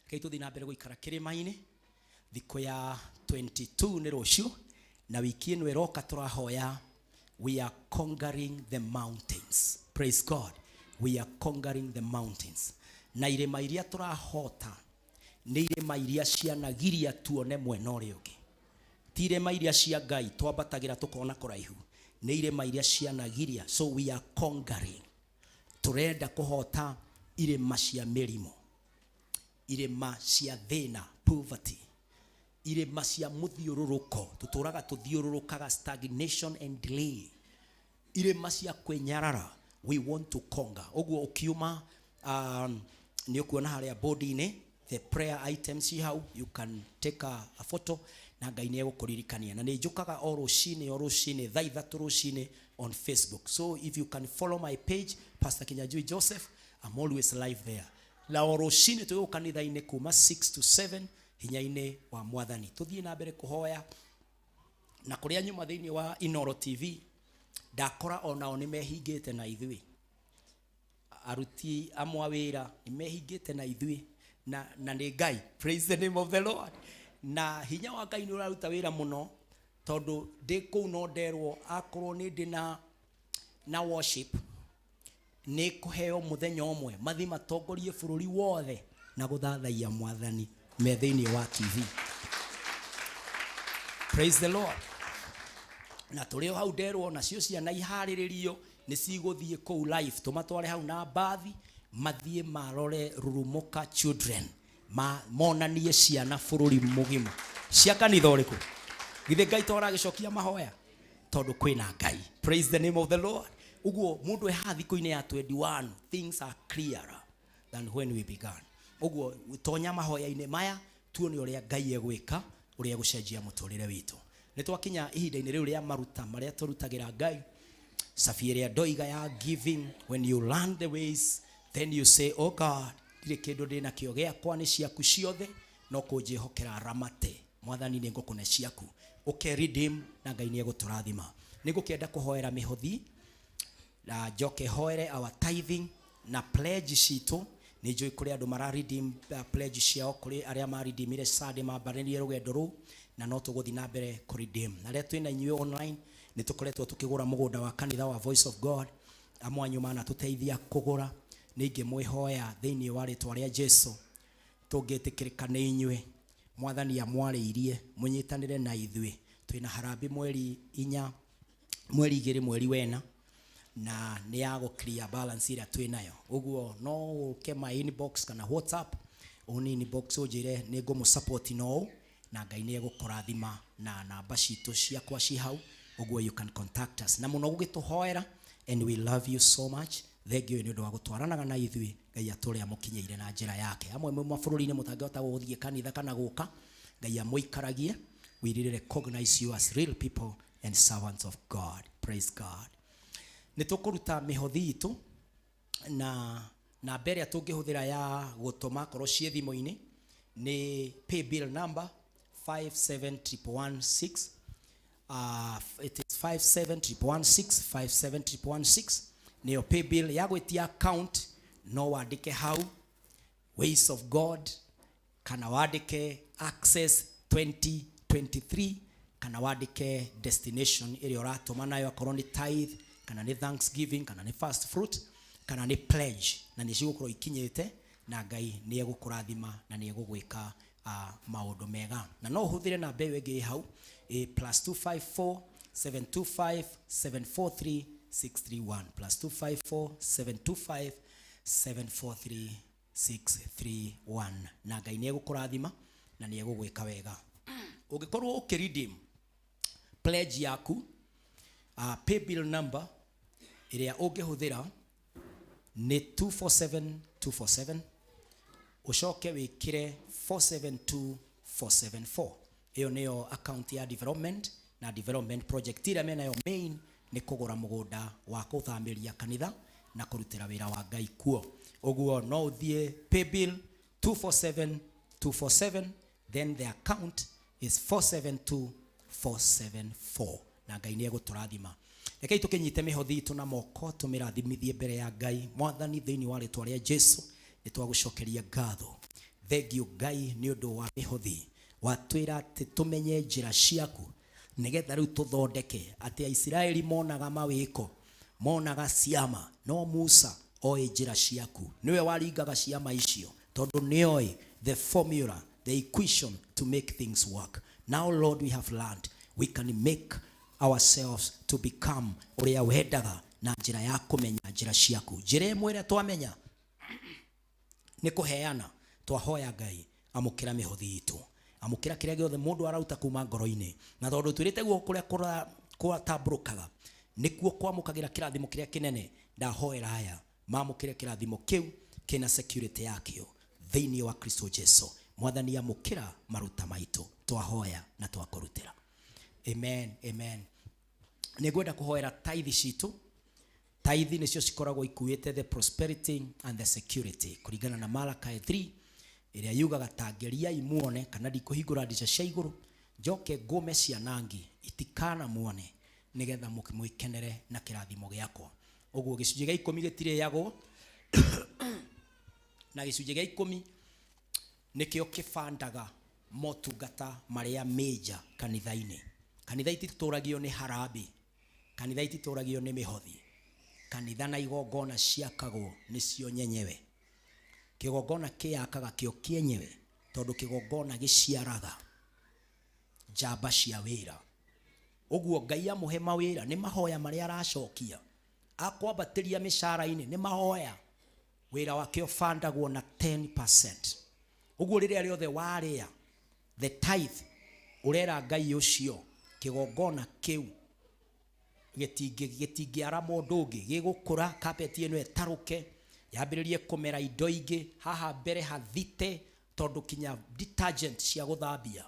Rekei tũthiĩ na mbere gũikara kĩrĩma-inĩ. Thikũ ya 22 nĩ rũciũ, na wiki ĩno ĩroka tũrahoya. We are conquering the mountains. Praise God. We are conquering the mountains, na irĩma iria tũrahota nĩ irĩma iria cianagiria tuone mwena ũrĩa ũngĩ, ti irĩma iria cia Ngai twambatagĩra tũkona kũraihu, nĩ irĩma iria cianagiria. So we are conquering. Tũrenda kũhota irĩma cia mĩrimũ, irĩma cia thĩna, poverty, irĩma cia mũthiũrũrũko, tũtũraga tũthiũrũrũkaga, stagnation and delay, irĩma cia kwĩnyarara. We want to conquer. Ũguo ũkiuma nĩ ũkuona harĩa board-inĩ the prayer items ci hau. You can take a photo na Ngai nĩ egũkũririkania. Na nĩ njũkaga o rũcinĩ, o rũcinĩ thaa 3 rũcinĩ on Facebook. So if you can follow my page, Pastor Kinyanjui Joseph, I'm always live there. Na o rũcinĩ tũgĩũka kanitha-inĩ kuma 6 to 7, hinya-inĩ wa Mwathani tũthiĩ na mbere kũhoya. Na kũrĩa nyuma thĩinĩ wa Inoro TV, ndakora onao nĩ mehingĩte na ithuĩ, aruti amwe a wĩra nĩ mehingĩte na ithuĩ, na nĩ Ngai. Praise the name of the Lord. Na hinya wa Ngai nĩ ũraruta wĩra mũno, tondũ ndĩ kũu no nderwo akorwo nĩ ndĩ na worship nĩ kũheo mũthenya ũmwe mathi matongorie bũrũri wothe na gũthathaiya Mwathani me thĩinĩ wa TV. Praise the Lord. Na tũrĩ o hau nderwo nacio ciana iharĩrĩrio nĩ cigũthiĩ kũu live, tũmatware hau na mbathi mathiĩ marore Rurumuka Children, monanie ciana bũrũri mũgima cia kanitha ũrĩkũ. Githĩ Ngai to aragĩcokia mahoya, tondũ kwĩna Ngai? Praise the name of the Lord. Ũguo mũndũ e haha thikũ-inĩ ya 21, things are clearer than when we began. Ũguo tonya mahoya-inĩ maya, tuone ũrĩa Ngai egwĩka, ũrĩa egũcenjia mũtũrĩre witũ. Nĩ twakinya ihinda-inĩ rĩu rĩa maruta marĩa tũrutagĩra Ngai, cabi ĩrĩa ndoiga ya giving. When you learn the ways, then you say, "Oh God, ndirĩ kĩndũ ndĩ nakĩo gĩakwa, nĩ ciaku ciothe, no kũnjĩhokera ramate Mwathani, nĩ ngũkũne ciaku." Ũke redeem na Ngai nĩ egũtũrathima. Nĩ ngũkĩenda kũhoera mĩhothi na njoke hoere our tithing na pledge citũ. Nĩ njũĩ kũrĩ andũ mara redeem pledge ciao, kũrĩ arĩa ma redeemire Sunday mambarĩrie rũgendo rũu, na no tũgũthiĩ na mbere kũ redeem. Na arĩa twĩna inyuĩ online, nĩ tũkoretwo tũkĩgũra mũgũnda wa kanitha wa Voice of God. Amwe anyu manatũteithia kũgũra. Nĩ ingĩmwĩhoya thĩinĩ wa rĩtwa rĩa Jesu, tũngĩtĩkĩrĩka nĩ inyuĩ, Mwathani amwarĩirie, mũnyitanĩre na ithuĩ. Twĩna harambĩ mweri 4, mweri 2, mweri wena, na nĩ ya gũ clear balance ĩrĩa twĩ nayo. Ũguo no ũke my inbox kana WhatsApp, ũni inbox ũnjĩre nĩ ngũmũ support no ũũ, na Ngai nĩ egũkũrathima. Na namba citũ ciakwa ci hau, ũguo you can contact us na mũno gũgĩtũhoera. And we love you so much. Thank you nĩ ũndũ wa gũtwaranaga na ithuĩ. Ngai atũre amũkinyĩire na njĩra yake. Amwe mwĩ mabũrũri-inĩ mũtangĩhota gũthiĩ kanitha kana gũka, Ngai amũikaragie. We really recognize you as real people and servants of God. Praise God. Nĩ tũkũruta mĩhothi itũ na namba ĩrĩa tũngĩhũthĩra ya gũtũma korwo ciĩ thimũ-inĩ nĩ pay bill number 571116. It is 571116, 571116 nĩyo pay bill ya gwĩtia account. No wandĩke hau Ways of God, kana wandĩke Access 2023, kana wandĩke destination ĩrĩa ũratũma nayo, akorwo nĩ tithe, kana nĩ thanksgiving, kana nĩ first fruit, kana nĩ pledge, na nĩ cigũkorwo ikinyĩte, na Ngai nĩ egũkũrathima na nĩ egũgwĩka maũndũ mega. Na no ũhũthĩre namba ĩyo ĩngĩ ĩ hau, plus 254 725 743 631, plus 254 725 743 631, na Ngai nĩ egũkũrathima na nĩ egũgwĩka wega. Ũngĩkorwo ũkĩ redeem pledge yaku, pay bill number ĩrĩa ũngĩhũthĩra nĩ 247247, Ucoke wikire 472474. Iyo niyo account ya development na development project ira menayo main ni kugura mugunda wa kuthamiria kanitha na kurutira wira wa Ngai kuo. Uguo no uthie paybill 247247, then the account is 472474 na Ngai ni eguturathima. Rekei tukinyite mihothi itu na moko tumirathimithie mbere ya Ngai. Mwathani, thiini wa ritwa ria Jesu nitwagucokeria ngatho. Thengiũ Ngai ni undu wa mihothi watwira ati tumenye njira ciaku nigetha riu tuthondeke ati Aisiraeli monaga mawiko monaga ciama, no Musa oĩ njĩra ciaku, niwe waringaga ciama icio tondu nĩoĩ the formula, the equation to make things work. Now Lord, we have learned we can make ourselves to become ũrĩa wendaga na njĩra ya kũmenya njĩra ciaku. Njĩra ĩmwe ĩrĩa twamenya nĩ kũheana. Twahoya Ngai amũkĩra mĩhothi itũ, amũkĩra kĩrĩa gĩothe mũndũ arauta kuma ngoro-inĩ, na tondũ twĩrĩte guo kũrĩa kwatambũrũkaga nĩkuo kwamũkagĩra kĩrathimo kĩrĩa kĩnene. Ndahoera aya mamũkĩre kĩrathimo kĩu kĩna security yakĩo thĩinĩ wa Kristo Jesu. Mwathani, amũkĩra maruta maitũ, twahoya na twakũrutĩra. Amen, amen. Nĩngwenda kũhoera tithe citũ. Tithe nĩcio cikoragwo ikuĩte the prosperity and the security kũringana na Malachi 3 ĩrĩa yugaga tangeriai muone kana ndikũhingũra ndica cia igũrũ njoke ngũme cianangi itikana muone nigetha mwĩkenere na kĩrathimo gĩakwa. Ũguo gĩcunjĩ gĩa 10 gĩtirĩagwo na gĩcunjĩ gĩa 10 nĩkĩo kĩbandaga motungata marĩa major kanitha-inĩ. Kanitha ititũragio nĩ harambee, kanitha ititũragio nĩ mĩhothi, kanitha na igongona ciakagwo nĩcio nyenyewe. Kĩgongona kĩyakaga kĩo kĩenyewe tondũ kĩgongona gĩciaraga njamba cia wĩra. Ũguo Ngai amũhe mawĩra nĩ mahoya marĩa aracokia, akwambatĩria mĩcara-inĩ nĩ mahoya. Wĩra wake ũbandagwo na 10%. Ũguo rĩrĩa rĩothe warĩa the tithe ũrera Ngai ũcio kĩgongona kĩu gĩtingĩara mũndũ ũngĩ, gĩgũkũra carpet ĩno ĩtarũke yambĩrĩrie kũmera indo ingĩ haha mbere hathite, tondũ kinya detergent cia gũthambia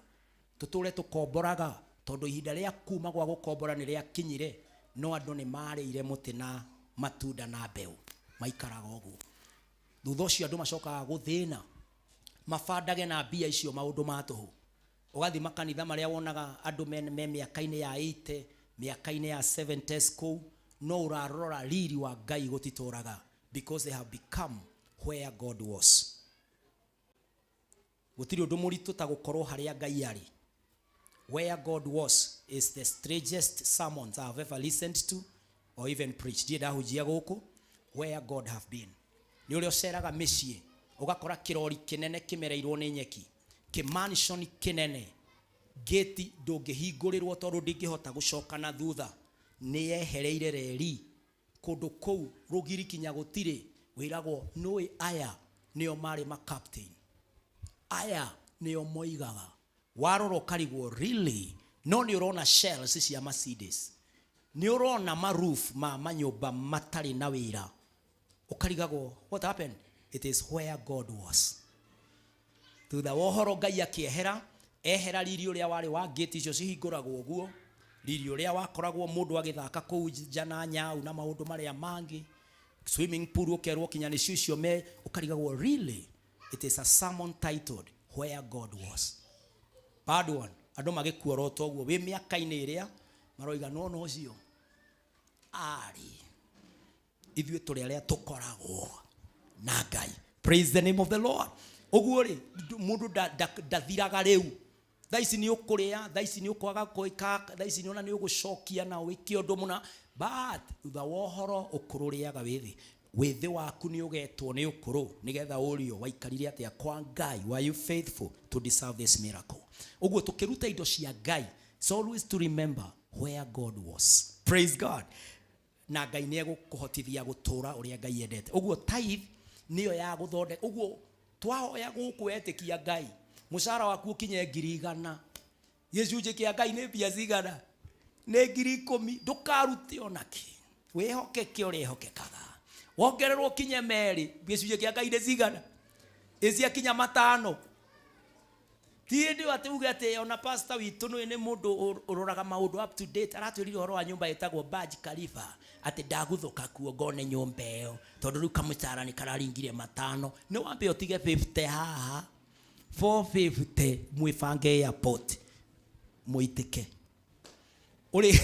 tũtũre tũkomboraga, tondũ ihinda rĩa kuma gwa gũkombora nĩ rĩakinyire, no andũ nĩ marĩire mũtĩ na matunda na mbeũ maikaraga ũguo. Thutha ũcio andũ macokaga gũthĩna mabandage na mbia icio maũndũ ma tũhũ. Ũgathiĩ makanitha marĩa wonaga andũ me mĩaka-inĩ ya 80 mĩaka-inĩ ya 70s kũu, no ũrarora riri wa Ngai gũtitũraga because they have become where God was. Gũtirĩ ũndũ mũritũ ta gũkorwo harĩa Ngai arĩ. Where God was is the strangest sermons I have ever listened to or even preached. Ndiĩ ndahunjia gũkũ where God have been. Nĩ ũrĩa ũceraga mĩciĩ ũgakora kĩrori kĩnene kĩmereirwo nĩ nyeki, kĩmansion kĩnene, gate ndũngĩhingũrĩrwo tondũ ndingĩhota gũcoka na thutha, nĩ yehereire reri kũndũ kũu rũgiri kinya gũtirĩ. Wĩragwo nũĩ aya nĩo marĩ ma captain, aya nĩo moigaga. Warora ũkarigwo really, no nĩ ũrona shells cia Mercedes, nĩ ũrona maroof ma manyũmba matarĩ na wĩra, ũkarigagwo what happened? It is where God was. Thutha wa ũhoro Ngai akĩehera, ehera riri ũrĩa warĩ wa gate icio cihingũragwo ũguo, riri ũrĩa wakoragwo mũndũ agĩthaka kũu nja na nyau na maũndũ marĩa mangĩ, swimming pool ũkerwo kinya nĩcio icio me, ũkarigagwo really. It is a sermon titled Where God Was. Bad one. Andũ magĩkuorota ũguo wĩ mĩaka-inĩ ĩrĩa maroiga no no ũcio arĩ ithuĩ tũrĩ arĩa tũkoragwo na Ngai. Praise the name of the Lord. Ũguo rĩ mũndũ ndathiraga rĩu. Thaa ici nĩ ũkũrĩa, thaa ici nĩ ũkwaga gwĩka, thaa ici nĩ ona nĩ ũgũcokia na wĩke ũndũ mũna, but thutha wa ũhoro ũkũrũ ũrĩaga wĩthĩ. Wĩthĩ waku nĩ ũgetwo nĩ ũkũrũ nĩgetha ũrio waikarire atĩa kwa Ngai. Were you faithful to deserve this miracle? Ũguo tũkĩruta indo cia Ngai, it's always to remember where God was. Praise God. Na Ngai nĩ egũkũhotithia gũtũra ũrĩa Ngai endete. Ũguo tithe nĩyo ya gũthondeka. Ũguo twahoya gũkũ wetĩkia Ngai, mũcara waku ũkinye 100,000, gĩcunjĩ kĩa Ngai nĩ mbia cigana? Nĩ 10,000. Ndũkarute onakĩ, wĩhokeke ũrĩa ĩhokekaga. Wongererwo kinye merĩ, gĩcunjĩ kĩa Ngai nĩ cigana? Ĩciakinya 5. Ti hĩndĩ ĩyo atĩ uge atĩ ona pastor witũ nĩ mũndũ ũroraga maũndũ up to date, aratwĩrire ũhoro wa nyũmba ĩtagwo Burj Khalifa atĩ ndagũthũka kuo ngone nyũmba ĩyo tondũ rĩu kamũcara nĩ kararingire 5. Nĩ wambe ũtige 50 haha, 450 mwĩbange airport mũitĩke. Ũrĩ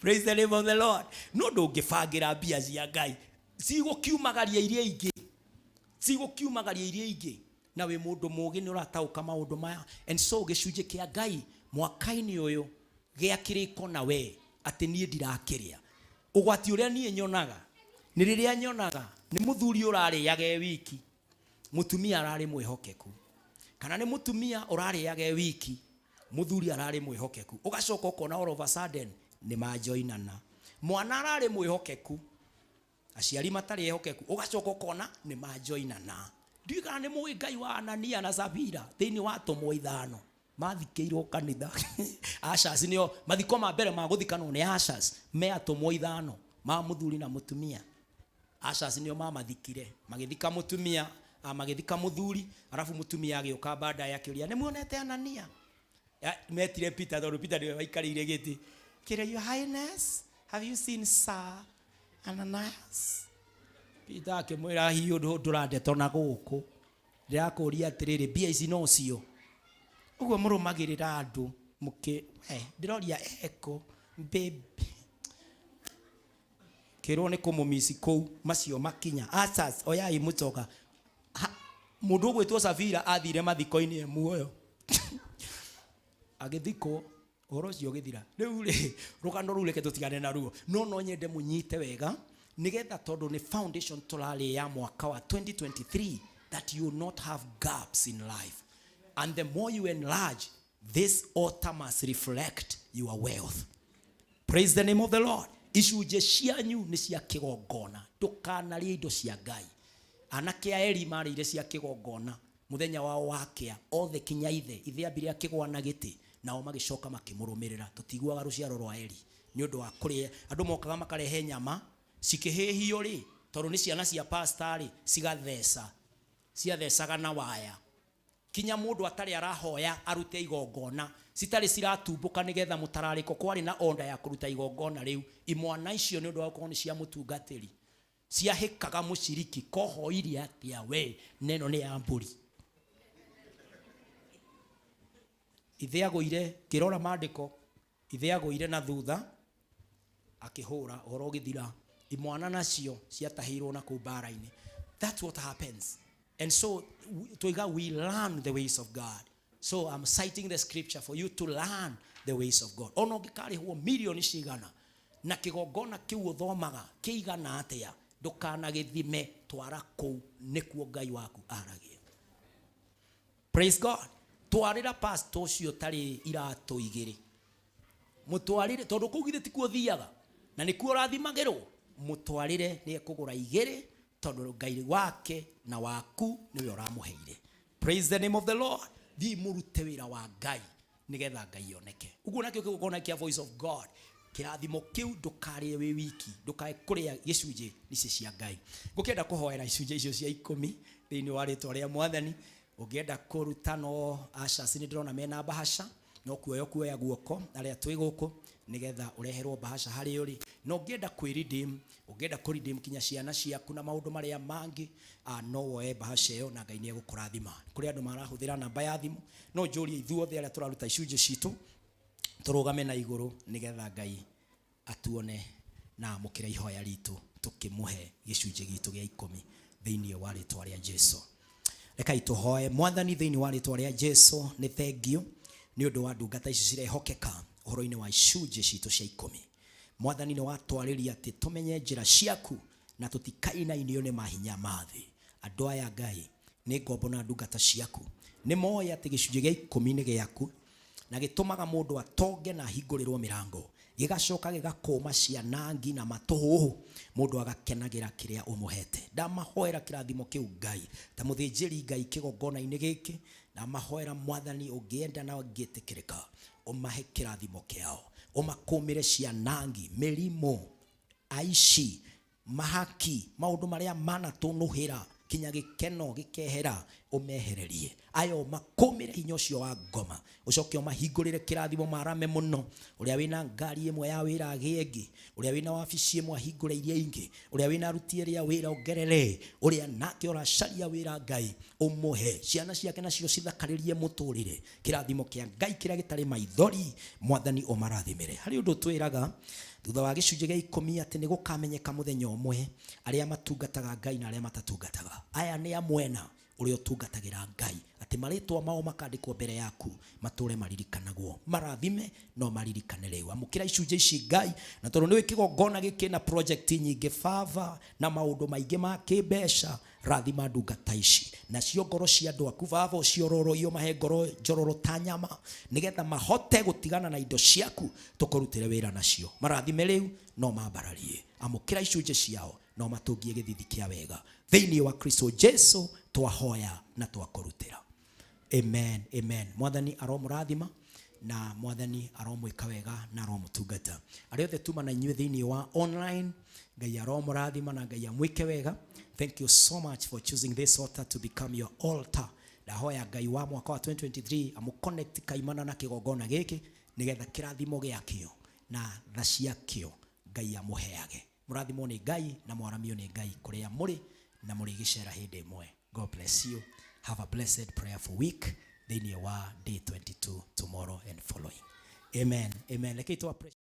praise the name of the Lord. No ndũngĩbangĩra mbia cia Ngai cigũkiumagaria iria ingĩ, cigũkiumagaria iria ingĩ. Na wĩ mũndũ mũũgĩ nĩ ũrataũka maũndũ maya. And so gĩcunjĩ kĩa Ngai mwaka-inĩ ũyũ gĩa kĩrĩko na we atĩ niĩ ndirakĩrĩa. Ũgwati ũrĩa niĩ nyonaga nĩ rĩrĩa nyonaga nĩ mũthuri ũrarĩaga e wiki, mũtumia ararĩ mwĩhokeku, kana nĩ mũtumia ũrarĩaga e wiki, mũthuri ararĩ mwĩhokeku, ũgacoka ũkona all of a sudden nĩ majoinana. Mwana ararĩ mwĩhokeku, aciari matarĩ ehokeku, ũgacoka ũkona nĩ majoinana. Ndiũĩ kana nĩ mũĩ Ngai wa Anania na Safira thĩinĩ wa atũmwo 5 mathikĩirwo kanitha. Ushers nĩo mathiko ma mbere ma gũthikanwo nĩ ushers, me atũmwo 5 ma mũthuri na mũtumia. Ushers nĩo mamathikire, magĩthika mũtumia, magĩthika mũthuri, arabu mũtumia agĩũka baadaye akĩũria nĩ muonete Anania? Metire Peter tondũ Peter nĩwe waikarĩire gĩtĩ. Kĩrĩa, Your Highness, have you seen Sir Ananias? Peter akĩmwĩra hihi ũndũ ndũrandeta ona gũkũ, ndĩrakũria atĩrĩrĩ, mbia ici no cio ũguo mũrũmagĩrĩra andũ mũkĩ, ndĩroria eko baby kĩrwo nĩ kũmũmici kũu macio makinya. Asas oyai mũcoka. Mũndũ ũgwĩtwo Safira athire mathiko-inĩ e muoyo agĩthikwo, ũhoro ũcio ũgĩthira. Rĩu rĩ, rũgano rũu reke tũtigane naruo, no nyende mũnyite wega nĩgetha tondũ nĩ foundation tũrarĩ ya mwaka wa 2023 that you will not have gaps in life. And the more you enlarge, this altar must reflect your wealth. Praise the name of the Lord. Icunjĩ cianyu nĩ cia kĩgongona, ndũkanarĩe indo cia Ngai. Anake a Eli marĩire cia kĩgongona mũthenya wao wa kĩa, othe kinya ithe, ithe ambire akĩgũa na gĩtĩ, nao magĩcoka makĩmũrũmĩrĩra. Tũtiguaga rũciaro rwa Eli nĩ ũndũ wa kũrĩa. Andũ mokaga makarehe nyama cikĩhĩhio rĩ, tondũ nĩ ciana cia pastor rĩ, cigatheca, ciathecaga na waya kinya mũndũ atarĩ arahoya arute igongona, citarĩ ciratumbũka nĩgetha mũtararĩko kwarĩ na onda ya kũruta igongona rĩu. Imwana icio nĩ ũndũ wa gũkorwo nĩ cia mũtungatĩri ciahĩkaga mũciriki, kohoire atĩa we, neno nĩ ya mbũri. Ithe agũire, kĩrora maandĩko, ithe agũire na thutha akĩhũra ũhoro ũgĩthira. Imwana nacio ciatahĩirwo na kũu mbara-inĩ. That's what happens. And so twiga we learn the ways of God. So I'm citing the scripture for you to learn the ways of God. Ona ũngĩkarĩhwo milioni cigana na kĩgongona kĩu ũthomaga kĩigana atĩa, ndũkanagĩthime, twara kũu nĩkuo Ngai waku aragia. Praise God. Twarĩra pastor ũcio tarĩ iratũ igĩrĩ, mũtwarĩre tondũ kũu githĩ tikuo thiaga na nĩkuo ũrathimagĩrwo, mũtwarĩre nĩ ekũgũra igĩrĩ tondũ Ngai wake na waku nĩwe ũramũheire. Praise the name of the Lord. Thiĩ mũrute wĩra wa Ngai nĩgetha Ngai oneke. Ũguo nakĩo kĩgongona kĩa Voice of God, kĩrathimo kĩu ndũkarĩe wĩ wiki, ndũkae kũrĩa gĩcunjĩ ici cia Ngai. Ngũkĩenda kũhoera icunjĩ icio cia 10 thĩinĩ wa rĩtwa rĩa Mwathani. Ũngĩenda kũruta no ushers nĩ ndĩrona mena bahasha, no kuoya kuoya guoko arĩa twĩ gũkũ nĩgetha ũreherwo bahasha harĩa ũrĩ. Na ũngĩenda kwĩ-redeem, ũngĩenda kũ-redeem kinya ciana ciaku na maũndũ marĩa mangĩ, no woe bahasha ĩyo na Ngai nĩegũkũrathima. Kũrĩ andũ marahũthĩra namba ya thimũ, no njũrie ithuothe arĩa tũraruta icunjĩ citũ tũrũgame na igũrũ nĩgetha Ngai atuone na amũkĩre ihoya ritũ tũkĩmũhe gĩcunjĩ gitũ gĩa 10 thĩinĩ wa rĩtwa rĩa Jesu. Rekai tũhoe. Mwathani, thĩinĩ wa rĩtwa rĩa Jesu, nĩ thengio nĩ ũndũ wa ndungata ici cirehokeka ũhoro-inĩ wa icunjĩ citũ cia 10. Mwathani, nĩ watwarĩria atĩ tũmenye njĩra ciaku na tũtikainainio nĩ mahinya ma thĩ. Andũ aya Ngai nĩ ngombo na ndungata ciaku, nĩ moĩ atĩ gĩcunjĩ gĩa 10 nĩ gĩaku na gĩtũmaga mũndũ atonge na ahingũrĩrwo mĩrango, gĩgacoka gĩgakũma cianangi na matũhũhũ, mũndũ agakenagĩra kĩrĩa ũmũhete. Ndamahoera kĩrathimo kĩu Ngai ta mũthĩnjĩri Ngai kĩgongona-inĩ gĩkĩ, ndamahoera Mwathani ũngĩenda na ũngĩtĩkĩrĩka, ũmahe kĩrathimo kĩao, ũmakũmĩre cianangi, mĩrimũ, aici, mahaki, maũndũ marĩa manatũnũhĩra Kinya gĩkeno gĩkehera ũmehererie. Aya ũmakũmĩre hinya ũcio wa ngoma. Ũcoke ũmahingũrĩre kĩrathimo marame mũno. Ũrĩa wĩna ngari ĩmwe ya wĩra agĩe ĩngĩ. Ũrĩa wĩna wabici ĩmwe ahingũre iria ingĩ. Ũrĩa wĩna aruti erĩ a wĩra ongerere. Ũrĩa nake ũracaria wĩra Ngai ũmũhe. Ciana ciake nacio cithakarĩrie mũtũrĩre. Kĩrathimo kĩa Ngai kĩrĩa gĩtarĩ maithori mwathani ũmarathimĩre. Harĩ ũndũ twĩraga thutha wa gĩcunjĩ gĩa ikũmi atĩ nĩ gũkamenyeka mũthenya ũmwe arĩa matungataga Ngai na arĩa matatungataga. Aya nĩ a mwena ũrĩa ũtungatagĩra Ngai, atĩ marĩtwa mao makandĩkwo mbere yaku matũre maririkanagwo. Marathime no maririkane rĩu. Amũkĩra icunjĩ ici Ngai, na tondũ nĩũĩ kĩgongona gĩkĩ na project nyingĩ baba na maũndũ maingĩ ma kĩmbeca, rathima ndungata ici nacio ngoro cia andũ aku baba ũciororoio mahe ngoro njororo ta nyama nĩgetha mahote gũtigana na indo ciaku tũkũrutĩre wĩra nacio. Marathime rĩu no mambararie. Amũkĩra icunjĩ ciao no matũngie gĩthithi kĩa wega thĩinĩ wa Kristo Jesu twahoya na twakũrutĩra. Amen, amen. Mwathani aromũrathima na mwathani aromwĩka wega na aromũtungata. Arĩa othe tuma na inyuĩ thĩinĩ wa online, Ngai aromũrathima na Ngai amwĩke wega. Thank you so much for choosing this altar to become your altar. Ndahoya Ngai wa mwaka wa 2023 amũconnect kaimana na kĩgongona gĩkĩ nĩgetha kĩrathimo gĩakĩo na tha ciakĩo Ngai amũheage. Mũrathimwo nĩ Ngai na mwaramio nĩ Ngai kũrĩa mũrĩ na mũrĩgĩcera hĩndĩ ĩmwe. God bless you. Have a blessed prayerful week thĩinĩ wa day 22 tomorrow and following. Amen. Amen. Rekei tũ appreciate